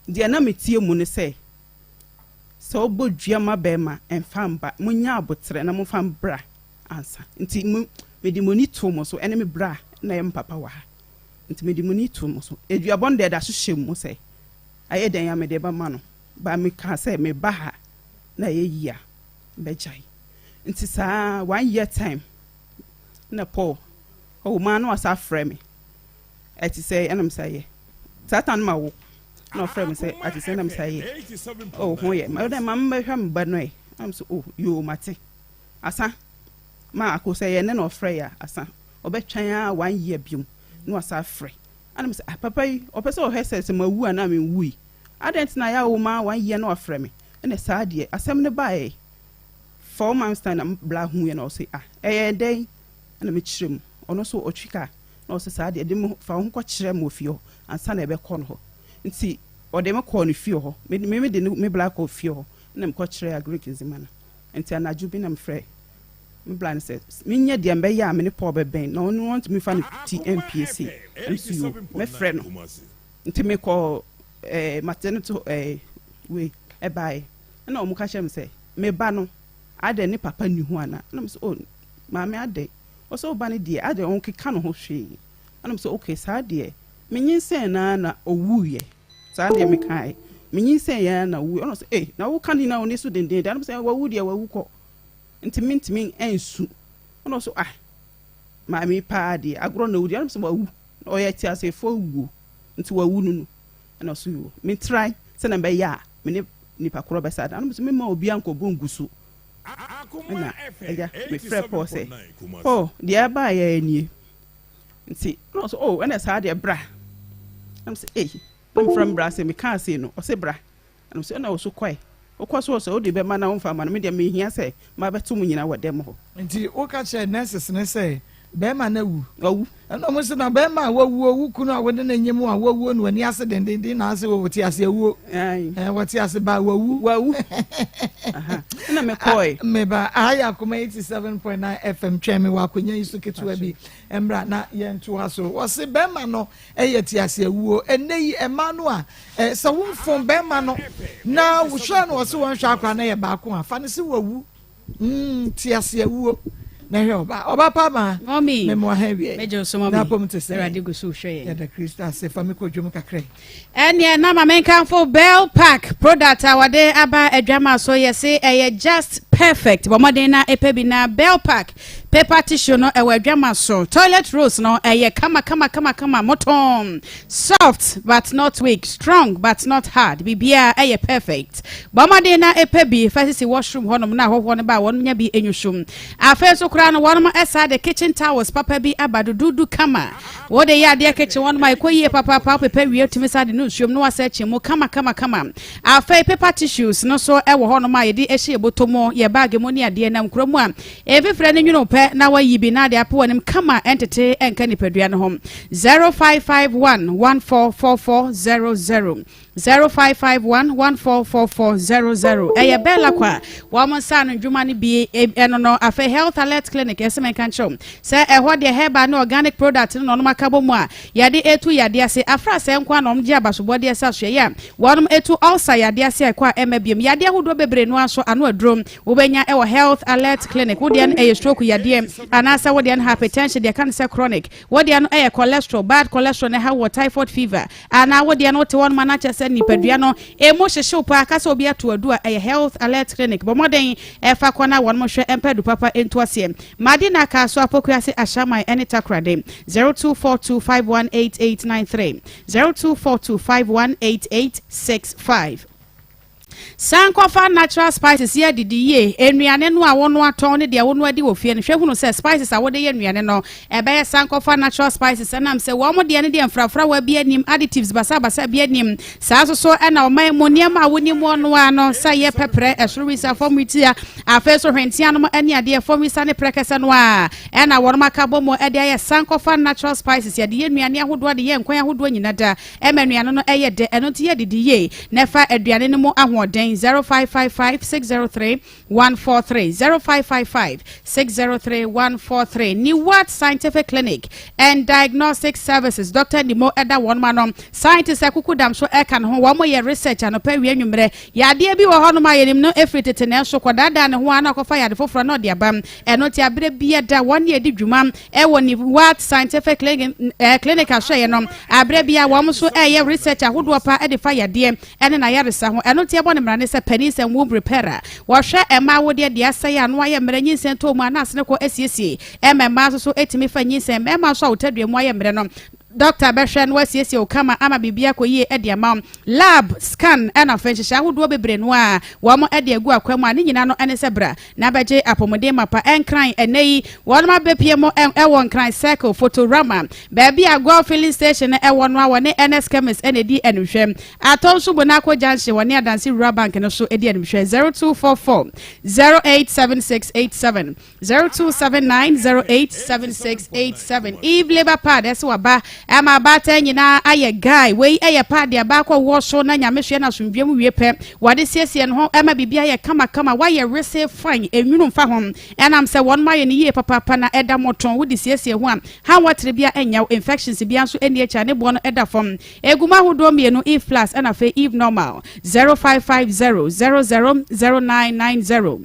deɛ na metie mu ne sɛ sɛ wobɔ dua ma bɛrima ɛmfa mba monya abotrɛ na momfa mbra ansa nti mo mede mo ani too mo so ɛne me bra na ɛyɛ me papa wɔ ha nti mede mo ani too mo so aduabɔ no deɛ ɛda so hyɛ mu sɛ ayɛ dɛn a mede bɛma no ba mekaa sɛ meba ha na ɛyɛ yie a mɛgyae nti saa one year time na Paul ɔwɔ mu a na wasa afrɛ me ɛte sɛ ɛna me sa yɛ saa tan ma wo na ɔfrɛ me sɛ ate sɛ ɛna me sa yɛ oh ho yɛ ma ɔdɛ ma mbɛhwɛ me ba no ɛ ɛna me sɛ oh yoo mate asa ma ako sɛ yɛ ne na ɔfrɛ yɛ asa ɔbɛtwɛn a one year biom na wasa afrɛ ɛna me sɛ ah papa yi ɔpɛ sɛ ɔhwɛ sɛ sɛ ma wu anaa me nwui adɛn nti na yɛ awo ma one year na wafrɛ me ɛna saa deɛ asɛm no baeɛ 4 months time na bla hu yɛ na ɔsɛ ah ɛyɛ dɛn ɛna mekyerɛ mu ɔno nso ɔtwi kaa na ɔsɛ saa deɛ de me fa wo ho kɔkyerɛ me wɔ fie hɔ ansa na ɛbɛkɔ no hɔ nti ɔde me kɔɔ ne fie hɔ me me de me bla kɔɔ fie hɔ na mekɔkyerɛ Agric Nzima no nti anadwo bi na mefrɛ me bla no sɛ menyɛ deɛ mbɛyɛ a me ne Paul bɛbɛn na ɔno ɔntumi fa ne ti mpie sei ɛm so yo mɛfrɛ no nti mekɔ maternity wei ɛbaeɛ ɛna ɔmo ka kyerɛ me sɛ me ba no adɛn ne papa ni ho ana ɛna me sɛ oh maame adɛn ɔsɛ ɔba no deɛ adɛn ɔnkeka ne ho hwee ɛna me sɛ okay saa deɛ menyinsɛn naa na owuiɛ saa deɛ mekae menyinsɛn yɛ na owuiɛ ɔna sɛ eh na woka ne na wo ne so denden deɛ ɛna me sɛ wawu deɛ wawu kɔ nti mentumi nsu ɔna ɔsɛ ah maame paa deɛ agorɔ na owu deɛ ɛna me sɛ wawu na ɔyɛ teasefoɔ wuo nti wawu no no ɛna ɔso yo metrae sɛ na mbɛyɛ a me ne nipa korɔ bɛsa da ɛna me sɛ mema obi ankɔbɔ ngu so ɛna agya mefrɛ Paul sɛ Paul deɛ ɛbaa yɛ nie nti na ɔsɛ oh ɛna saa deɛ bra ɛna sɛ ei na mefrɛ me bra sɛ mekaa sei no ɔsɛ bra ɛna sɛ ɛna ɔso kɔe wokɔ so sɛ wode bɛma na womfa ma no me deɛ mehia sɛ mabɛto mu nyina wɔ dɛm hɔ. Nti woka kyerɛ nurses ne sɛ bɛrima no awu? Wawu. Ɛna ɔmo sɛ na bɛrima a wawuo wo kunu a wode no nyem a wawuo no w'ani ase dendenden na ase wɔte ase awuo. Ɛɛ wɔte ase ba wawu. Wawu. Ɛna mekɔe. Meba aha yɛ Akoma 87.9 FM twɛn me wɔ akonnwa yi so ketewa bi mmra na yɛntoa so. Wɔse bɛrima no ɛyɛ te ase awuo. Ɛnnɛ yi mmaa no a sɛ womfon bɛrima no na wohwɛ no ɔse wɔnhwɛ akora no yɛ baako a fa no sɛ wawu. Te ase awuo na hwɛ ɔba ɔba pa ma mɛmoa ha wie na apom te sɛ Awurade gu so hwɛ yɛn. Yɛda Kristo ase fa me kɔ dwom kakra yi. Ɛneɛ na ma menkamfo Bell Park product a wɔde aba adwama so yɛse ɛyɛ just. perfect. Bɔ mmɔden na ɛpɛ bi na Bell Park paper tissue no ɛwɔ adwama so. Toilet rolls no ɛyɛ kama kama kama kama motɔn. Soft but not weak, strong but not hard. Biribiara ɛyɛ perfect. Bɔ mmɔden na ɛpɛ bi fa sisi washroom hɔnom na ahɔhoɔ no ba a wɔn nya bi enyusu. Afei nso koraa no wɔn ɛsa de kitchen towels papa bi aba dududu kama. Wɔde yɛ adeɛ kitchen wɔn a ɛkɔ yie papaapa pepa wie tumi sa de no nsuom na wasa akyi mu kama kama kama. Afei paper tissues no so ɛwɔ hɔnom a yɛde ahyɛ bɔtɔ mu yɛ bag mu ne adeɛ nam kuro mu a efifire no nwene pɛ na wayi bi na ade apo wɔn kama ɛntete ɛnka nipadua no ho. 0551 144400, 0551 144400 ɛyɛ Bella kwa wɔn nsa ano ndwuma no bi ɛno no. Afei Health Alert Clinic ɛsɛ mɛnka nkyerɛw sɛ ɛhɔ deɛ herbal ne organic product no na ɔnom aka bɔ mu a yɛde etu yadeɛ ase afra sɛ nkwa na ɔmo gye abasobɔdeɛ sɛ asoɛyɛ a wɔnom etu ulcer yadeɛ ase a ɛkɔ a ɛmɛ biem yadeɛ ahodoɔ bebree no aso ano aduro wobɛnya ɛwɔ Health Alert Clinic. Wodeɛ no ɛyɛ stroke yadeɛ anaasɛ wodeɛ no hypertension deɛ ka no sɛ chronic, wodeɛ no ɛyɛ cholesterol, bad cholesterol na ɛha wɔ typhoid fever anaa wodeɛ no wote hɔ nom anakyɛ sɛ nipadua no emu hyehyew paa kasa obi ato adu a ɛyɛ Health Alert Clinic. Bɔ mmɔden ɛfa kɔ na wɔn hwɛ mpɛ du papa nto aseɛ. Madina Kaaso Apokuase Ahyɛman ɛne Takoradi, 0242518893, 0242518865. Sankɔfa Natural Spices yɛ didi yie. Nnuane no a wɔn atɔn ne deɛ wɔn adi wɔ fie no, hwɛ hunu sɛ spices a wɔde yɛ nnuane no ɛbɛyɛ Sankɔfa Natural Spices, ɛnam sɛ wɔn deɛ no deɛ mfrafrawa bi anim, additives basabasa bi anim. Saa nso so ɛna ɔman mu nneɛma a wɔnim wɔn no ano sɛ yɛ pɛprɛ ɛsoro wisa fam witia, afei so hwentia no ne adeɛ fam wisa ne prɛkɛsɛ no a ɛna wɔn aka bɔ mu ɛde ayɛ Sankɔfa Natural Spices. Yɛde yɛ nnuane ahodoɔ de yɛ nkwan ahodoɔ nyina da ɛma nnuane no ɛyɛ dɛ. Ɛno nti yɛ didi yie na ɛfa aduane no mu ahoɔden. 0555 603 143, 0555 603 143. Niwat Scientific Clinic and Diagnostic Services, Dr Nimo ɛda wɔn ma no scientist akuku dam so ɛka ne ho. Wɔn yɛ research anɔpɛ wie nwummerɛ. Yadeɛ bi wɔ hɔnom a yɛnim no efiri tete na ɛso kɔdaadaa ne ho ano akɔfa yade foforɔ na ɔde aba. Ɛno ti abere bia da wɔn ne yɛdi dwuma ɛwɔ Niwat Scientific Clinic clinic ahwɛeɛ no, abere bia wɔn nso ɛyɛ research ahodoɔ pa ɛde fa yadeɛ ɛne n'ayaresa ho. Ɛno ti ɛbɔ ne mmara ne sɛ panin sɛ womb repair, wɔhwɛ ɛmaa awodeɛ deɛ asɛe ano ayɛ mmerɛ nyinsɛn tɔ mu anaasene kɔ asiesie ɛma mmaa nso so ɛtumi fa nyinsɛn. Mmarima nso a wotadua mu ayɛ mmerɛ no, doctor bɛhwɛ no wasiesie wo kama ama biribi akɔ yie ɛde ama wo. Lab scan ɛna afei nhyehyɛ ahodoɔ bebree no a wɔn ɛde agu akwa mu a ne nyinaa no ɛne sɛ bra na bɛgye apɔmuden mapa. Ɛnkran ɛnɛ yi wɔn abɛpie mu ɛwɔ Nkran Circle Fotorama, baabi a Goil filling station ɛwɔ no a wɔne NS Chemist ɛna edi ɛnhwɛ atɔ nso Bonako Junction wɔne Adansi Rural Bank no so edi ɛnhwɛ. 0244 087687, 0279087687. Eve Labour Pad ɛsɛ waba ɛma abaatan nyinaa ayɛ guy. Wei ɛyɛ pad abaakɔ wɔ so na Nyame soɛ na asomdwe mu wie pɛ wɔde siesie no ho ɛma biribi ayɛ kamakama wayɛ rese fine enwunu mfa ho ɛnam sɛ wɔn ayɛ no yie papaapa na ɛda mɔtɔn wode siesie ho a ha wɔtere bia ɛnyaw infections bia nso ɛni akyi a ne boɔ no ɛda fam. Egum ahodoɔ mmienu, Eve Plus ɛna afei Eve Normal. 0550 000990,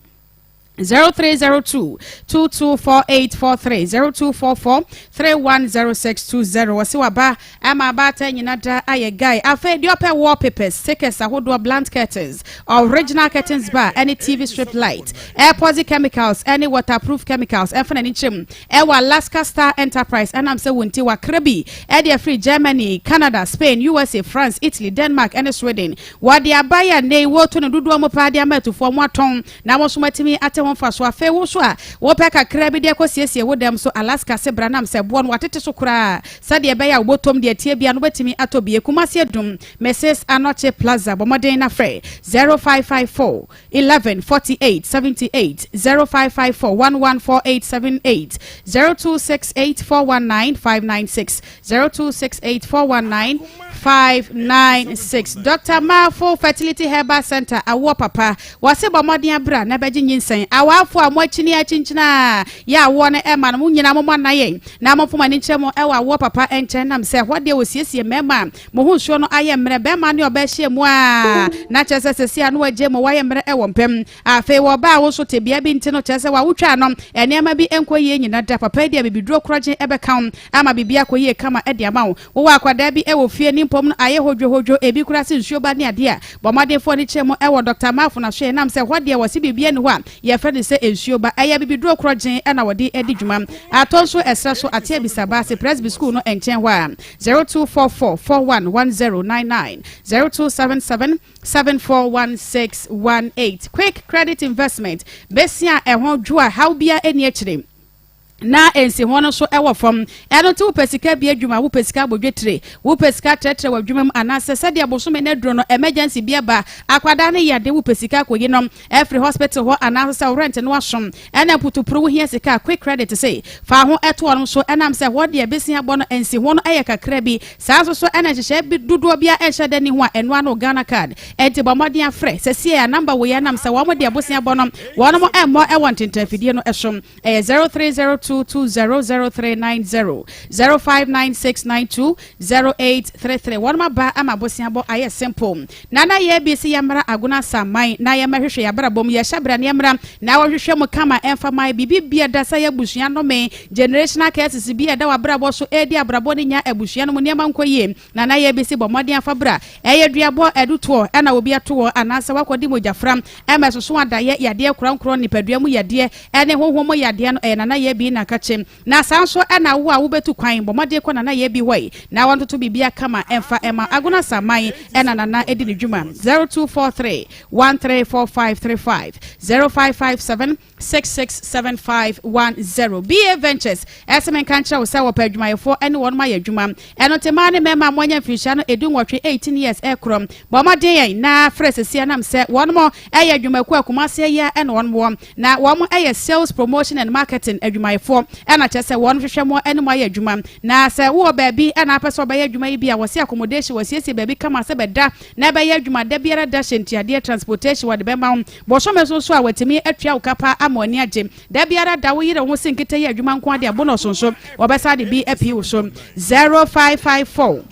0302 224843, 0244 310620. Wɔsi waba ama abaatan nyina da ayɛ guy. Afei deɛ ɔpɛ wallpapers, stickers ahodoɔ, blunt curtains, original curtains bar ɛne TV strip light, epoxy chemicals ɛne waterproof chemicals ɛfa n'ani kyerɛm ɛwɔ Alaska Star Enterprise. Ɛnam sɛ wɔn ti wakra bi ɛde afiri Germany, Canada, Spain, USA, France, Italy, Denmark ɛne Sweden. Wɔde abayɛ ne wɔtu ne dodoɔ mu paa de ama atufoɔ mu atɔn na wɔn nso matumi ate ho mfa so. Afei wo so a wɔpɛ kakra bi de akɔ siesie wo dɛm so, Alaska se bra nam sɛ boɔ no watete so koraa sɛdeɛ ɛbɛyɛ a wobɔtɔm deɛ tie bia no wobɛtumi atɔ bie. Kumase Adum, Mrs Anɔkye Plaza. Bɔ mmɔden na frɛ 0554 11 48 78, 0554 1148 78, 0268 419 596, 0268 419 596. Dr Marfo Fertility Herbal Center, awoɔ papa, wɔse bɔ mmɔden abra na bɛgye nyinsɛn. Awaafo a mo akyini akyinkyini a yɛ awoɔ no ɛma no mo nyinaa mo mo anan na mo fom ani nkyerɛ mo ɛwɔ awoɔ papa nkyɛn nam sɛ hɔ deɛ wɔsiesie mmarima a mo ho nsuo no ayɛ mmerɛ, bɛrima ne ɔbaa hyia mu a na kyerɛ sɛ sɛsi a no wagye mo wayɛ mmerɛ ɛwɔ mpam. Afei wɔbaa wo so tebea bi nti no kyerɛ sɛ wawotwa no nneɛma bi nkɔ yie nyina da papa yi deɛ bibiduro korɔgye ɛbɛka wo ama biribi akɔ yie kama ɛde ama wo. Wowɔ akwadaa bi ɛwɔ fie ne mpom no ayɛ hodwohodwo, ebi koraa se nsuo ba ne adeɛ a, bɔ mmɔden fa w'ani kyerɛ mu wɔ Dɔkta Marfo no asoɛeɛ ɛnam sɛ hɔ deɛ wɔse biribiara nni hɔ a yɛfrɛ no sɛ nsuo ba. Ɛyɛ abibiduro korɔgyenn na wɔde di dwuma. Atɔ nso ɛserɛ so Ate Abisaba ase Presby School no nkyɛn hɔ a, 0244 41 1099, 0277 741618. Quick Credit Investment, besia a ɛho dwo a haw biara nni akyire na nsiho no nso wɔ fam. Ɛno nti wopɛ sika bi adwuma, wopɛ sika abɔ dwetire, wopɛ sika atrɛtrɛ w'adwuma mu anaasɛ sɛdeɛ bosome no aduro no emergency bi aba, akwadaa no yade wopɛ sika akɔyi no afiri hospital hɔ anaasɛ sɛ wo rent no aso ɛna mputupuru wohia sika a, Quick Credit se fa ho to wɔnom so ɛnam sɛ hɔ deɛ besia bɔ no nsiho no yɛ kakra bi. Saa nso so na nhyehyɛe bi dodoɔ biara nhyɛ da nni ho a ɛno ara ne wo Ghana card. Enti bɔ mmɔden afrɛ sɛsiei a number wei ɛnam sɛ wɔn deɛ bosea bɔ no wɔnom mmɔ wɔ ntentanfidie no so. Ɛyɛ 0302200390, 0596920833. Wɔnom aba ama bosea bɔ ayɛ simple. Nana yɛ bi se yɛmmra Agona Asaman na yɛmmɛhwehwɛ yɛabrabɔ mu, yɛhyɛ bra na yɛmmra na wɔhwehwɛ mu kama ɛmfa man biribi bia da sɛ yɛ abusua nnome, generational curses bi a ɛda w'abrabɔ so ɛredi abrabɔ no nya abusua no mu nneɛma nkɔ yie. Nana yɛ bi se bɔ mmɔden afa bra, ɛyɛ duabɔ, adutoɔ ɛna obi ato wɔ anaasɛ woakɔdi mogyafra ɛma ɛsoso adayɛ, yadeɛ korɔnkorɔn, nipadua mu yadeɛ ɛne honhom mu yadeɛ no ɛyɛ Nana yɛ bi na kakye. Na saa nso na wo a wobɛtu kwan, bɔ mmɔden kɔ Nana Yebi hɔ yi na wɔntoto biribiara kama mfa mma Agona Saman na Nana di ne dwuma 0243 134535 0557 667510 BA Ventures ɛse menka nkyerɛ wo sɛ wɔpɛ adwumayɛfoɔ ne wɔnom ayɛ adwuma. Ɛno nti mmaa ne mmarima a moanya mfirinhyia no edunwɔtwe, 18 years, rekorɔ, bɔ mmɔden yɛn na frɛ sesie ɛnam sɛ wɔnom yɛ adwumakuo a Kumasi yi ara na wɔnom wɔ. Na wɔn yɛ sales, promotion and marketing adwumayɛfoɔ ɛna kyerɛ sɛ wɔn hwehwɛ mo ne mo ayɛ adwuma. Na sɛ wowɔ baabi na apɛ sɛ ɔbɛyɛ adwuma yi bi a, wɔse accommodation, wɔasiesie baabi kama sɛ bɛda na ɛbɛyɛ adwuma da biara da, hyɛ ntuadeɛ, transportation wɔde bɛma wo. Bosome so nso a wɔatumi atua wo ka paa ama w'ani agye. Da biara da wo yere wo ho se nkete yɛ adwuma nko ara de a, bonus nso wɔbɛsan de bi apii wo so. 0554.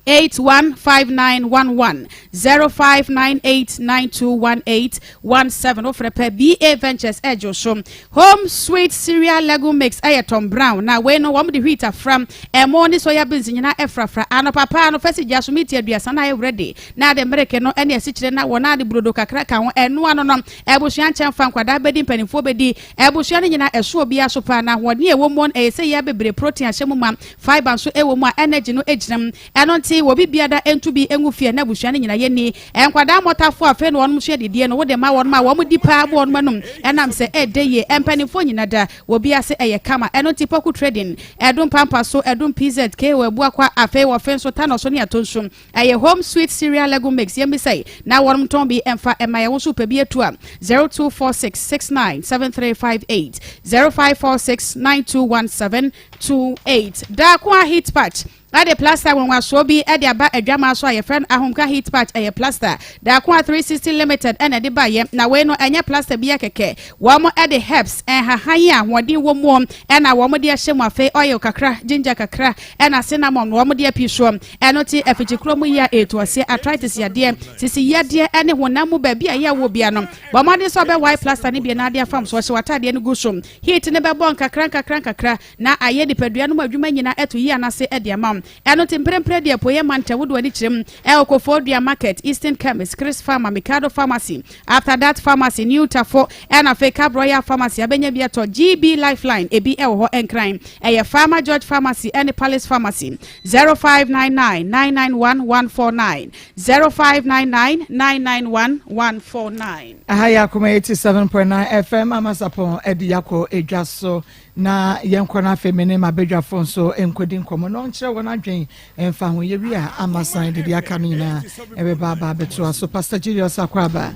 815911 0598921817 wofrɛ pɛ BA Ventures ɛgye wo so. Home Sweet Cereal Legume Mix ɛyɛ Tom Brown na wei no wɔn de wheat afra ɛmo ne soya beans nyinaa ɛfrafra anɔpa paa no fɛsi gya so miti aduasa na ayɛ ready na ade mmereke no ɛne asikyire na wɔn ade burodo kakra ka ho ɛnoa no no abusua nkyɛn fa nkwadaa bɛdi mpanimfoɔ bɛdi abusua no nyinaa ɛso obiara so paa na ahoɔden a ɛwɔ mu no ɛyɛ sɛ yɛ bebree protein ahyɛ mu ma Fibre nso wɔ mu a energy no gyina mu. Ɛno nti wɔ bibiada ntu bi ngu fie na abusua no nyina yɛnni. Nkwadaa mmɔtafoɔ afei na wɔnom sua didie no wode ma wɔnom a wɔn di paa bu wɔnom anum ɛnam sɛ ɛdɛ yie. Mpaninfoɔ nyina da wɔ bi ase ɛyɛ kama. Ɛno nti Poku Trading, Ɛdum Pampa so, Ɛdum PZ, KO Abuakwa afei wɔ fe nso Tanɔ so ne Atonsu. Ɛyɛ Home Sweet Cereal Legume Mix yɛmmisa yi na wɔnom tɔn bi mfa mma yɛn. Wo nso wopɛ bi atu a 0246 69 7358, 0546 9217 28. Daako a heat patch de plaster nwonwasoɔ bi de aba adwamaa so a yɛfrɛ no Ahomka heat patch ɛyɛ plaster Daako a 360 limited na ɛde baeɛ na wei no ɛnyɛ plaster biara kɛkɛ wɔn de herbs nhahan a ahoɔden wɔ muo ɛna wɔn de ahyɛ mu afei oil kakra ginger kakra ɛna cinnamon wɔn de api soɔ ɛno te afikyikuro mu yie a ɛtu aseɛ arthritis yadeɛ sisi yadeɛ ɛne honam mu baabi a ɛyɛ wɔ bia no bɔ mmɔden sɛ ɔbɛwae plaster no bi na ade afam so ɔhyɛ w'ataadeɛ no gu so Heat no bɛbɔ nkakrankakra-nkakra na ayɛ nipadua no mu adwuma nyinaa atu yea no ase de ama wo. Ɛno nti mprempren deɛ Apueeɛ Mantam wode w'ani kyerɛ mu wɔ Koforidua Market, Eastern Chemist, Chris Pharma, Mikado Pharmacy, After That Pharmacy, New Tafo, ɛna afei Cab Royal Pharmacy abɛnya bi atɔ. GB Lifeline ebi wɔ hɔ Nkran. Ɛyɛ Pharma George Pharmacy ne Palace Pharmacy. 0599 991 149. 0599 991 149. Aha yɛ Akoma 87.9 FM Amasapɔn ɛde yakɔ edwa so na yɛnkɔ no afei me ne m'abadwafo nso nkɔdi nkɔmmɔ na ɔnkyerɛ wɔn adwen mfa ho yɛwie a amasan de deɛ aka no nyinaa ɛbɛba aba abɛtoa so Pastor Julius Akwaba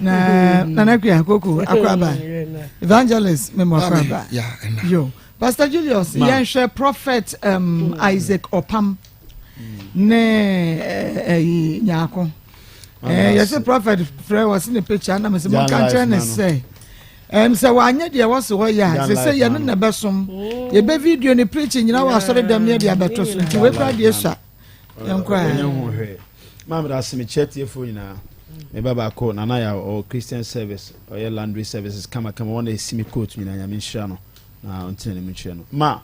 na Nana Akua Koko Akwaba Evangelist Memo Akwaba yo Pastor Julius yɛnhwɛ Prophet um, Isaac Opam ne ɛyi nyaako ɛɛ yɛsɛ prɔfɛt frɛ wɔ se ne picture na mese mo nka nkyerɛ ne sɛ ɛm sɛ wanyɛ deɛ wɔ se hɔ yɛ a sɛ sɛ yɛno na ɛbɛsom yɛbɛ video ne preach nyina wɔ asɔre dɛm ne yɛde abɛto so nti wei kora deɛ sua yɛnkɔ a maame da ase mekyɛ tiefoɔ nyinaa me ba baako nana yɛ ɔwɔ christian service ɔyɛ laundry services kamakama wɔn na ɛsi me coat nyinaa nyame nhyira no na ɔntena ne mu nkyerɛ no ma.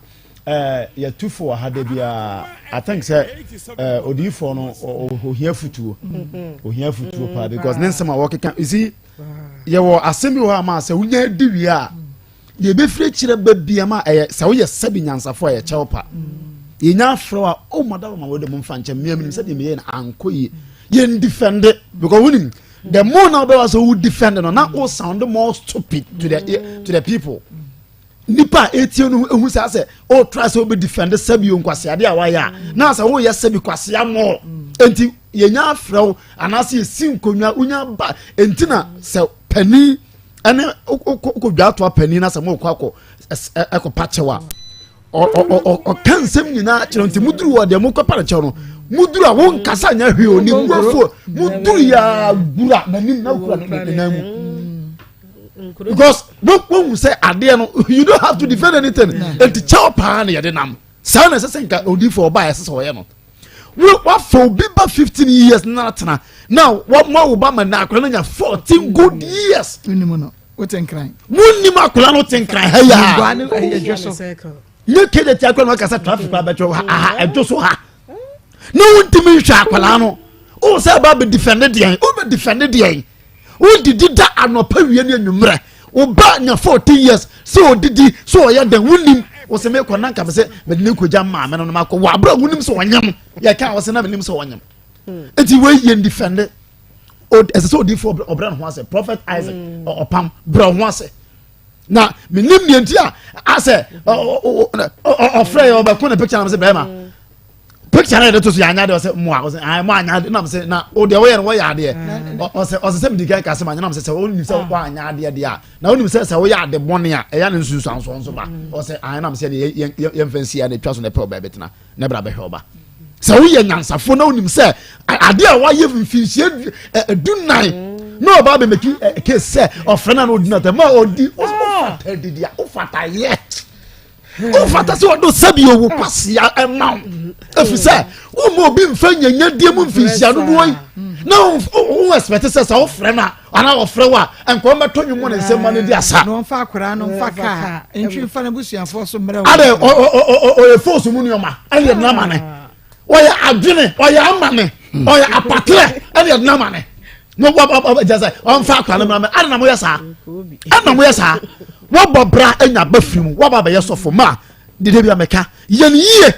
Eh, yɛtu fo wɔ ha da biara. I think sɛ eh, odiyifoɔ no ohia futuo. Mm-hmm. Ohia futuo paa mm, because ne nsɛm a wɔkeka, you see, yɛwɔ asɛm bi wɔ hɔ a ma sɛ wonya di wie a, deɛ ɛbɛfiri akyirɛ ba bia ma ɛyɛ sɛ woyɛ sɛbi nyansafo a yɛkyɛw pa. Yɛnya afrɛ a, oh madam ma wode mo mfa nkyɛn, mmea menim sɛdeɛ meyɛ no ankɔ yie. Yɛn defend because wonim the more na wobɛwa sɛ wo defend no na wo sound more stupid to the to the people. Nipa a etie no ehu saa sɛ ɔretra sɛ ɔbɛ defend sɛbi nkwaseade a wayɛ a na sɛ woyɛ sɛbi kwasea mɔ nti yɛnya afrɛ wo anaasɛ yɛsi nkonnwa wonya ba nti na sɛ panin ɛne wokɔ dwa atoa panin na sɛ mokɔ akɔ ɛkɔ pa kyɛw a ɔka nsɛm nyinaa kyerɛ nti muduru wɔ deɛ mokɔ pa no kyɛw no muduru a wonkasa nyɛ hwee o ne buafoɔ muduru yɛ wura n'anim na wokura ne nan mu because wohu sɛ adeɛ no you don't have to defend anything nti kyɛw paa na yɛde nam saa na ɛsɛ sɛ nka odiifo ɔba a ɛsɛ sɛ ɔyɛ no wafa obi ba 15 years na atena na wɔma wo ba ma na akwadaa no nya 14 good years wonim akwadaa no te nkran ha yaa nye kejɛ ti akwadaa no akasa traffic abɛtwɛ ha aha ɛdwo so ha na wontumi nhwɛ akwadaa no wo sɛ ɛba bɛ defend deɛn wo bɛ defend deɛn wodidi da anɔpa wie ne anwummerɛ wo ba nya 14 years sɛ ɔdidi sɛ ɔyɛ dɛn wonim wo sɛ mekɔ na nka me sɛ mede ne kɔgya maame no no makɔ wɔ aberɛ a wonim sɛ ɔnyam yɛka wɔ sɛ na menim sɛ ɔnyam nti wei yɛ ndifɛnde ɛsɛ sɛ odiifoɔ ɔbrɛ ne ho ase prophet Isaac ɔpam brɛ ho ase na menim deɛ nti a asɛ ɔfrɛ yɛ ɔbɛko ne picture nam sɛ bɛrima picture na yɛde to so yɛ anya deɛ ɔsɛ mo a ɔsɛ ayi mo anya adeɛ nam sɛ na o deɛ wɔyɛ no wɔyɛ adeɛ ɔsɛ ɔsɛ sɛ mi di kan kasa ma anya nam sɛ sɛ onim sɛ wɔanya adeɛ deɛ a na onim sɛ sɛ wɔyɛ ade bɔne a ɛyɛ ne nsunsuansoɔ nso ba ɔsɛ ayi nam sɛ yɛ yɛ yɛn fɛn si ya na etwa so na ɛpɛ ɔbɛ bɛtena na ɛbɛrɛ abɛhwɛ ɔba sɛ woyɛ nyansafo na onim sɛ adeɛ a wɔayɛ mfinhyia 14 na ɔba abɛmɛki case sɛ ɔfrɛ na na ɔdi na tɛ ma ɔdi ɔfata didi a ɔfata yɛ. Womfata sɛ wɔde sɛbi owu kwasea ɛma wo ɛfiri sɛ womma obi mfa nyanyadie mu mfinhyia dodoɔ yi na wo expect sɛ sɛ wofrɛ no a anaa wɔfrɛ wo a ɛnkɔ mmɛtɔ nwom ne nsɛm ma no di asa. Na ɔmfa akwaraa no mfa kaa ntwi mfa n'abusuafoɔ so mmerɛ adɛ ɔyɛ fos mu nneɛma ɛne yɛde no ama ne ɔyɛ adwene ɔyɛ amane ɔyɛ apatrɛ ɛne yɛde no ama ne na wɔgya sɛ ɔmfa akora no mmra mɛ ɛna moyɛ saa ɛna moyɛ saa wɔbɔ bra anya ba firi mu wɔba bɛyɛ sɔfo ma dede bi a mɛka yɛn yie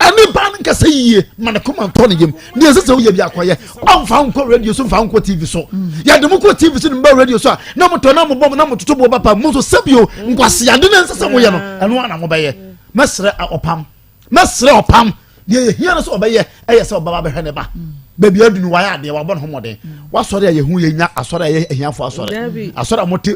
ɛne ba no nkasa yie ma ne koma ntɔ ne yam deɛ ɛsɛ sɛ woyɛ bi akɔyɛ ɔmfa nkɔ radio so mfa nkɔ tv so yɛde mo kɔ tv so ne mba radio so a na motɔ na mobɔ na mototo boɔ bapa mo nso sɛbio nkwaseade no ɛnsɛ sɛ moyɛ no ɛno ana mobɛyɛ mɛsrɛ ɔpam Mɛsrɛ ɔpam. Deɛ yɛhia no sɛ ɔbɛyɛ ɛyɛ sɛ ɔbɛba bɛhwɛ ne ba. Baabi adu no wayɛ adeɛ, wabɔ ne ho mmɔden. Wasɔre a yɛhu yɛnya asɔre a ɛyɛ ahiafoɔ asɔre. Asɔre a mote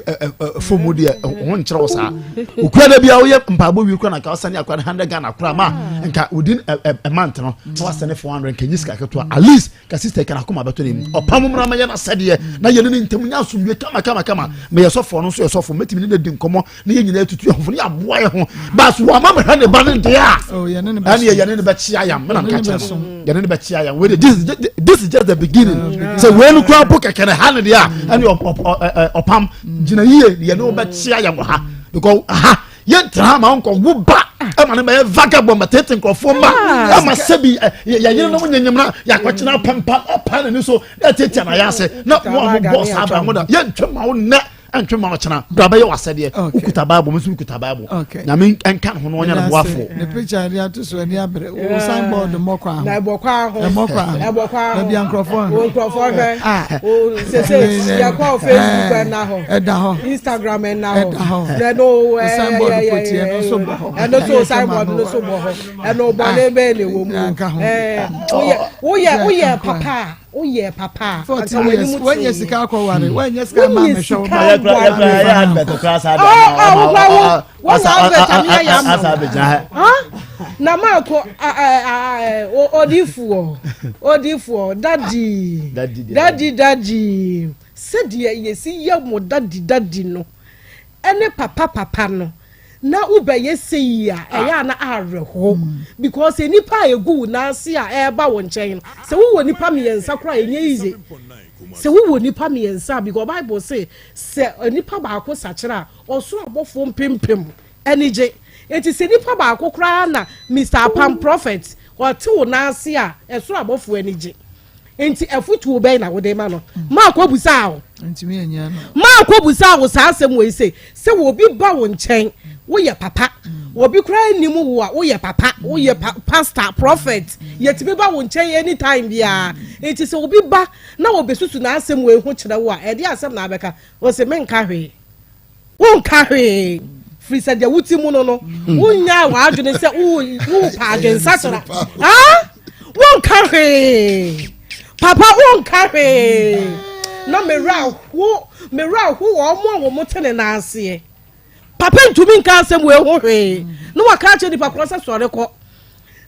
fam mu deɛ ho nkyerɛ wo saa. Okura da bi a woyɛ mpaebɔ wie kura na nka wasane akora ne 100 Ghana kora ma nka within a month no na wasane 400 nka nyi sika ketewa. At least ka sister ka n'akoma bɛtɔ ne mu. Ɔpam mmra mɛyɛ n'asɛdeɛ na yɛne ne ntam nya asomdwe kama kama kama. Meyɛ sɔfoɔ no nso yɛ sɔfoɔ mɛtumi ne no adi nkɔmmɔ ne yɛn nyinaa tutu yɛn ho fo ne yɛaboa yɛn ho baasi wɔn ama mehwɛ ne ba ne deɛ a oh, ɛne yɛ yɛne ne bɛkye ayam mena meka kyerɛ no yɛne ne bɛkye ayam wei de this is this is just the beginning ah, sɛ wei no kura mpo kɛkɛ ne ha ne deɛ a ɛne ɔpam gyina yie yɛne wo bɛkye ayam wɔ ha because ha yɛntena ha ma nkɔ wo ba ɛma ne bɛyɛ vagabond bɛtete nkurɔfoɔ ma ah. ɛma sɛbi yɛyerenom nyenyemna yɛakɔkyena apampa apa n'ani so na ɛtiatia na yɛ ase na mo a mobɔ saa bra mo da yɛntwe ma wo nnɛ ɛntwe ma ɔkyena bra bɛyɛ w'asɛdeɛ wokuta bible me nso mekuta bible nyame nka ne ho na ɔnyɛ ne boafoɔ ne picture de ato so ani abere wo signboard mmɔ kwan ho ɛbɔ kwan ho ɛbɔ kwan ho ɛbɔ kwan ho baabi a nkurɔfoɔ hwɛ nkurɔfoɔ hwɛ o sese yɛkɔ facebook ɛna hɔ ɛda hɔ instagram ɛna hɔ ɛda hɔ ɛno ɛɛ signboard potiɛ no nso bɔ hɔ ɛno nso signboard no nso bɔ hɔ ɛno bɔne bɛyɛ na ɛwɔ mu ɛɛ woyɛ woyɛ woyɛ papa. Woyɛ papa a, anka w'anim tee. Wanya sika akɔware, wanya sika ama mehwɛ wo ba. Yɛ advert koraa saa de ama ɔma ɔsa asa abɛgyina ha. Na maako odifoɔ odifoɔ dadi dadi dadi sɛdeɛ yɛsi yɛ mo dadi dadi no ɛne papa papa no. na wobɛyɛ sei a ɛyɛ a na awerɛhow because nnipa a egu wo nan ase a ɛreba wo nkyɛn no sɛ wowɔ nnipa mmiɛnsa koraa ɛnyɛ easy sɛ wowɔ nnipa mmiɛnsa a because bible se sɛ nnipa baako sakyera a ɔsoro abɔfoɔ mpempem ani gye. Enti sɛ nipa baako koraa na Mister Apam Prophet ɔte wo nan ase a, ɛsoro abɔfoɔ ani gye. Enti afotuo bɛn na wode ma no? Maakɔ busaa wo. Maakɔ busaa wo saa asɛm wei se, sɛ obi ba wo nkyɛn, woyɛ papa, obi koraa nnim wo a, woyɛ papa, woyɛ pa pastor, prophet, yɛtumi ba wo nkyɛn anytime biara. Enti sɛ obi ba na ɔbɛsusu n'asɛm wei ho kyerɛ wo a, ɛdeɛ asɛm na abɛka? Ɔse menka hwee. Wonka hwee, firi sɛ deɛ wote mu no no, wonyaa w'adwene sɛ wopɛ adwensakyera. Ah? Wonka hwee. Papa, wonka hwee. Na me werɛ aho, me werɛ aho wɔn a wɔn te ne nan aseɛ. Papa ntumi nka asɛm wei ho hwee. Na waka akyerɛ nipa korɔ sɛ sɔre kɔ.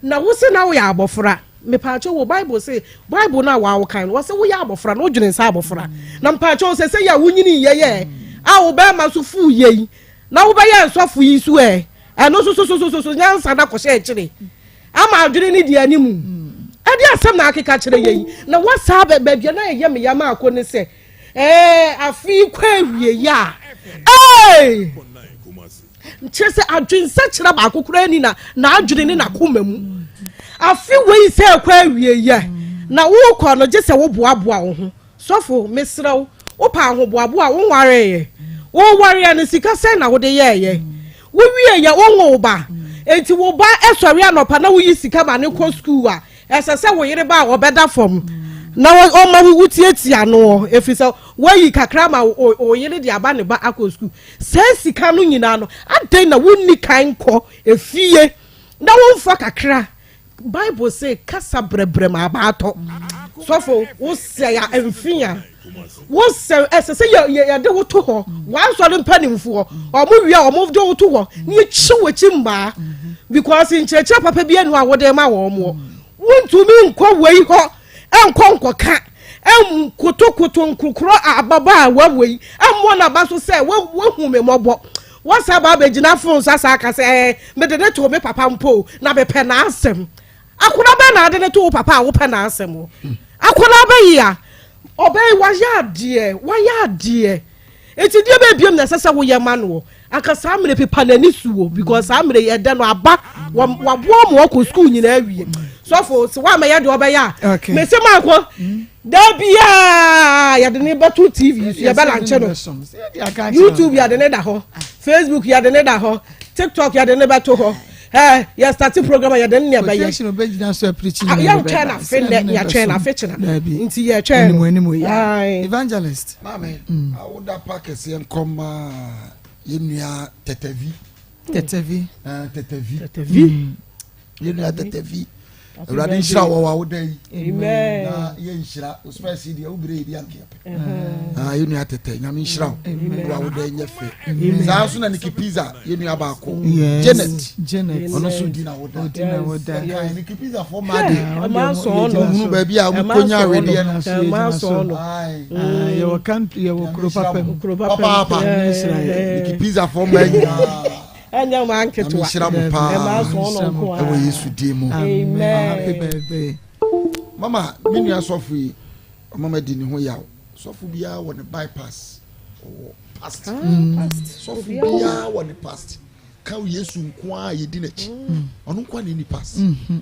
Na wo se na woyɛ abɔfra. Mepaakyɛw wo Bible se Bible no a waa wo kan no wɔse woyɛ abɔfra na wodwene sɛ abɔfra. Na mepaakyɛw sɛ sɛ yɛ a wonyini yɛ yɛ a wo bɛrima nso fuu yɛ yi na wobɛyɛ nsɔfo yi so ɛ ɛno nso so so so so nyansa na kɔhyɛ akyire ama adwene ne di anim. Ɛde asɛm na akeka kyerɛ yɛ yi na wasaa baabi a na ɛyɛ me ya ma akɔ ne sɛ ɛɛ afe yi kɔ awie yɛ a ee. Kyerɛ sɛ adwensakyera baako koraa ni na n'adwene ne n'akoma mu. Afe wei sɛ ɛkɔ awieɛ na wokɔ no gye sɛ woboaboa wo ho. Sɔfo, mesrɛ wo, wopɛ ahoboaboa a wonwareeɛ. Wowareɛ no sika sɛn na wode yɛɛyɛ? Wowieɛ wonwo wo ba. Enti wo ba sɔre anɔpa na woyi sika ma no kɔ sukuu a, Ɛsɛ sɛ wo yere ba a ɔbɛda fam na ɔma wo wotiatia no, ɛfiri sɛ woayi kakra ma wo yere de aba ne ba akɔ sukuu. Saa sika no nyinaa no, adɛn na wonni kan nkɔ efie na womfa kakra? Bible se kasa brɛbrɛ ma aba atɔ. Sɔfo, wosɛe a mfe a wosɛ ɛsɛ sɛ yɛde wo to hɔ. W'asɔre mpanimfoɔ, wɔn wie a wɔn de wo to hɔ na yɛkyi w'akyi mmaa because nkyerɛkyerɛ papa bi anu a wode ma wɔn wɔ. Wontumi nkɔ wei hɔ nkɔ nkɔka nkotokoto nkokorɔ ababaawa wei mmɔ n'aba so sɛ woahu me mmɔbɔ. Wɔsan ba abɛgyina fon so asan aka sɛ ɛɛ mede ne too me papa mpo na mepɛ n'asɛm. Akwadaa bɛn na ade ne to wo papa a wopɛ n'asɛm o? Akwadaa bɛyi a ɔbɛyi wayɛ adeɛ wayɛ adeɛ nti deɛ bɛɛ biom na ɛsɛ sɛ woyɛ ma no anka saa mmerɛ pepa n'ani so o because saa mmerɛ yɛ dɛ no aba waboa ma ɔkɔ sukuu nyinaa awie sɔfo sɛ woamɛyɛ deɛ ɔbɛyɛ a mese maakɔ da biaa yɛde ne bɛto tv so yɛbɛlankyɛ no youtube yɛde ne da hɔ facebook yɛde ne da hɔ tiktok yɛde ne bɛto hɔ ɛ yɛ start program a yɛde ne nea bɛyɛ yɛntwɛn na afe nnɛ yɛtwɛn na afe kyena nti yɛtwɛn no evangelist maame awoda pa kɛseɛ nkɔma yɛnua tɛtɛvi tɛtɛvi tɛtɛvi tɛtɛvi yɛn nua tɛtɛvi awurade nhyira wɔ wɔ awoda yi na yɛ nhyira ospɛs yi deɛ wobere yɛ bi anka yɛpɛ ah, yɛn nua tɛtɛ nyame nhyira wo wɔ awoda yi nyɛ fɛ saa nso na niki pizza yɛn nua baako janet ɔno nso di na woda nka niki pizza fɔ maa de ohunu baabi a wɔkɔnya awedeɛ no yɛwɔ country yɛwɔ kuro papa mu papaapa niki pizza fɔ maa nyinaa Ɛnyɛ mmaa nketewa. Nyame nhyira mo paa. Mmaa sɔn no nko ara. Ɛwɔ Yesu din mu. Amen. Happy birthday. Mama me nua sɔfo yi ɔma ma di ne ho yaw. Sɔfo biara wɔ ne bypass. Ɔwɔ past. Ah, sɔfo biara wɔ ne past. Ka Yesu nko ara yɛdi n'akyi. Mm. Ɔno nko ara na ɛni past. Mm-hmm.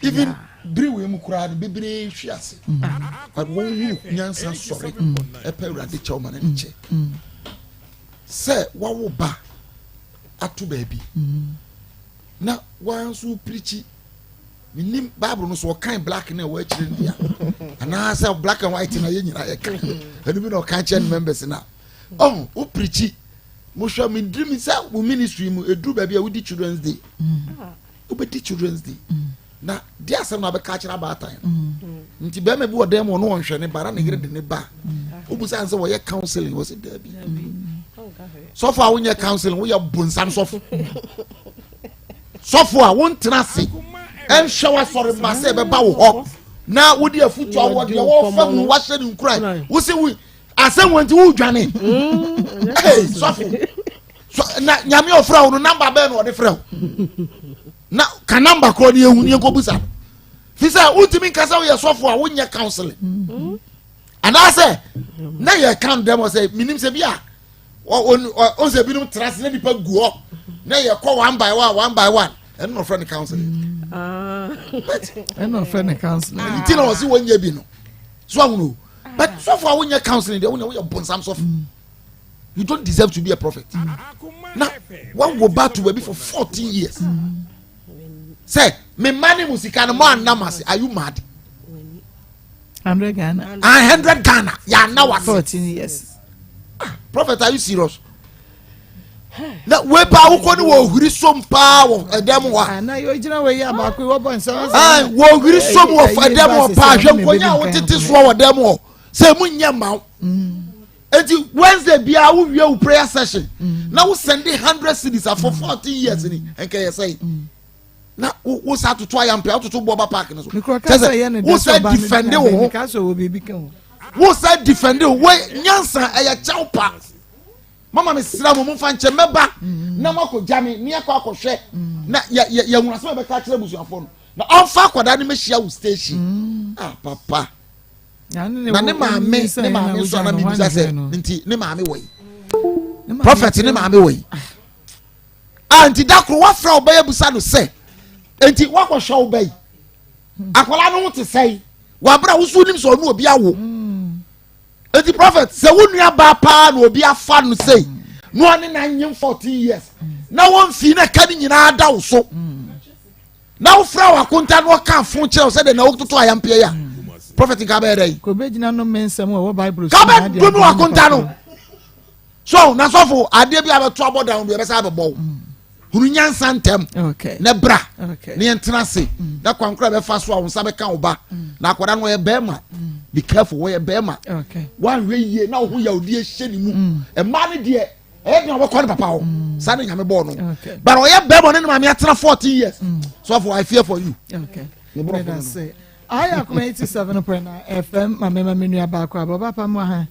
Even bere wei mu koraa no bebree hwe ase. Mm. But wɔn hunu nyansa sɔre mm. ɛpɛ Awurade kyɛw ma ne ne kyɛ. Sɛ wawo ba ato baabi na waa nso pirikyi menim bible no so ɔkan black na ɛwɔ akyire no dea anaasɛ black and white na yɛ nyinaa yɛka ɛno bi na ɔkan kyerɛ ne members no a ɔho wo pirikyi mohwɛ mediri mi sɛ wo ministry mu ɛduru baabi a wodi children's day wobɛdi children's day na di asɛm na abɛka akyerɛ abaatan no nti bɛrima bi wɔ dan mu ɔno ɔnhwɛ ne ba na ne yere de ne ba wobusa sɛ wɔyɛ counseling wɔ sɛ daabi sɔfo a wonyɛ counseling woyɛ bonsam sɔfo sɔfo a wontena ase ɛnhwɛ w'asɔre mma sɛ ɛbɛba wo hɔ na wode afutu awɔ deɛ wɔfa mu wahyɛ ne nkuran wo se wo asɛm wɔ nti wodwane sɔfo na nyame ɔfrɛ wo no namba bɛɛ na ɔde frɛ wo na ka namba korɔ ne yɛhu ne yɛnkɔbusa no fi sɛ wontumi nka sɛ woyɛ sɔfo a wonyɛ counseling mm. anaasɛ na yɛka no dɛm sɛ menim sɛ bi a. Ɔn sɛ ebinom tena ase na nipa gu hɔ na yɛ kɔ one by one, one by one. Ɛno na ɔfrɛ no counseling. Ah. Ɛna ɔfrɛ no counseling. Nti na ɔsi wɔn nyɛ bi no. So ahono. But sɔfo a wonyɛ counseling deɛ wonyɛ woyɛ bonsam sɔfo. You don't deserve to be a prophet. Na wawo ba to baabi for 14 years. Sɛ me mma ne mu sika no mo anam ase. Are you mad? 100 Ghana. 100 Ghana. Ya na wase. 14 years. Ah, prophet, are you serious? Na wei paa wokɔ ne wɔhuri som paa wɔ ɛdɛm hɔ a. Ana yɛ ogyina wɔ yi abaako yi wɔbɔ nsɛm asa. Wɔhuri som wɔ ɛdɛm hɔ paa, hwɛ nkonya a wotete soɔ wɔ dɛm hɔ sɛ emu nyɛ mma wo. Eti Wednesday biara wowie wo prayer session na wo send 100 cedis for 14 years ni nkɛ yɛ sɛyi na wo sa atoto ayampɛ wototo bɔba park no so kyɛ sɛ wo sɛ defend wo ho, wo sɛ defend wo nyansa ɛyɛ kyɛw pa. Mama mi sira mo, mo nfa nkyɛn mɛba na mo akɔ gya mi ne akɔ akɔhwɛ na yɛ yɛ yɛ nwura sɛ bɛka akyerɛ abusuafoɔ no na ɔnfa akwadaa no mɛhyia wo station. Ah, papa, na ne maame, ne maame nso ana mi bisa sɛ nti ne maame wɔ yi, prophet ne maame wɔ yi a, nti dakoro wafra ɔbɛyɛ busa no sɛ nti wakɔhwɛ ɔbɛ yi, akwadaa no ho te sɛ wabra wosu nim sɛ ɔno obi awo. Eti prophet, sɛ wo nua baa paa na obi afa no sei na ɔne na nye 14 years na wɔn fi na ka ne nyinaa da wo so na wofra wɔ akonta na ɔka afo kyerɛ wo sɛ de na wototo ayampeɛ yi a, prophet, nka bɛyɛ dɛ yi. Kò bɛ gyina no mi nsɛm wɔ Bible so. Ka bɛ domi wɔ akonta no so na sɔfo adeɛ bi a bɛto abɔ dan bi ɛbɛsa abɛbɔ wo. Hunu nyansa ntɛm na bra na yɛn tena ase na kwankora bɛfa so a wɔn nsa bɛka wo ba na akwadaa no ɔyɛ bɛrima. Be careful, wɔyɛ bɛrima, wɔanhwɛ yie na wɔho yawudie hyɛ ne mu. Mmaa no deɛ ɛyɛ den a wɔkɔ ne papa hɔ saa ne Nyame bɔɔ no, but ɔyɛ bɛrima, ɔne ne maame atena 14 years. Sɔfo, I fear for you. Ne borɔfo no. Ayɛ akoma 87.9 FM ma mema me nua baako a bɔba pa mu aha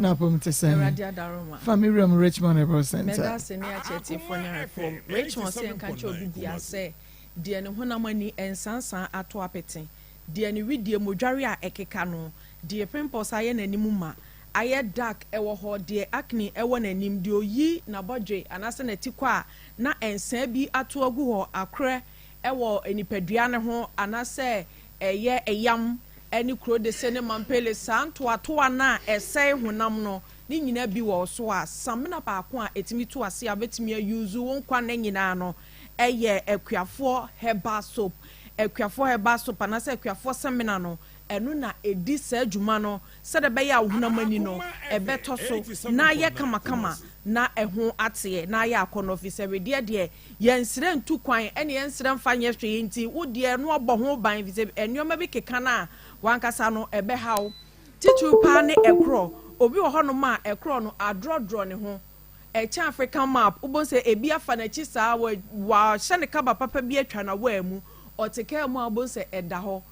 na apom te sɛn fa me wuram Richmond Herbal Center. Mɛda ase ne akyerɛtiefoɔ ne ahwɛfoɔ. Richmond sɛ yɛnka nkyerɛ obi bia sɛ deɛ ne honam ani nsansan ato apete, deɛ ne widie modware a ɛkeka no, deɛ pimples ayɛ n'anim ma ayɛ dark ɛwɔ hɔ, deɛ acne ɛwɔ n'anim, deɛ oyi n'abɔdwe anaasɛ n'ati kɔ a na nsaa bi ato agu hɔ akorɛ ɛwɔ nipadua ne ho, anaasɛ ɛyɛ ɛyam ɛne kuro de se ne mampele saa ntoatoa no a ɛsɛe honam no ne nyinaa bi wɔ so a, samina baako a ɛtumi to ase a wobɛtumi ayuzu wo nkwa nna nyinaa no ɛyɛ Akuafoɔ Herbal Soap. Akuafoɔ Herbal Soap anaasɛ Akuafoɔ samina no, ɛno na ɛdi saa adwuma no sɛdeɛ ɛbɛyɛ a wo honam ani no ɛbɛtɔ so na ayɛ kamakama na ɛho ateɛ na ayɛ akɔnnɔ, fi sɛ wedeɛ deɛ yɛnsrɛ ntu kwan ɛne yɛnsrɛ mfa nyɛ hwee, nti wo deɛ no ɔbɔ ho ban fi sɛ nneɛma bi keka no a wankasa no ɛbɛhaw. Titiriw paa ne ɛkorɔ. Obi wɔ hɔnom a ɛkorɔ no adorɔdorɔ ne ho ɛkyɛn African map. Wobɛhu sɛ ebi afa n'akyi saa, wahyɛ ne kaba papa bi atwa n'awaa mu, ɔte kaa mu a wobɛhu sɛ ɛda hɔ.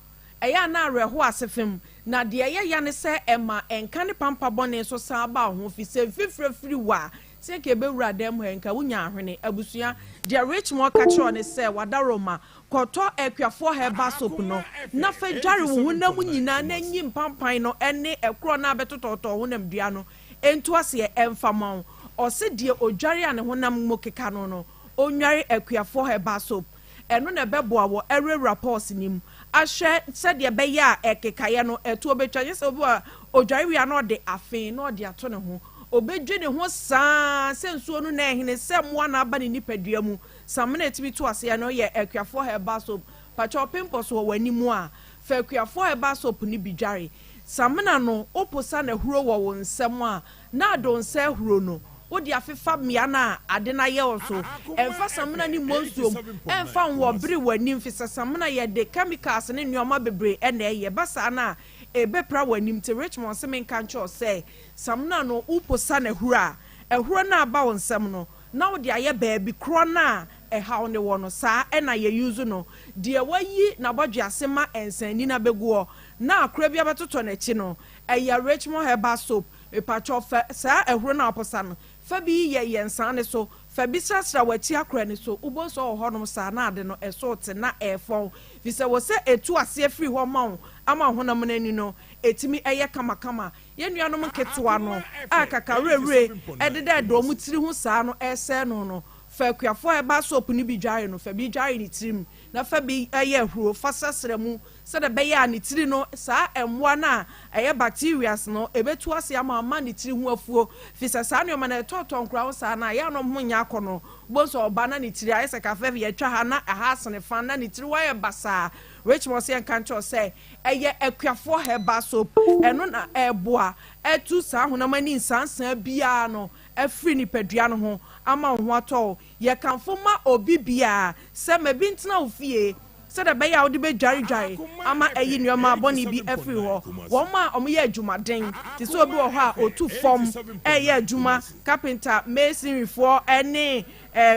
Ɛyɛ a na awerɛho ase fam, na deɛ ɛyɛ ya ne sɛ ɛma ɛnka ne pampa bɔne nso san ba wo ho, fi sɛ mfifire firi wo a sɛ nka ɛbɛwura dan mu ha nka wonya ahwene. Abusua, deɛ Richmond ka kyerɛ ne sɛ wadaroma kɔtɔ Akuafoɔ Herbal Soap no na fa dware wo honam nyinaa na nyi mpampan no ne ɛkorɔ no a bɛtotɔtɔ honam dua no nto aseɛ ɛmfa ma wo. Ɔse deɛ odware a ne honam mu keka no, ɔnware Akuafoɔ Herbal Soap. Ɛno na ɛbɛboa wɔ ɛwurawura pores nim ahwɛ sɛdeɛ ɛbɛyɛ a ɛkekaeɛ no ɛtoɔ bɛtwa. Nyɛ sɛ obi wɔ odware wie a na ɔde afe na ɔde ato ne ho, obɛdwe ne ho saa sɛ nsuo no na ɛhene sɛ mmoa na aba ne nipadua mu. Samina ɛtumi to aseɛ no yɛ Akuafoɔ Herbal Soap. Pakyɛw, pimples wɔ w'anim a, fa Akuafoɔ Herbal Soap no bi dware. Samina no woposa na ahuro wɔ wo nsam a, na ado nsa ahuro no wode afefa mmea no a ade no ayɛ wo so. Ɛmfa samina no mmɔ nsuom, ɛmfa nwɔ bere w'anim, fi sɛ samina yɛde chemicals ne nneɛma bebree ɛna ɛyɛ ba saa no a ɛbɛpira w'anim. Te Richmond se menka nkyerɛ sɛ samina no woposa na ahuro a, ahuro no aba wo nsam no na wode ayɛ baabi korɔ no a ɛhaw ne wɔ no saa ɛna yɛ use no. Deɛ wayi n'abɔdwe ase ma nsani no abɛgu hɔ na akora bi abɛtotɔ n'akyi no, ɛyɛ Richmond Herbal Soap. Mepatwɔ, fa saa ahuro no a wɔposa no fa bi yɛ yɛ nsa ne so, fa bi srasra w'akyi akora ne so. Wobɔ nso wɔ hɔnom saa na ade no ɛso te na ɛfɔn, fi sɛ wɔ sɛ ɛtu aseɛ firi hɔ ma wo ama honam no ani no. ɛtumi yɛ kamakama. Yɛn nuanom nketewa no a kakawerɛwerɛ dedɛɛdɛ wɔn tiri ho saa no resɛe no no, fa akuafoɔ herbal soap no bi dware no, fa bi dware ne tirim, na fa bi yɛ ahuro fa srɛsrɛ mu sɛdeɛ ɛbɛyɛ a ne tiri no, saa mmoa no a ɛyɛ bacterias no, ɛbɛtu ase ama ama ne tiri ho afuo, firi sɛ saa nneɛma no ɛtɔɔtɔɔ nkoraa ho saa no a, ɛyɛ a na wɔn ho nyɛ akɔnnɔ. Wobɛhu sɛ ɔba na ne tiri ayɛ sɛ kafɛ yɛatwa ha na ɛha asene fa na ne tiri hɔ ayɛ basaa. Richmond sɛ yɛnka nkyerɛ wo sɛ ɛyɛ akuafoɔ herbal soap, ɛno na ɛreboa atu saa honam ani nsansaa biara no afiri nipadua no ho ama wo ho atɔ wo. Yɛkamfo ma obi biara sɛ ma bi ntena wo fie sɛdeɛ ɛbɛyɛ a wode bɛdwaredware ama ayi nneɛma bɔne bi afiri hɔ. Wɔn a wɔyɛ adwumaden, te sɛ obi wɔ hɔ a ɔtu fam reyɛ adwuma, kapenta, masonryfoɔ ne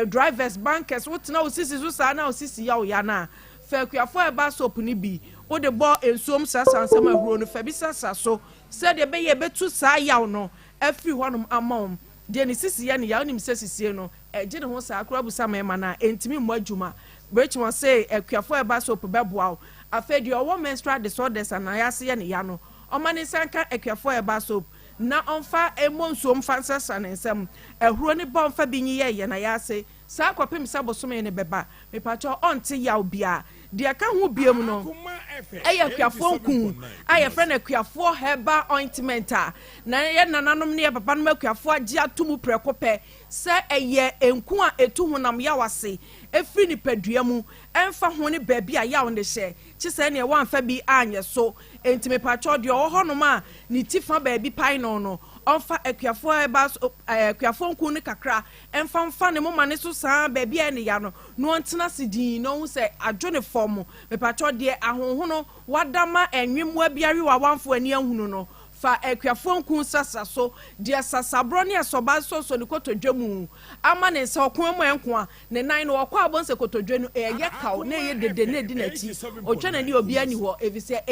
drivers, bankers, wotena wo sisi so saa na wo sisi yɛ wo ya no a, fa akuafoɔ herbal soap no bi wode bɔ nsuom srasra nsam ahuro no, fa bi srasra so sɛdeɛ ɛbɛyɛ a ɛbɛtu saa yaw no afiri hɔnom ama wɔn. Deɛ ne sisi yɛ no ya, wonim sɛ sisie no, ɛgye ne ho saa koraa busa mmarima no a, ɛntumi mmɔ adwuma. Rich ɔse akuafoɔ herbal soap bɛboa wo. Afei deɛ ɔwɔ menstrual disorders a n'ayase yɛ no ya no, ɔmma ne nsa nka akuafoɔ herbal soap na ɔmfa mmɔ nsuo mfa nsrasra ne nsam. Ahuro no ba ɔmfa bi nyeyɛ yɛ n'ayase saa kɔpem sɛ bosome no bɛba. Mepakyɛw ɔnte yaw biara. Deɛ ɛka ho biom no yɛ akuafoɔ nku a yɛfrɛ no akuafoɔ herbal ointment a na yɛn nananom ne yɛn papanom akuafoɔ agye ato mu prɛko pɛ sɛ ɛyɛ nku a ɛtu honam yaw ase firi nipadua mu ɛmfa ho ne baabi a yaw no hyɛ kye sɛ neɛ woamfa bi anyɛ so. Enti mepakyɛw deɛ ɔwɔ hɔnom a ne ti fa baabi pae no no ɔmfa akuafoɔ herbal akuafoɔ nku no kakra Mfa mfa ne moma no so saa baabi a ɛyɛ ne ya no na ɔntena ase dinn na ɔnhu sɛ adwo ne fam. Mepakyɛw, deɛ ahonhono wada ma nwemmoa bi awe wɔ awanfoɔ ani ahunu no, fa akuafoɔ nku srasra so. Deɛ sasaborɔ ne asɔba nsɔnsɔ ne kotodwe mu ama ne nsa ɔko mu ɛnko a, ne nan no ɔkɔ a wobɛhu sɛ kotodwe no ɛyɛ kaw na ɛyɛ dede na ɛdi n'akyi. Ɔtwa n'ani a obiara nni hɔ efisɛ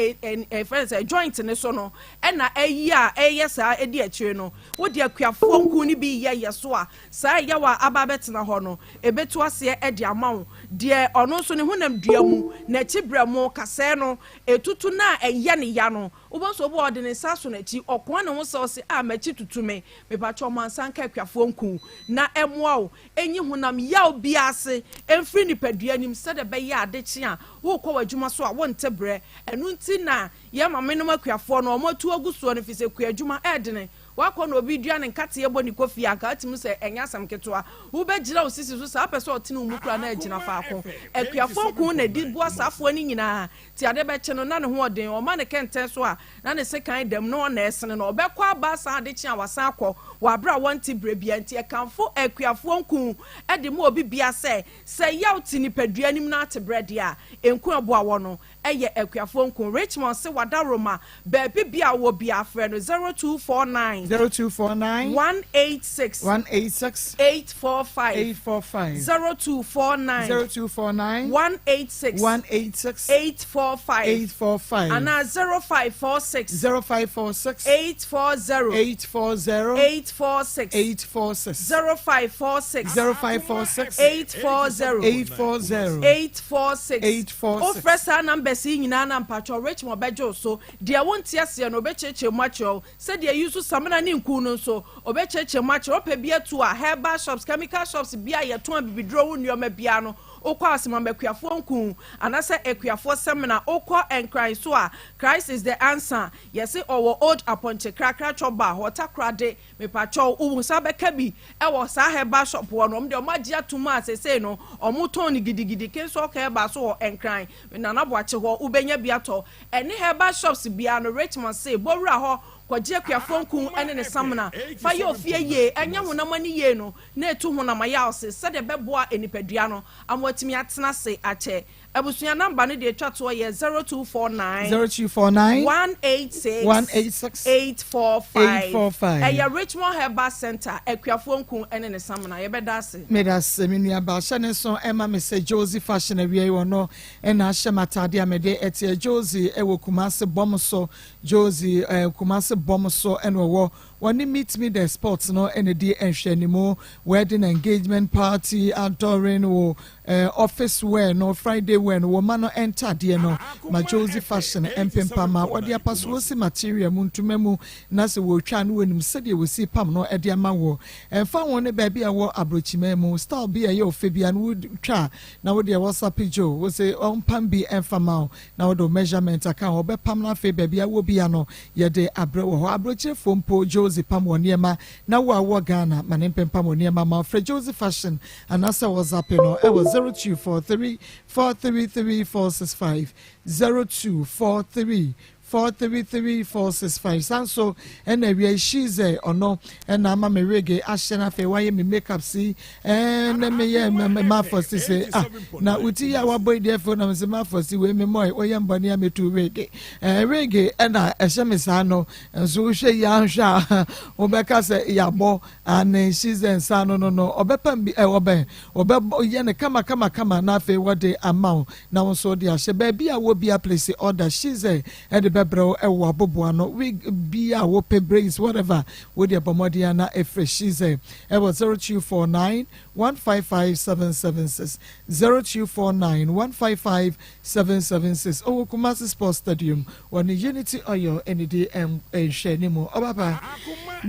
ɛfrɛ no sɛ joint no so no na ayi a ɛyɛ saa ɛdi akyire no. Wode akuafoɔ nku no bi yɛ yɛ so a, saa ɛyaw a aba abɛtena hɔ no, ɛbɛtu aseɛ de ama wo. Deɛ ɔno nso ne honam dua mu, n'akyi berɛmo, kasɛɛ no, ɛtutu no a ɛyɛ no ya no, wobɛhu sɛ obi wɔ hɔ ɔde ne nsa aso n'akyi, ɔkoa ne ho sɛ ɔse, Ah, m'akyi tutu me. Mepakyɛw ma nsa nka akuafoɔ nku na ɛmmoa wo nyi honam yaw biara ase mfiri nipadua no mu sɛdeɛ ɛbɛyɛ a ade kye a worekɔ w'adwuma so a wonte brɛ. Ɛno nti na Yɛn mamenom akuafoɔ no, wɔn atu agu soɔ no, firi sɛ kuadwuma ɛɛdene. Woakɔ na obi dua ne nkateɛ bɔ ne kofie a, anka woatumi hu sɛ ɛnyɛ asɛm ketewa. Wobɛgyina wo sisi so saa, wopɛ sɛ ɔtene wo mu koraa na agyina faako. Akuafoɔ nko na ɛdi boa saa afoa no nyinaa. Nti ade bɛkye no na ne ho ɔden, ɔma ne kɛntɛn so a, na ne sekan da mu na ɔna ɛsene no. Ɔbɛkɔ aba asan ade kye a wasan akɔ wɔ aberɛ a wɔnte berɛ biara. Nti ɛkamfo akuafoɔ nku de ma obi biara sɛ, sɛ yaw te nipadua no mu na ate berɛ deɛ a, nku a ɛboa wɔ no. Ɛyɛ akuafoɔ nko. Richmond se wadaworoma baabi bia ɔwɔ biaa frɛ no 0249. 0249. 186. 186. 845. 845. 0249. 0249. 186. 186. 845. 845. Anaa 0546. 0546. 840. 840. 846. 846. 0546. 0546. 840. 840. 846. 846. Wofrɛ saa numbers yi nyinaa na mpakyɛw Richmond bɛgye wo so. Deɛ wonte aseɛ no ɔbɛkyerɛkyerɛ mu akyerɛ wo. Sɛdeɛ use samina ne nku no nso ɔbɛkyerɛkyerɛ mu akyerɛ wo. Wopɛ bi atu a, herbal shops, chemical shops biara a yɛtɔn abibiduro ho nnoɔma biara no, wokɔ Asemam Akuafoɔ Nku anaasɛ Akuafoɔ Samina. Wokɔ Nkran nso a, Christ is the answer. Yɛse ɔwɔ Old Apɔnkye Krakra Chop Bar hɔ, Takoradi. Mepakyɛw, wo nsa bɛka bi wɔ saa herbal shop hɔ no, wɔn deɛ wɔn agye atom a seesei no wɔn tɔn no gidigidi, Kingswalk Herbal so wɔ Nkran, Nana Boakye hɔ, wobɛnya bi atɔ. Ɛne herbal shops biara no, Richmond se, bɔ wura hɔ kɔgye akuafoɔ nku ne ne samina fa yɛ ofie yie, ɛnyɛ honam ani yie no na ɛtu honam ayaw se sɛdeɛ ɛbɛboa nipadua no ama watumi atena ase akyɛ. Abusua number no deɛ etwa toɔ yɛ 0249 0249 186 186 845 845. Ɛyɛ Richmond Herbal Centre, Akuafoɔ Nku ne ne Samina. Yɛbɛda ase. Medase me nua baa hyɛ ne nso ɛma me sɛ Josie fashion awia yi ɔno ɛna ahyɛ m'ataade a mede ɛteɛ Josie ɛwɔ Kumasi bɔm so Josie ɛɛ Kumasi bɔm so ɛna ɔwɔ. Wɔne Meet Me The Sports no na ɛdi nhwɛanimu. Wedding engagement party, adoring wo eh, office wear no, Friday wear no, wo mma no ntadeɛ no, ma Josie Fashion mpempa ma wɔde apasoɔ si material mu, ntoma mu, na sɛ wɔretwa a na wɔnim sɛdeɛ wɔsi pam no de ama wo. Ɛmfa ho ne baabi a ɛwɔ abrokyiman mu, style bi a ɛyɛ ɔfɛ biara no wotwa a na wo deɛ WhatsApp Joe, wo se ɔmpam bi mfa ma wo na wode wo measurement aka ho, ɔbɛpam na afei baabi a wowɔ biara no yɛde abrɛ wɔ hɔ. Abrokyirefoɔ mpo Josie pam wɔn nneɛma na wo a wowɔ Ghana ma ne mpempam wo nneɛma ma wo. Frɛ Josie Fashion anaasɛ WhatsApp no wɔ 0243 433 465, 0243 433465 Saa nso ɛna awia yi Shizɛ ɔno ɛna ama me wig ahyɛ na afei wayɛ me makeup si ɛɛ me yɛ mafɔsi se ah na wuti yi a wabɔ yi deɛ fo na me se mafɔsi wei me mɔe woyɛ mbɔne a metu wig ɛɛ wig ɛna ɛhyɛ me saa no nso wohwɛ yi ahwɛ a wobɛka sɛ yabɔ Aane, Shize nsa ano no no, ɔbɛpam bi, ɛ, ɔbɛ, ɔbɛbɔ, yɛ no kama kama kama na afei wɔde ama wo na wo nso wode ahyɛ. Baabi a wɔ biara place order, Shize de bɛbrɛ wo wɔ w'aboboano, wig bi a wopɛ, braids, whatever, wo deɛ bɔ mmɔden ara na frɛ Shize wɔ 0249 155 776, 0249 155 776, ɔwɔ Kumasi Sports Stadium. Wɔne Unity Oil nnidi nhwɛanimu. Ɔba pa.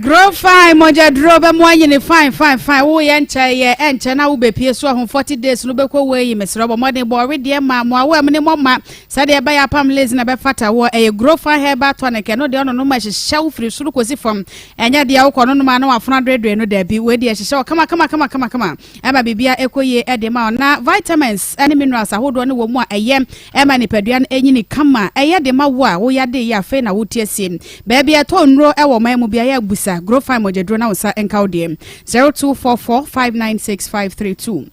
Grow fine mogya duro bɛmo anyini fine fine fine wo yɛ nkyɛ yɛ ɛnkyɛ na wo bɛpie so ahu 40 days no bɛkɔ wei yi mesrɛ bɔ mmɔden bɔ ɔwedeɛ ma mo awɔ ɛmu ne mɔ ma sɛdeɛ ɛbɛyɛ apam lace na bɛfata woɔ ɛyɛ grow fine herbal tonic ɛno deɛ ɔnonom ɛhyehyɛ wo firi soro kɔsi fam ɛnyɛ deɛ wokɔ nonom a na wafono adweredwere no daabi wei deɛ ɛhyehyɛ wo kama kama kama kama kama Ɛma biribiara kɔ yie de ma wo. Na vitamins ne minerals ahodoɔ no wɔ mu a ɛyɛ ma nipadua no nyini kama. Ɛyɛ de ma wo a wo yadeɛ yɛ afei na wote asie. Baabi a ɛtɔ nnuro wɔ ɔman mu biara yɛ abusa Grofine mogyaduro na wo nsa nka wo deɛ. 0244 596 532.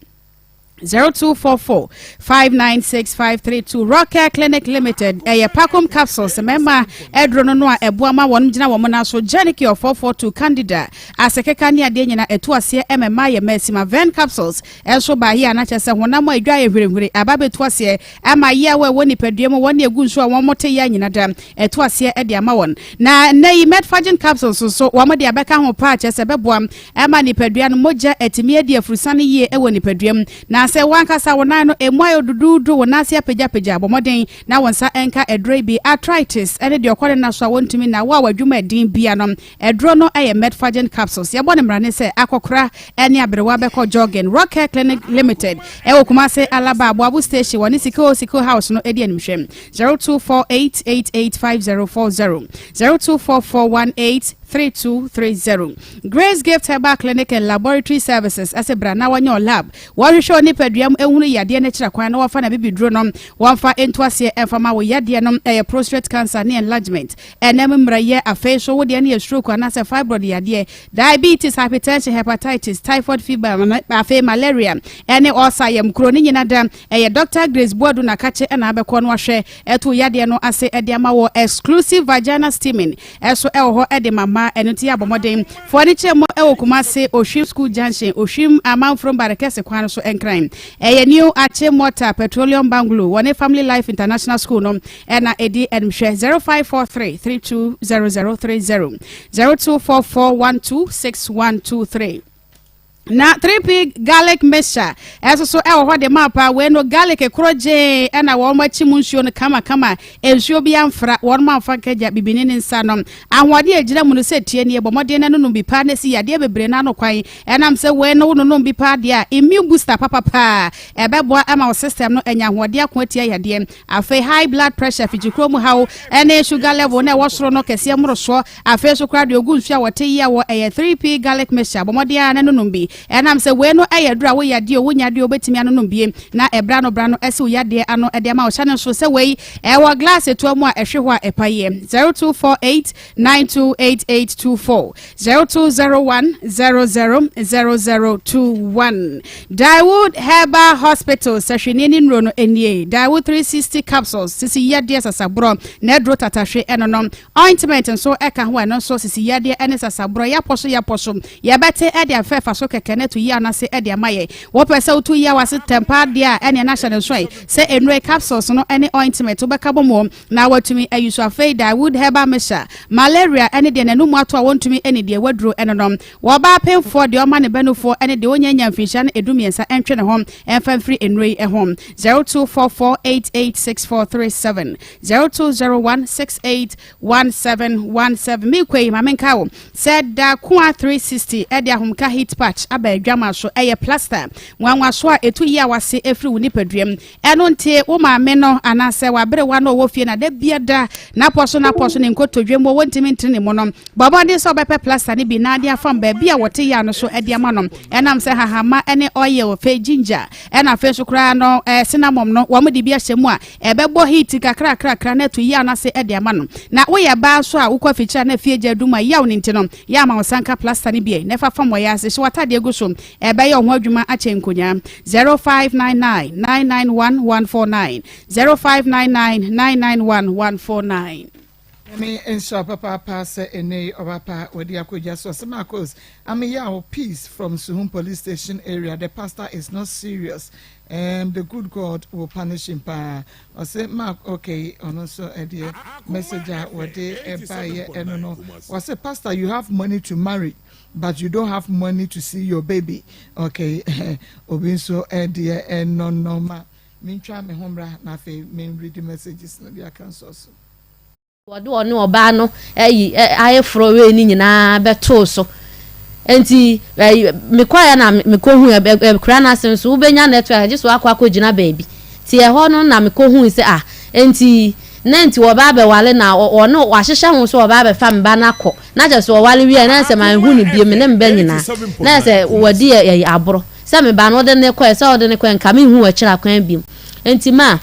0244 596 532 Rockcare Clinic Limited ɛyɛ Pacom capsules mmarima aduro no no a ɛboa ma wɔn gyina wɔn nan so Genicure 442 Candida Asekeka ne adeɛ nyina ɛto aseɛ ɛma mmaa yɛ mmaa sima Vern capsules nso ba yea na kyerɛ sɛ honam a ɛdwa ayɛ hwirihwiri aba abɛtu aseɛ ama yeaw a ɛwɔ nipadua mu wɔn ne ɛgu nsuo a wɔn te yea nyina da ɛto aseɛ de ama wɔn Na nnɛ yi Metforgen capsules nso wɔn de abɛka ho paa kyerɛ sɛ ɛbɛboa ɛma nipadua no mogya atumi adi afurusane yie ɛwɔ nipadua mu Na sɛ wo ankasa wo nan no ɛmu ayɛ duduudu wo nan ase apagyapagya bɔ mmɔden na wo nsa nka aduro yi bi Arthritis ɛne deɛ ɔkɔ ne nna so a wɔntumi nna wo a w'adwuma ɛden bia no Aduro no yɛ Metforgen capsules. Yɛbɔ no mmrane sɛ akɔkora ne aberewa bɛkɔ jogging. Rock Care Clinic Limited ɛwɔ Kumase Alaba Aboabo Station wɔne Sikoo Sikoo House no di animhwɛ. 0248885040, 0244183230. Grace Gift Herbal Clinic and Laboratory Services ɛsɛ bra na wɔnyɛ lab. Wɔhwehwɛ onipadua mu ehunu yadeɛ no kyerɛ kwan na wɔfa na bibiduro no wɔmfa nto aseɛ ɛmfa ma wo yadeɛ no ɛyɛ prostate cancer ne enlargement. Ɛnam mmerɛyɛ, afei nso wo deɛ no yɛ stroke anaasɛ fibroid yadeɛ, diabetes, hypertension, hepatitis, typhoid fever, afei malaria, ɛne ulcer, yamkuro, ne nyina da. Ɛyɛ Doctor Grace Boadu Nakakye na abɛkɔ no ahwɛ ɛto yadeɛ no ase de ama wɔ. Exclusive vagina steaming ɛso ɛwɔ hɔ de ma mmaa, ɛno nti yɛ abɔ mmɔden fa w'ani kyerɛ mu ɛwɔ Kumasi, Ohwim School Junction, Ohwim Amanfrom Barekɛse kwan no so Nkran. Ɛyɛ New Achimota Petroleum Bungalow, wɔne Family Life International School no Ɛna ɛdi animhwɛ 0543 320030 0244 126123 na 3p garlic mixture ɛso so ɛwɔ hɔ de ma paa wei no garlic koro gyee ɛna wɔn akyi mu nsuo no kamakama nsuo bi amfra wɔn amfa nkagya bibini ne nsa no ahoɔden a egyina mu no sɛ tie nie bɔ mmɔden na nonom bi paa na esi yadeɛ bebree n'ano kwan ɛnam sɛ wei no wononom bi paa deɛ a immune booster papapaa ɛbɛboa ama wo system no anya ahoɔden ako atia yadeɛ Afei high blood pressure, mfikyikuro mu haw, ne sugar level na ɛwɔ soro no kɛseɛ mmorosoɔ. Afei nso koraa deɛ ɔgu nsuo a wɔte yea wɔ ɛyɛ 3P garlic mixture. Bɔ mmɔden ara na nonom bi. Ɛnam sɛ wei no yɛ aduro a wo yadeɛ o, wo nya adeɛ o, wobɛtumi anonom bi na ɛberɛ ano berɛ ano asi wo yadeɛ ano de ama wo. Hyɛ no nso sɛ wei ɛwɔ glass toa mu a ɛhwe hɔ a ɛpa yie. 0248 928824 0201 000021 Daewood Herbal Hospital sɛhwɛni ne nnuro no nie Daewood 360 capsules sisi yadeɛ sasaborɔ na aduro tatahwe ɛno no ointment nso ɛka ho ɛno nso sisi yadeɛ ɛne sasaborɔ yapɔ so yapɔ so yɛbɛte ɛde afɛɛfa so kɛkɛ. kɛkɛ na atu yaw no ase de ama yɛn. Wopɛ sɛ wotu yaw ase ntɛm paa deɛ a, ɛneɛ na hyɛ no nsoɛ sɛ nnuro yi capsules no ne ointment wobɛka bɔ mu na watumi ayi so. Afei Dawood Herbal Mixture, malaria ne deɛ n'anum ato a wɔntumi nni deɛ waduro no nom. Wɔ ɔbaa pemfoɔ, deɛ ɔma ne ba nufoɔ ne deɛ ɔnnya nnya mfinhyia no ɛdumiɛnsa ntwe ne ho mfa mfiri nnuro yi ho. 0244886437, 0201681717. Meekɔ yi, ma menkae wo sɛ Dakoa 360 de ahomka heat patch aba adwama so. Ɛyɛ plaster nwanwaso a ɛtu yaw ase firi wo nipaduam. Ɛno nti, wo maame no anaasɛ w'aberewa no a ɔwɔ fie no a da biara da n'apɔ so n'apɔ so ne nkotodwe mu wɔntumi ntene ne mu no, bɔ mmɔden sɛ wobɛpɛ plasta no bi na de afam baabi a wɔte yaw no so de ama no. Ɛnam sɛ hahama ne oil, afei ginger, ɛna afei nso koraa no eh, cinnamon no, wɔde bi ahyɛ mu a, ɛbɛbɔ heat kakrakrakra na atu yaw no ase de ama no. Na woyɛ baa nso a wokɔ afikyiri a na afie gya adum a yaw no nti no, yɛ ama wo nsa nka plasta no bi na ɛfa fam wɔ yɛ ase. Hyɛ w'atadeɛ gu so. Ɛbɛyɛ wo ho adwuma akyɛ nkonyaa. 0599 991 149 0599 991 149. Nyame nhyira wo papaapa sɛ ɛnɛ yi ɔba pa wadi akɔgya so ɔsɛ Marcos Ameyaw peace from Suhum police station area the pastor is not serious um, the good God will punish him paa ɔsɛ Mark okay ɔno nso ɛdeɛ message a wɔde ɛbaeɛ ɛno no ɔsɛ pastor you have money to marry But you don't have money to see your baby okay obi nso deɛ ɛnɔ no ma mentwa me ho mmra na afei men read messages no de aka nsɔ so. Wɔde ɔne ɔbaa no ayi ayeforɔ wei no nyinaa bɛtoo so. Nti mekɔeɛ na mekɔhu akura no ase nso wobɛnya network gye so akɔ akɔgyina baabi. Nti ɛhɔ no na mekɔhui sɛ ah nti na nti wɔba abɛwale na ɔne wahyehyɛ ho sɛ ɔba abɛfa me ba no akɔ na kyerɛ sɛ ɔwale wie a na sɛ manhu no bio me ne me ba nyinaa na sɛ wadi ɛyi aborɔ sɛ me ba no wode ne kɔɛ sɛ wode ne kɔɛ nka menhu akyiri akwan bio nti ma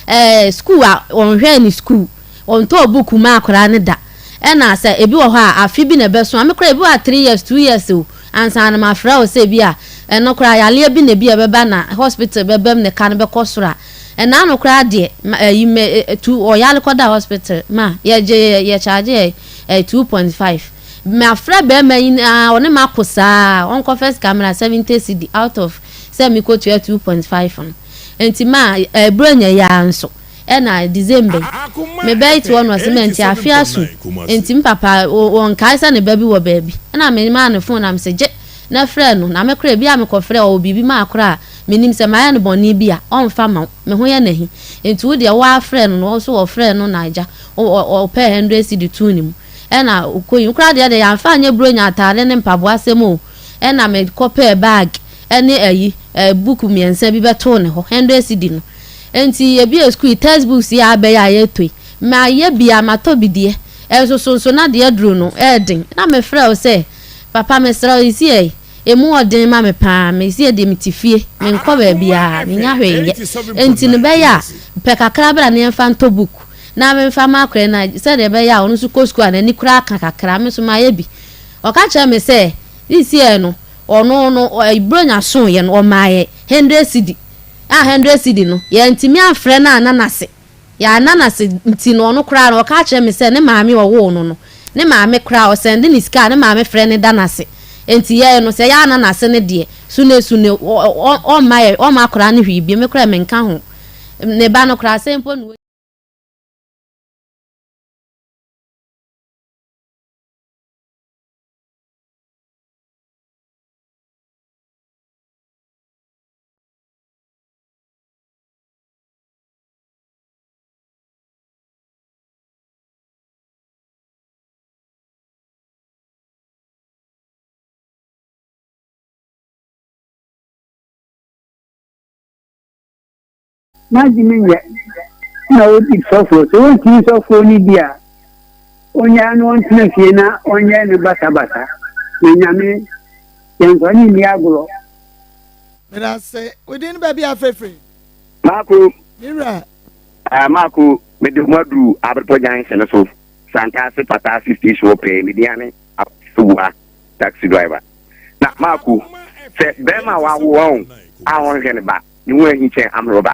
ɛɛ sukuu a ɔnhwɛɛ ne sukuu ɔntɔɔ buku ma akwadaa no da ɛna sɛ ebi wɔ hɔ a afe bi na ɛbɛso a me koraa ebi wɔ a three years two years o ansa na mafrɛ wo sɛ ebi a ɛno koraa yareɛ bi na ebi a ɛbɛba na hospital bɛbam ne ka no bɛkɔ soro a Ɛna ano koraa deɛ ma ɛyi mɛ tu ɔyare kɔda hospital ma yɛgye yɛ yɛ charge yɛ ɛyɛ 2.5 mafrɛ bɛrima yi na ɔne ma ko saa ɔnkɔfɛ sika mra 70 cedi out of sɛ mekɔtua 2.5 no nti ma ɛbrɛ nya yi ara nso ɛna December yi mebɛyi te hɔ no ɔse mɛ nti afe aso nti me papa ɔnkae sɛ ne ba bi wɔ baabi ɛna me maa ne phone na mese gye na frɛ no na me koraa ebi a mekɔfrɛ ɔwɔ biribi maa koraa Menim sɛ mayɛ no bɔne bi a, ɔmfa mma wo. Me ho yɛ no ahi. Enti wo deɛ, wo ara frɛ no. Na ɔno nso ɔfrɛɛ no na agya, ɔpɛɛ hundred cedi too ne mu. Ɛna ɔkɔyi. Me koraa deɛ deɛ, yɛamfa anyɛ Buronya ataade ne mpaboa asɛm o. Ɛna mekɔpɛɛ bag ne ayi, book mmiɛnsa bi bɛtoo ne hɔ, hundred cedi no. Enti yɛbue sukuu yi, text books yi a aba yi a yɛtɔ yi, mayɛ bi a, matɔ bi deɛ. Ɛnso so nso na deɛ aduro no, ɛyɛ den. Na mefrɛɛ wo sɛ, Papa mesrɛ wo, seesei Emu wɔ den ma me paa. Mesie deɛ mete fie, menkɔ baabiara, mennya hwee nyɛ. Enti no bɛyɛ a, pɛ kakra bra na yɛmfa ntɔ book na memfa mma akwadaa yi na sɛdeɛ ɛbɛyɛ a ɔno nso kɔ sukuu a n'ani koraa ka kakra. Me nso mayɛ bi. Ɔka kyerɛɛ me sɛ seesei no, ɔno no Buronya soeɛ no, ɔmaa yɛn hundred cedi. A hundred cedi no, yɛantumi amfrɛ no anna no ase. Yɛanna no ase nti no, ɔno koraa no, ɔka kyerɛ me sɛ ne maame a ɔwoo no no, ne maame koraa, ɔsɛnde ne sika a, ne maame frɛ no da no ase. Enti yɛn no, sɛ yɛanna no ase no deɛ, sunesune, ɔmma yɛ, ɔmma akwadaa no hwee bio, me koraa menka ho. Ne ba no koraa, sɛn mpo na wanya. N'adwene nyɛ na odi sɔfoɔ. Sɛ ɔntumi sɔfoɔ no di a, ɔnyaa no ɔntena fie na ɔnyɛ no basabasa. Na Nyame, yɛmfa no nni agorɔ. Medase. Wo din ne baabi a afrɛfrɛ? Maako. Me wura. Ah, Maako, mede ho aduru Abrepɔ junction no so, Santase Patase station hɔ pɛɛ, me din ane Akwasi taxi driver. Na Maako, sɛ bɛrima a wawo wɔn a ɔnhwɛ ne ba, ne ho ahi kyɛn amrɔba,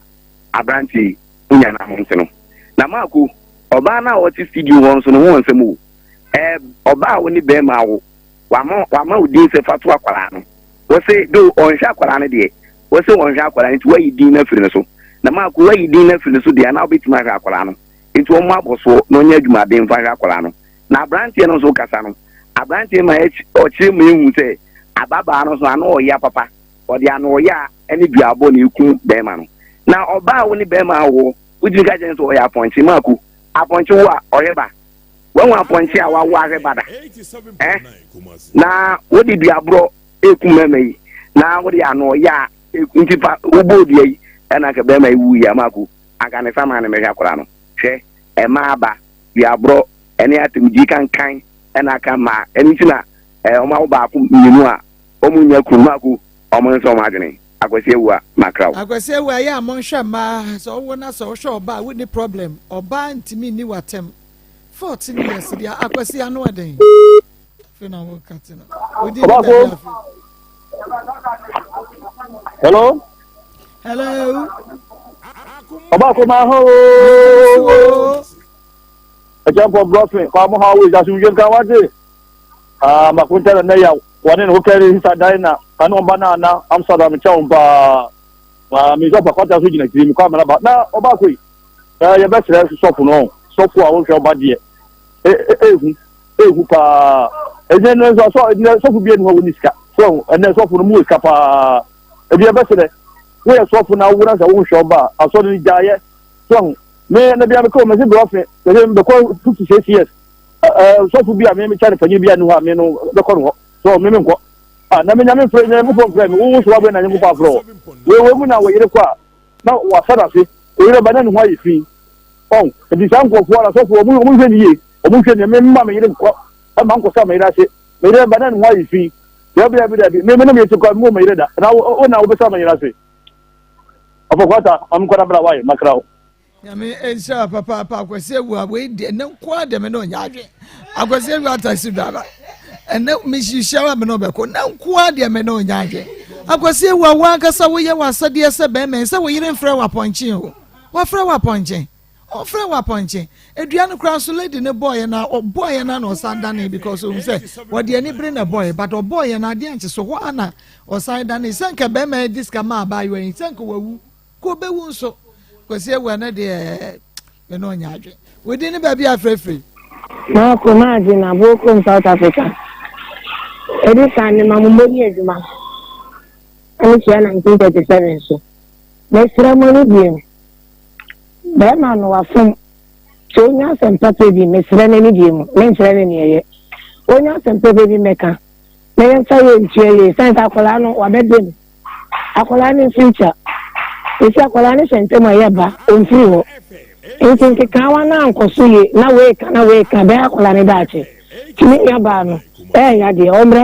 aberante yi, wonya no ahonte no. Na Maako, ɔbaa no a ɔte studio hɔ nso no ho wɔ nsɛm o. Ɛɛ, ɔbaa a wo ne bɛrima awo, wama wama wo din sɛ fa to akwadaa no. Wɔse do ɔnhwɛ akwadaa no deɛ, wɔse ɔnhwɛ akwadaa no nti wayi din no afiri ne so. Na Maako wayi din no afiri ne so deɛ anaa wobɛtumi ahwɛ akwadaa no. Nti ɔmmɔ abɔsoɔ na ɔnyɛ adwumaden mfa nhwɛ akwadaa no. Na aberanteɛ no nso kasa no, aberanteɛ ma ɔkyerɛ mu ehu sɛ ababaa no nso ano ɔya papa. Ɔde ano ɔya ne duabɔ na eku bɛrima no. Na ɔbaa a wo ne bɛrima awo, wotumi ka kyerɛ no sɛ ɔyɛ apɔnkye. Maako, apɔnkye wo a, ɔhwɛ ba. Wahu apɔnkye a wawo ahwɛ ba da? Eh? Na wode duaborɔ eku mmarima yi, na wode ano ɔya a nti fa wobɔɔ dua yi, ɛna anka bɛrima yi wuiɛ a Maako, anka ne saman ne mɛhwɛ akwadaa no. Hwɛ, ɛma aba, duaborɔ ɛne atemdie kankan ɛna aka mmaa. Ɛno nti na eh, wɔn awo baako mmienu a wɔn nnya kunu. Maako, wɔn nsa wɔn adwene. Akwasi awu a, makra wo. Akwasi awu a, yɛ a monhwɛ mmaa, sɛ ɔwo na sɛ wohwɛ ɔbaa a wonni problem, ɔbaa ntumi nni w'atɛm. 14 years deɛ Akwasi ano ɛden. Afei na wo kate no. Wodi ne baabi afei. Hello. Hello. Ɔbaako ma ho. Ɛkyɛnfɔ brɔfin kwa mo ha wo asomdwe nka wagye. Ah, makunta na ne yaw. Wɔne ne ho kɛre hisa dan na kane ɔba na ana Amsterdam kyɛ wɔn paa. Ma mi sɔfo akwata so gyina tiri mi kɔ amena ba. Na ɔbaako yi. Eh, yɛbɛsrɛ sɔfo no, sɔfo a wohwɛ ɔba deɛ. Ehu, ehu paa. Ɛnyɛ no nso asɔ, ɛnyɛ sɔfo bi enu hɔ wɔn sika. So ɛnɛ sɔfo no mu wɔ sika paa. Ebi yɛbɛsrɛ. Woyɛ sɔfo na wo na sɛ wohwɛ ɔba a, asɔre no gyaeɛ. So ho. Me na bia mekɔ mese brɔfe, mese mekɔ 56 years. Eh, sɔfo bi a me mekyɛ ne panyin bi a ne hɔ a me no bɛkɔ no hɔ. So me menkɔ. Ah, na me nyame mfrɛ, Nyankopɔn mfrɛ me. Wo wo so wabɛn na Nyankopɔn afrɛ wo. Wei wei mu na wo yere kɔ a na wasa n'ase. Wo yere ba na ne ho ayɛ fi. Ɔn, nti saa nkurɔfoɔ ara sɔfo wɔn wɔn nhwɛ ne yie. Wɔn nhwɛ ne me mma me yere nkɔ. Ɛma nkɔsa me yere ase. Me yere ba na ne ho ayɛ fi. Dabi dabi dabi. Me me ne me yere te kɔ me me yere da. Na wo na wobɛsa me yere ase. Ɔfɔkwata, ma menkɔ na bra wae, makra wo. Nyame nhyira wo papaapa Akwasi Awuah wei deɛ ne nko ara deɛ me ne ɔnyɛ adwen Akwasi Awuah taxi driver ɛnɛ mehyia wa me ne ɔbɛko ne nko ara deɛ me ne ɔnyɛ adwen Akwasi Awuah wo ankasa woyɛ w'asɛdeɛ sɛ bɛrima sɛ wo yere mfrɛ wo apɔnkye o wafrɛ wo apɔnkye ɔfrɛ wo apɔnkye edua no koraa nso lady ne bɔɔyɛ na ɔbɔɔyɛ na na ɔsan dane because ohun sɛ wɔde ani bere na ɛbɔɔyɛ but ɔbɔɔyɛ na adeɛ nkye so hɔ ana ɔsan dane sɛ nka bɛrima yi di sika maa abaayewa yi sɛ nka wawu Kɔ obewu nso. Kwasi awu ɛno deɛ me ne ɔnyɛ adwen. Wodi ne baabi afirafiri. Maako Maagye na Abookrom South Africa. Edi kan no ma mo mmɔ ni adwuma ɛne kyerɛ 1937 so. Mesrɛ mo ne bio. Bɛrima no wafom. Sɛ onya asɛm papa bi mesrɛ no ne deɛ mu menkyerɛ no neɛ ɛyɛ. Onya asɛm papa bi mɛka na yɛmfa yɛ ntua yie sɛn sɛ akwadaa no wabɛda mu. Akwadaa no future. Esi akwadaa no hyɛ ntɛm a ɛyɛ ba, ɔmfiri hɔ. Nti nkekaawa no ankɔ so yie na wei ka na wei ka bɛyɛ akwadaa no daakye. Nti me nua baa no, ɛɛya deɛ ɔmmrɛ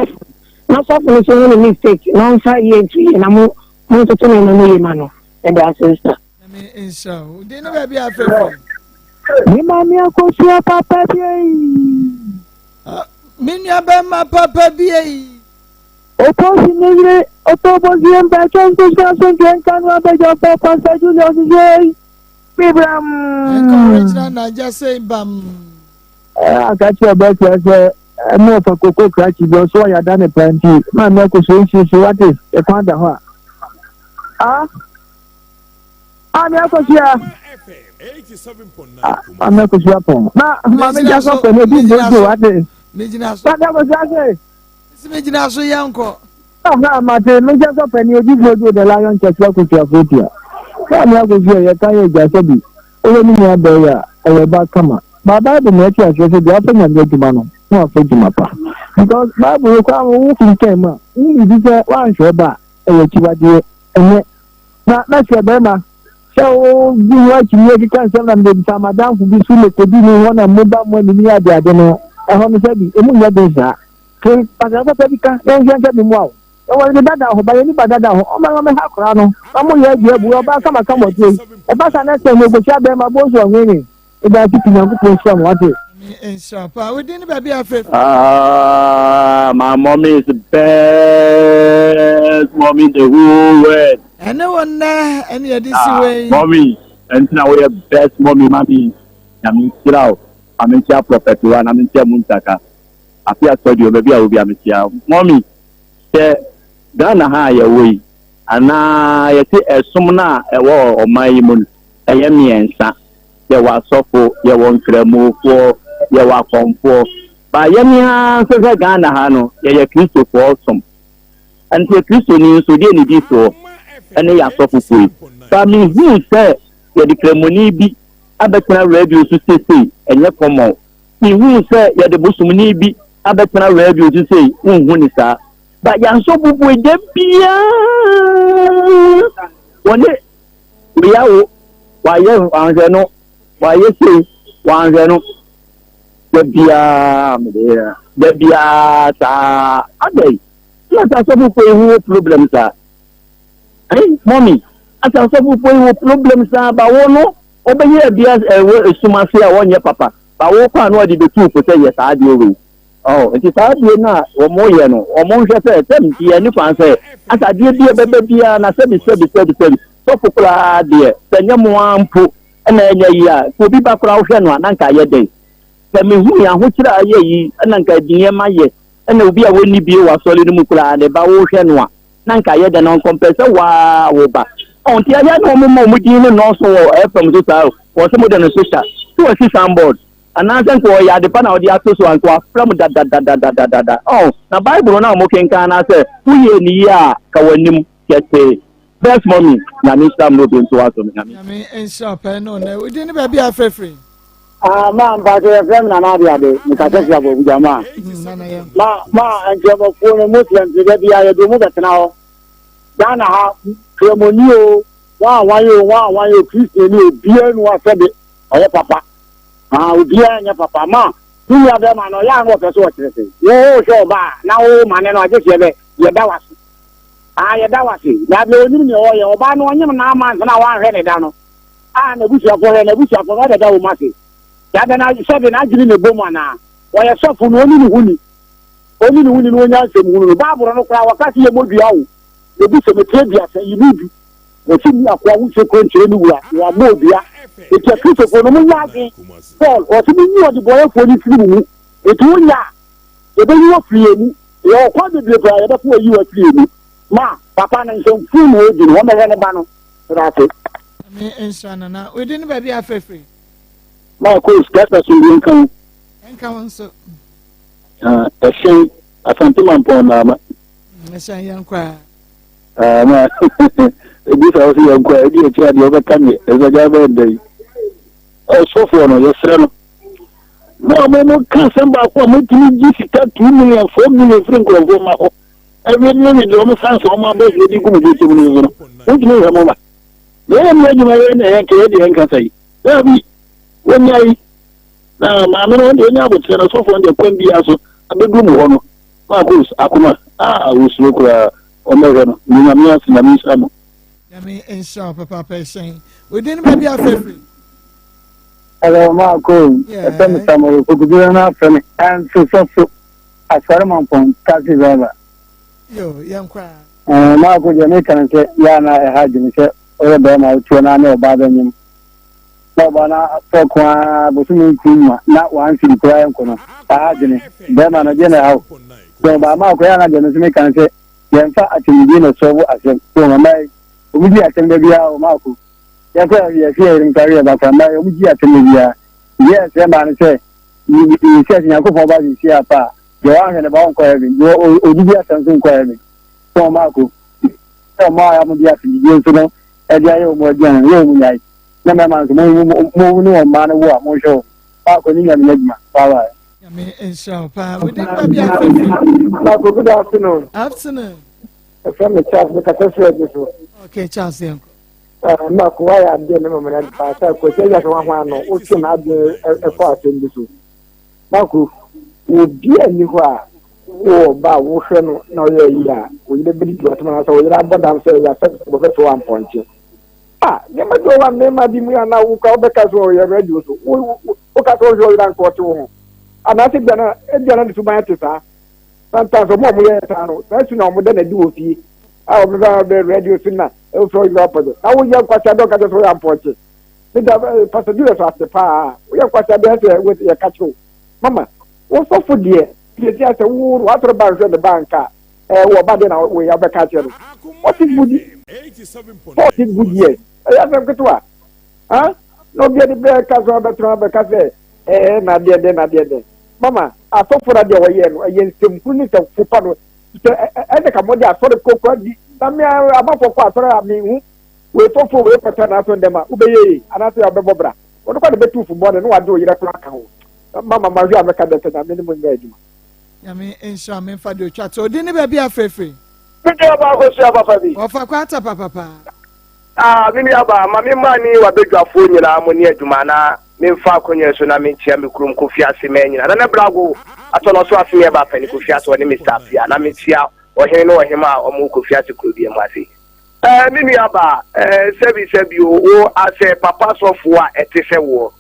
na sɔfo no nso hu ne mistake na ɔmfa yie nto yie na mo montoto nneɛma mu yie ma no. Meda ase sister. Nyame nhyira wo. Din ne baabi a afrɛ firi. Me maame akosua papa bi ei. Ah, me nua bɛma papa bi ei. Oposi ne yere Otobozie mpakyɛw nkosua asomdwoe nka no abadwafo Pastor Julius sei bibram. Nka original Naija sei bam. Aka kyerɛ ɔbɛtua sɛ ɛne ɔfa koko krakye bi ɔso ɔyɛ ada ne paa nti maame akosua nsiesie wate ɛkwan da hɔ a ah maame akosua ah maame akosua pɔn na maame gya sɔfo ne ebi mbɔ nti wate maame akosua se. Sisi mi gyina so yɛn kɔ. Aha mate me nkyɛn sɛ ɔpanin odifoɔ bi the lion church akosua fotia. Maame akosua yɛ kan yɛ gya sɛ bi ɔyɛ ne nua bɛɛ yɛ a ɛyɛ ba kama. Ba bible ma ɛte aseɛ sɛ deɛ afa nyame adwuma no na wafa adwuma pa. Because bible no koraa wo kenkan mu a wo biribi sɛ woanhwɛ ɔba a ɛyɛ akyiwadeɛ ɛnyɛ. Na mɛsrɛ bɛrima sɛ wodi ho akyinnye keka nsɛm na mede fa m'adamfo bi so mekodi ne hɔ na mo ba mo anini adeade no, ɛhɔ no sɛbi emu nyɛ den saa. Ke asɛm papa bi ka na nhwɛ sɛ mmoa wo. Yɛwɔ ne dada hɔ, ba yɛni ba dada hɔ, ɔma ma mɛha koraa no, na mo yɛ adi abu, ɔbaa kama kama ɔteɛ yi, ɛba saa na sɛ mekɔhyia bɛrima bonsu ɔnwenwen. Meda ase pii Nyankopɔn nhyira mo wate. Nyame nhyira paa. Wo din ne baabi a frɛ fi. Ah, my mommy is the best mommy in the whole world. Ɛne wo nnɛ ɛne yɛde si ah, wei. Mommy, ɛnti na woyɛ best mommy ma me. Nyame nhyira wo. Ma menkyia Prophet wa na menkyia Muntaka. Afi asɔdio baabi a wo bi a mekyia. Mommy, sɛ. Ghana ha a yɛwɔ yi, anaa yɛte ɛsom no a ɛwɔ ɔman yi mu no, ɛyɛ mmiɛnsa. Yɛwɔ asɔfo, yɛwɔ nkramofoɔ, yɛwɔ akɔmfoɔ. Ba yɛn ara nso sɛ Ghana ha no, yɛyɛ Kristofoɔ som. Ɛnti Kristoni nso deɛ ne di soɔ ɛne yɛ asɔfofoɔ yi. Ba mehuu sɛ yɛde kramoni bi abɛtena radio so seesei, ɛnyɛ common. Mehuu sɛ yɛde bosomni bi abɛtena radio so sei, wonhu ne saa. Ba yɛn asɔfofoɔ yi da biara wɔne wei awo, wayɛ wanhwɛ no, wayɛ sei, wanhwɛ no. Da biara mede da biara saa adɛn na sɛ asɔfofoɔ yi ho wɔ problem saa. Ɛn mɔmi asɛ asɔfofoɔ yi wɔ problem saa ba wo no wɔbɛyɛ abia ɛwɔ esum ase a wɔnyɛ papa ba wo kɔ a na wɔde bɛtu fo sɛ yɛ saa adeɛ wei. Ɔho nti saa adeɛ no a wɔn yɛ no wɔn nhwɛ sɛ sɛm deɛ ne kwan sɛ asɛ adeɛ bi a ɛbɛba biara na sɛbi sɛbi sɛbi sɛbi sɔfo koraa deɛ sɛ nyɛ mo ara mpo ɛna ɛnyɛ yi a sɛ obi ba koraa wohwɛ no a na nka ayɛ dɛn sɛ mehu yɛn ahokyerɛ a ayɛ yi ɛna nka nneɛma yɛ ɛna obi a wɔnni bie wɔ asɔre no mu koraa ne ba wohwɛ no a na nka ayɛ dɛn na ɔnkɔmpɛ sɛ waa wo ba ɔho nti ayɛ na wɔn ma wɔn din no nnɔɔso wɔ fm so saa wɔ sɛ mo de no so hyɛ so wɔsi soundboard Anaasɛ nka ɔyɛ ade pa na ɔde ato so a, nka wafrɛ mo dadadadadadada. Oh, na Bible no a wɔkenkan anaasɛ woyɛɛ no yie a, ka w'anim kɛse. Best mommy, Nyame nhyira mo na obi nto aso no. Nyame. Nyame nhyira wo pɛɛ no na wodin ne baabi a afrɛfiri. Ah, ma mpakyɛ yɛfrɛ me Nana Adeade, mekasa firi Abɔbugya ma. Ma ma nkramofoɔ no Muslims no da biara yɛde ɔmu bɛtena hɔ. Ghana ha, kramoni o, wɔn a wɔn o, wɔn a wɔn o, Kristiani o, obiara nu asɛbe ɔyɛ papa. Ah, obiara nyɛ papa. Ma me nua bɛrima no, ɔyɛ a na ɔpɛ sɛ ɔkyerɛ sɛ wo wohwɛ ɔba a na wo ma ne no agye sɛ yɛbɛ yɛda wase. Ah, yɛda wase. Na abɛ onim nea ɔyɛ. Ɔbaa no ɔnyem na ama nsa na wanhwɛ ne da no. Ah, n'abusuafoɔ hwɛ n'abusuafoɔ no ɔbɛda wɔn ase. Yɛada na sɛbe n'adwene na ɛbɔ mu anaa? Ɔyɛ sɔfo no ɔni ne ho ni. Ɔni ne ho ni na ɔnya nsɛm hunu no. Bible no koraa wɔka sɛ yɛmmɔ dua o. Yɛbu sɛ metrɛ duasa yi mu du. Wɔsi nni akoa ho nsekuro nkyerɛ ne wura, na wammɔ odua. Enti Akristofoɔ no, monyɛ adwene. Paul, ɔse, Monyi ɔdebɔneyɛfoɔ no mfiri mo mu. Enti wonya a, yɛbɛyi wo afiri yɛn mu. Yɛwɔ kwan bebree paa a yɛbɛfa ayi wo afiri yɛn mu. Ma papa no nsɛmfuu na ɔredi no, wɔmmɛhwɛ ne ba no. Meda ase. Nyame nhyira no na wodi ne baabi a afrɛfrɛ. Marcos, kasa asomdwie nka wo. Nka wo nso. Ah, ɛhyɛn, Asante Mampɔn Naama. Ɛhyɛn yɛn koraa. Ah, na ebi sa wo sɛ yɛn kɔ a, ebi akyi adeɛ wobɛka neɛ ɛsɛ bɛyɛ dɛ yi. Ɔsɔfoɔ no, yɛsrɛ no. Na ɔmo mo ka asɛm baako a motumi gye sika 2 million, 4 million firi nkurɔfoɔ ma hɔ. Ɛwie ne ne deɛ ɔmo san sɛ ɔmo abɔ deɛ de gu mo bɔtɔ mu no nso no, wontumi nhwɛ mo ma. Na yɛn mu adwuma yɛn na yɛn kɛyɛ deɛ nkasa yi. Daabi, wɔnya yi. Na maame no deɛ ɔnya abokyerɛ no, sɔfoɔ no deɛ kwan biara so abɛduru mu hɔ no. Marcus akoma a wɔsuro koraa ɔmmɛhwɛ no. Ne Nyame ase, Nyame nhyira mo. Nyame nhyira wo papaapa ɛhyɛn. Wodin ne baabi afrɛfiri. Hello, Marco. Ɛfɛ mi Samuel Kokuduro na afɛ mi. Ɛnso sɔfo Asɔre Mampɔn taxi driver. Yo, yɛn koraa. Ɛɛ Marco deɛ mi kan sɛ yɛ ana ɛha adwene sɛ ɔyɛ bɛrima otuo na ne ɔbaa bɛnyem. Na ɔbaa na afɔ ko ara bosome nku mu a na wansiri koraa nko no. Ɛha adwene. Bɛrima no deɛ na ɛha o. Sɛ ɔbaa Marco yɛ ana deɛ mi nso mi kan sɛ yɛmfa atɛmudie na sɔbo asɛm. So mmaa yi wɔn di asɛm da biara wɔ Marco. Yɛkɔ yɛfi yɛn nka yɛ bakora mmaa yi wɔn di asɛm da biara. Deɛ ɛsɛ mmaa no sɛ yɛsi ase Nyankopɔn ba sisi apa a deɛ wanhwɛ ne ba ɔnkɔ heaven deɛ odidi asɛm nso nkɔ heaven. So Marco sɛ ɔmo a wɔn di asɛmdidie nso no ɛde ayɛ wɔn aduane yɛ wɔn nyae na mmarima nso mo mo ne wɔn mmaa no wo a monhwɛ wɔn. Marco ne nyame n'adwuma. Bye bye. Nyame nhyira wo paa. Wodi ba bi afɛfɛ. Marco, good afternoon. Afternoon. Ɛfɛ me Charles, me kasa firi adi so. Okay, Charles yɛn kɔ. Marco, wayɛ adeɛ ne mamana paa sɛ kwasi agya sɛ waho ano, wotwe n'adwene ɛkɔ asɛm bi so. Marco, obi a nni hɔ a wowɔ ba a wohwɛ no na ɔyɛ ayi a, wo yere bɛdidi w'atom anaasɛ wo yere abɔ dam sɛ yɛasɛ wɔbɛfɛ wɔ ampɔnkye. Ah, nneɛma bi wɔ hɔ a mmarima bi mu yɛ anaa wo kora wobɛka sɛ ɔyɛ radio so. Woka sɛ wohwɛ ɔyere anka ɔte wo ho. Anaasɛ ebia na ebia na ne suban te saa. Sometimes ɔmo a ɔmo yɛ saa no, saa su na ɔmo da no adi wɔ fie. A ɔmo bɛ bɛ radio so na wofrɛ ɔyere apɔnkye. Na woyɛ nkwasi ade ɔka kyerɛ sɛ woyɛ ampɔnkye. Meda eh, Pastor Julius ase paa. Woyɛ nkwasi ade sɛ yɛka kyerɛ wo. Mama, wo sɔfo deɛ, yɛsi asɛ wo w'asɔre ba nhwɛ ne ba nka a. Ɛɛ wɔ ba deɛ na wei abɛka akyerɛ no. 14 good 14 good years. Ɛyɛ asɛm ketewa. Ha? Na obi de bɛɛ ka so abɛtena abɛka sɛ ɛɛ na deɛ dɛ na deɛ dɛ. Mama, asɔfo na deɛ wɔyɛ no ɛyɛ nsɛmhunu ne nsɛmfo pa no. Sɛ ɛsɛ ka mɔde asɔre kokora di na me abafo kɔ asɔre a mehu wei sɔfo wei kɔtɛ na asɔre dɛm a wobɛyɛ yie anaasɛ wobɛbɔ bra. Wɔn kɔ de bɛtu fo bɔne na wagye wo yerɛ koraa ka ho. Mama mahwɛ a mɛka dɛ sɛ nyame ne mo nyɛ adwuma. Nyame nhyira me mfa deɛ otwa to odin ne baabi afirefire. Me nua baa kosua papa bi. Ɔfa kwata papapa. Ah me nua baa ma me mma ne wabadwafoɔ nyinaa mo ne adwuma na me nfa akonya so na me nkyia me kurom kofi ase mɛ nyina nana brago atɔnɔ so ase yɛ ba pɛni kofi ase ɔne Mister Apia na me kyia ɔhene ne ɔhema a ɔmo kofi ase kuro bi mu ase ɛɛ me nua baa ɛɛ sɛbi sɛbi o wo asɛ papa sɔfoɔ a ɛte sɛ woɔ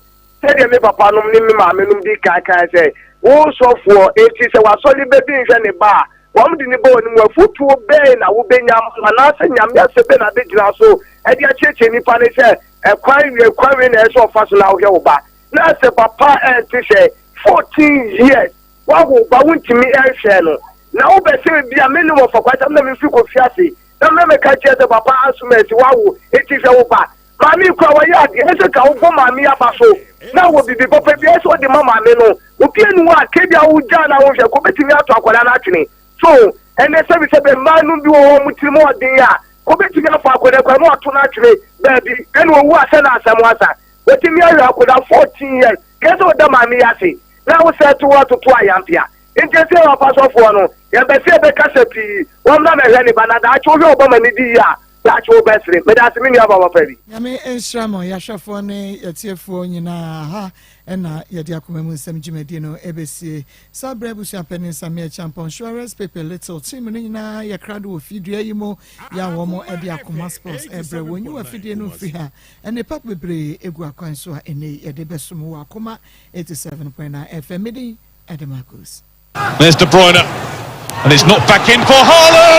Sɛdeɛ me papanom ne me maamenom dii kan kaeɛ sɛ, Wo sɔfoɔ, enti sɛ w'asɔre ba bi nhwɛ ne ba a, wɔde no ba w'anim, afotuo bɛn na wobɛnya ama no, anaasɛ Nyame asɛm bɛn na bɛgyina so de akyerɛkyerɛ nnipa no sɛ ɛkwan wei, kwan wei na ɛsɛ sɛ ɔfa so na wohwɛ wo ba? Na sɛ papa ɛnte sɛ 14 years woawo wo ba wontumi nhwɛ no, na wobɛsɛ bi a me ne wɔfa kwan sɛ na memfiri kɔfi ase na mɛmɛka kyerɛ sɛ papa asoma asi woawo, enti hwɛ wo ba. Maame yi koraa wayɛ adeɛ ɛsɛ ka wobɔ maame yi aba so na wɔ bibi papa bi ɛsɛ ɔde ma maame no obi anu a kebia wogyaa na wohwɛ ko betumi ato akwadaa no atwene so ɛnɛ sɛbi sɛbi mmaa no bi wɔ hɔ wɔn tirim ɔden a ko betumi afa akwadaa kora na wato no atwene baabi ɛna owu asɛ na asɛm asa wɔtumi ahwɛ akwadaa 14 years kɛsɛ ɔda maame yi ase na wosɛ to atoto ayampea nti ɛsɛ wɔfa sɔfoɔ no yɛbɛsɛ yɛbɛkasa pii wɔn na mɛhwɛ ne ba na daakye wohwɛ ɔba ma ne di yie a Daakye wo bɛsere. Medase me nua ba papa bi. Nyame nhyira mo yɛahwɛfoɔ ne yɛtiefoɔ nyinaa ha na yɛde akoma mu nsɛm dwumadie no ɛbɛsie saa berɛ abusua panin Sammy Acheampong Suarez Pepe Little team no nyinaa yɛ krado wɔ fidua yi mu yɛ a wɔn ɛde akoma sports ɛbrɛ wɔn nyi wɔ afidie no mfiri ha nnepa bebree ɛgu akwan so a ɛnɛ yi yɛde bɛsom wɔ akoma 87.9 FM medin ɛde Marcus There's De Bruyne, and it's not back in for Haaland.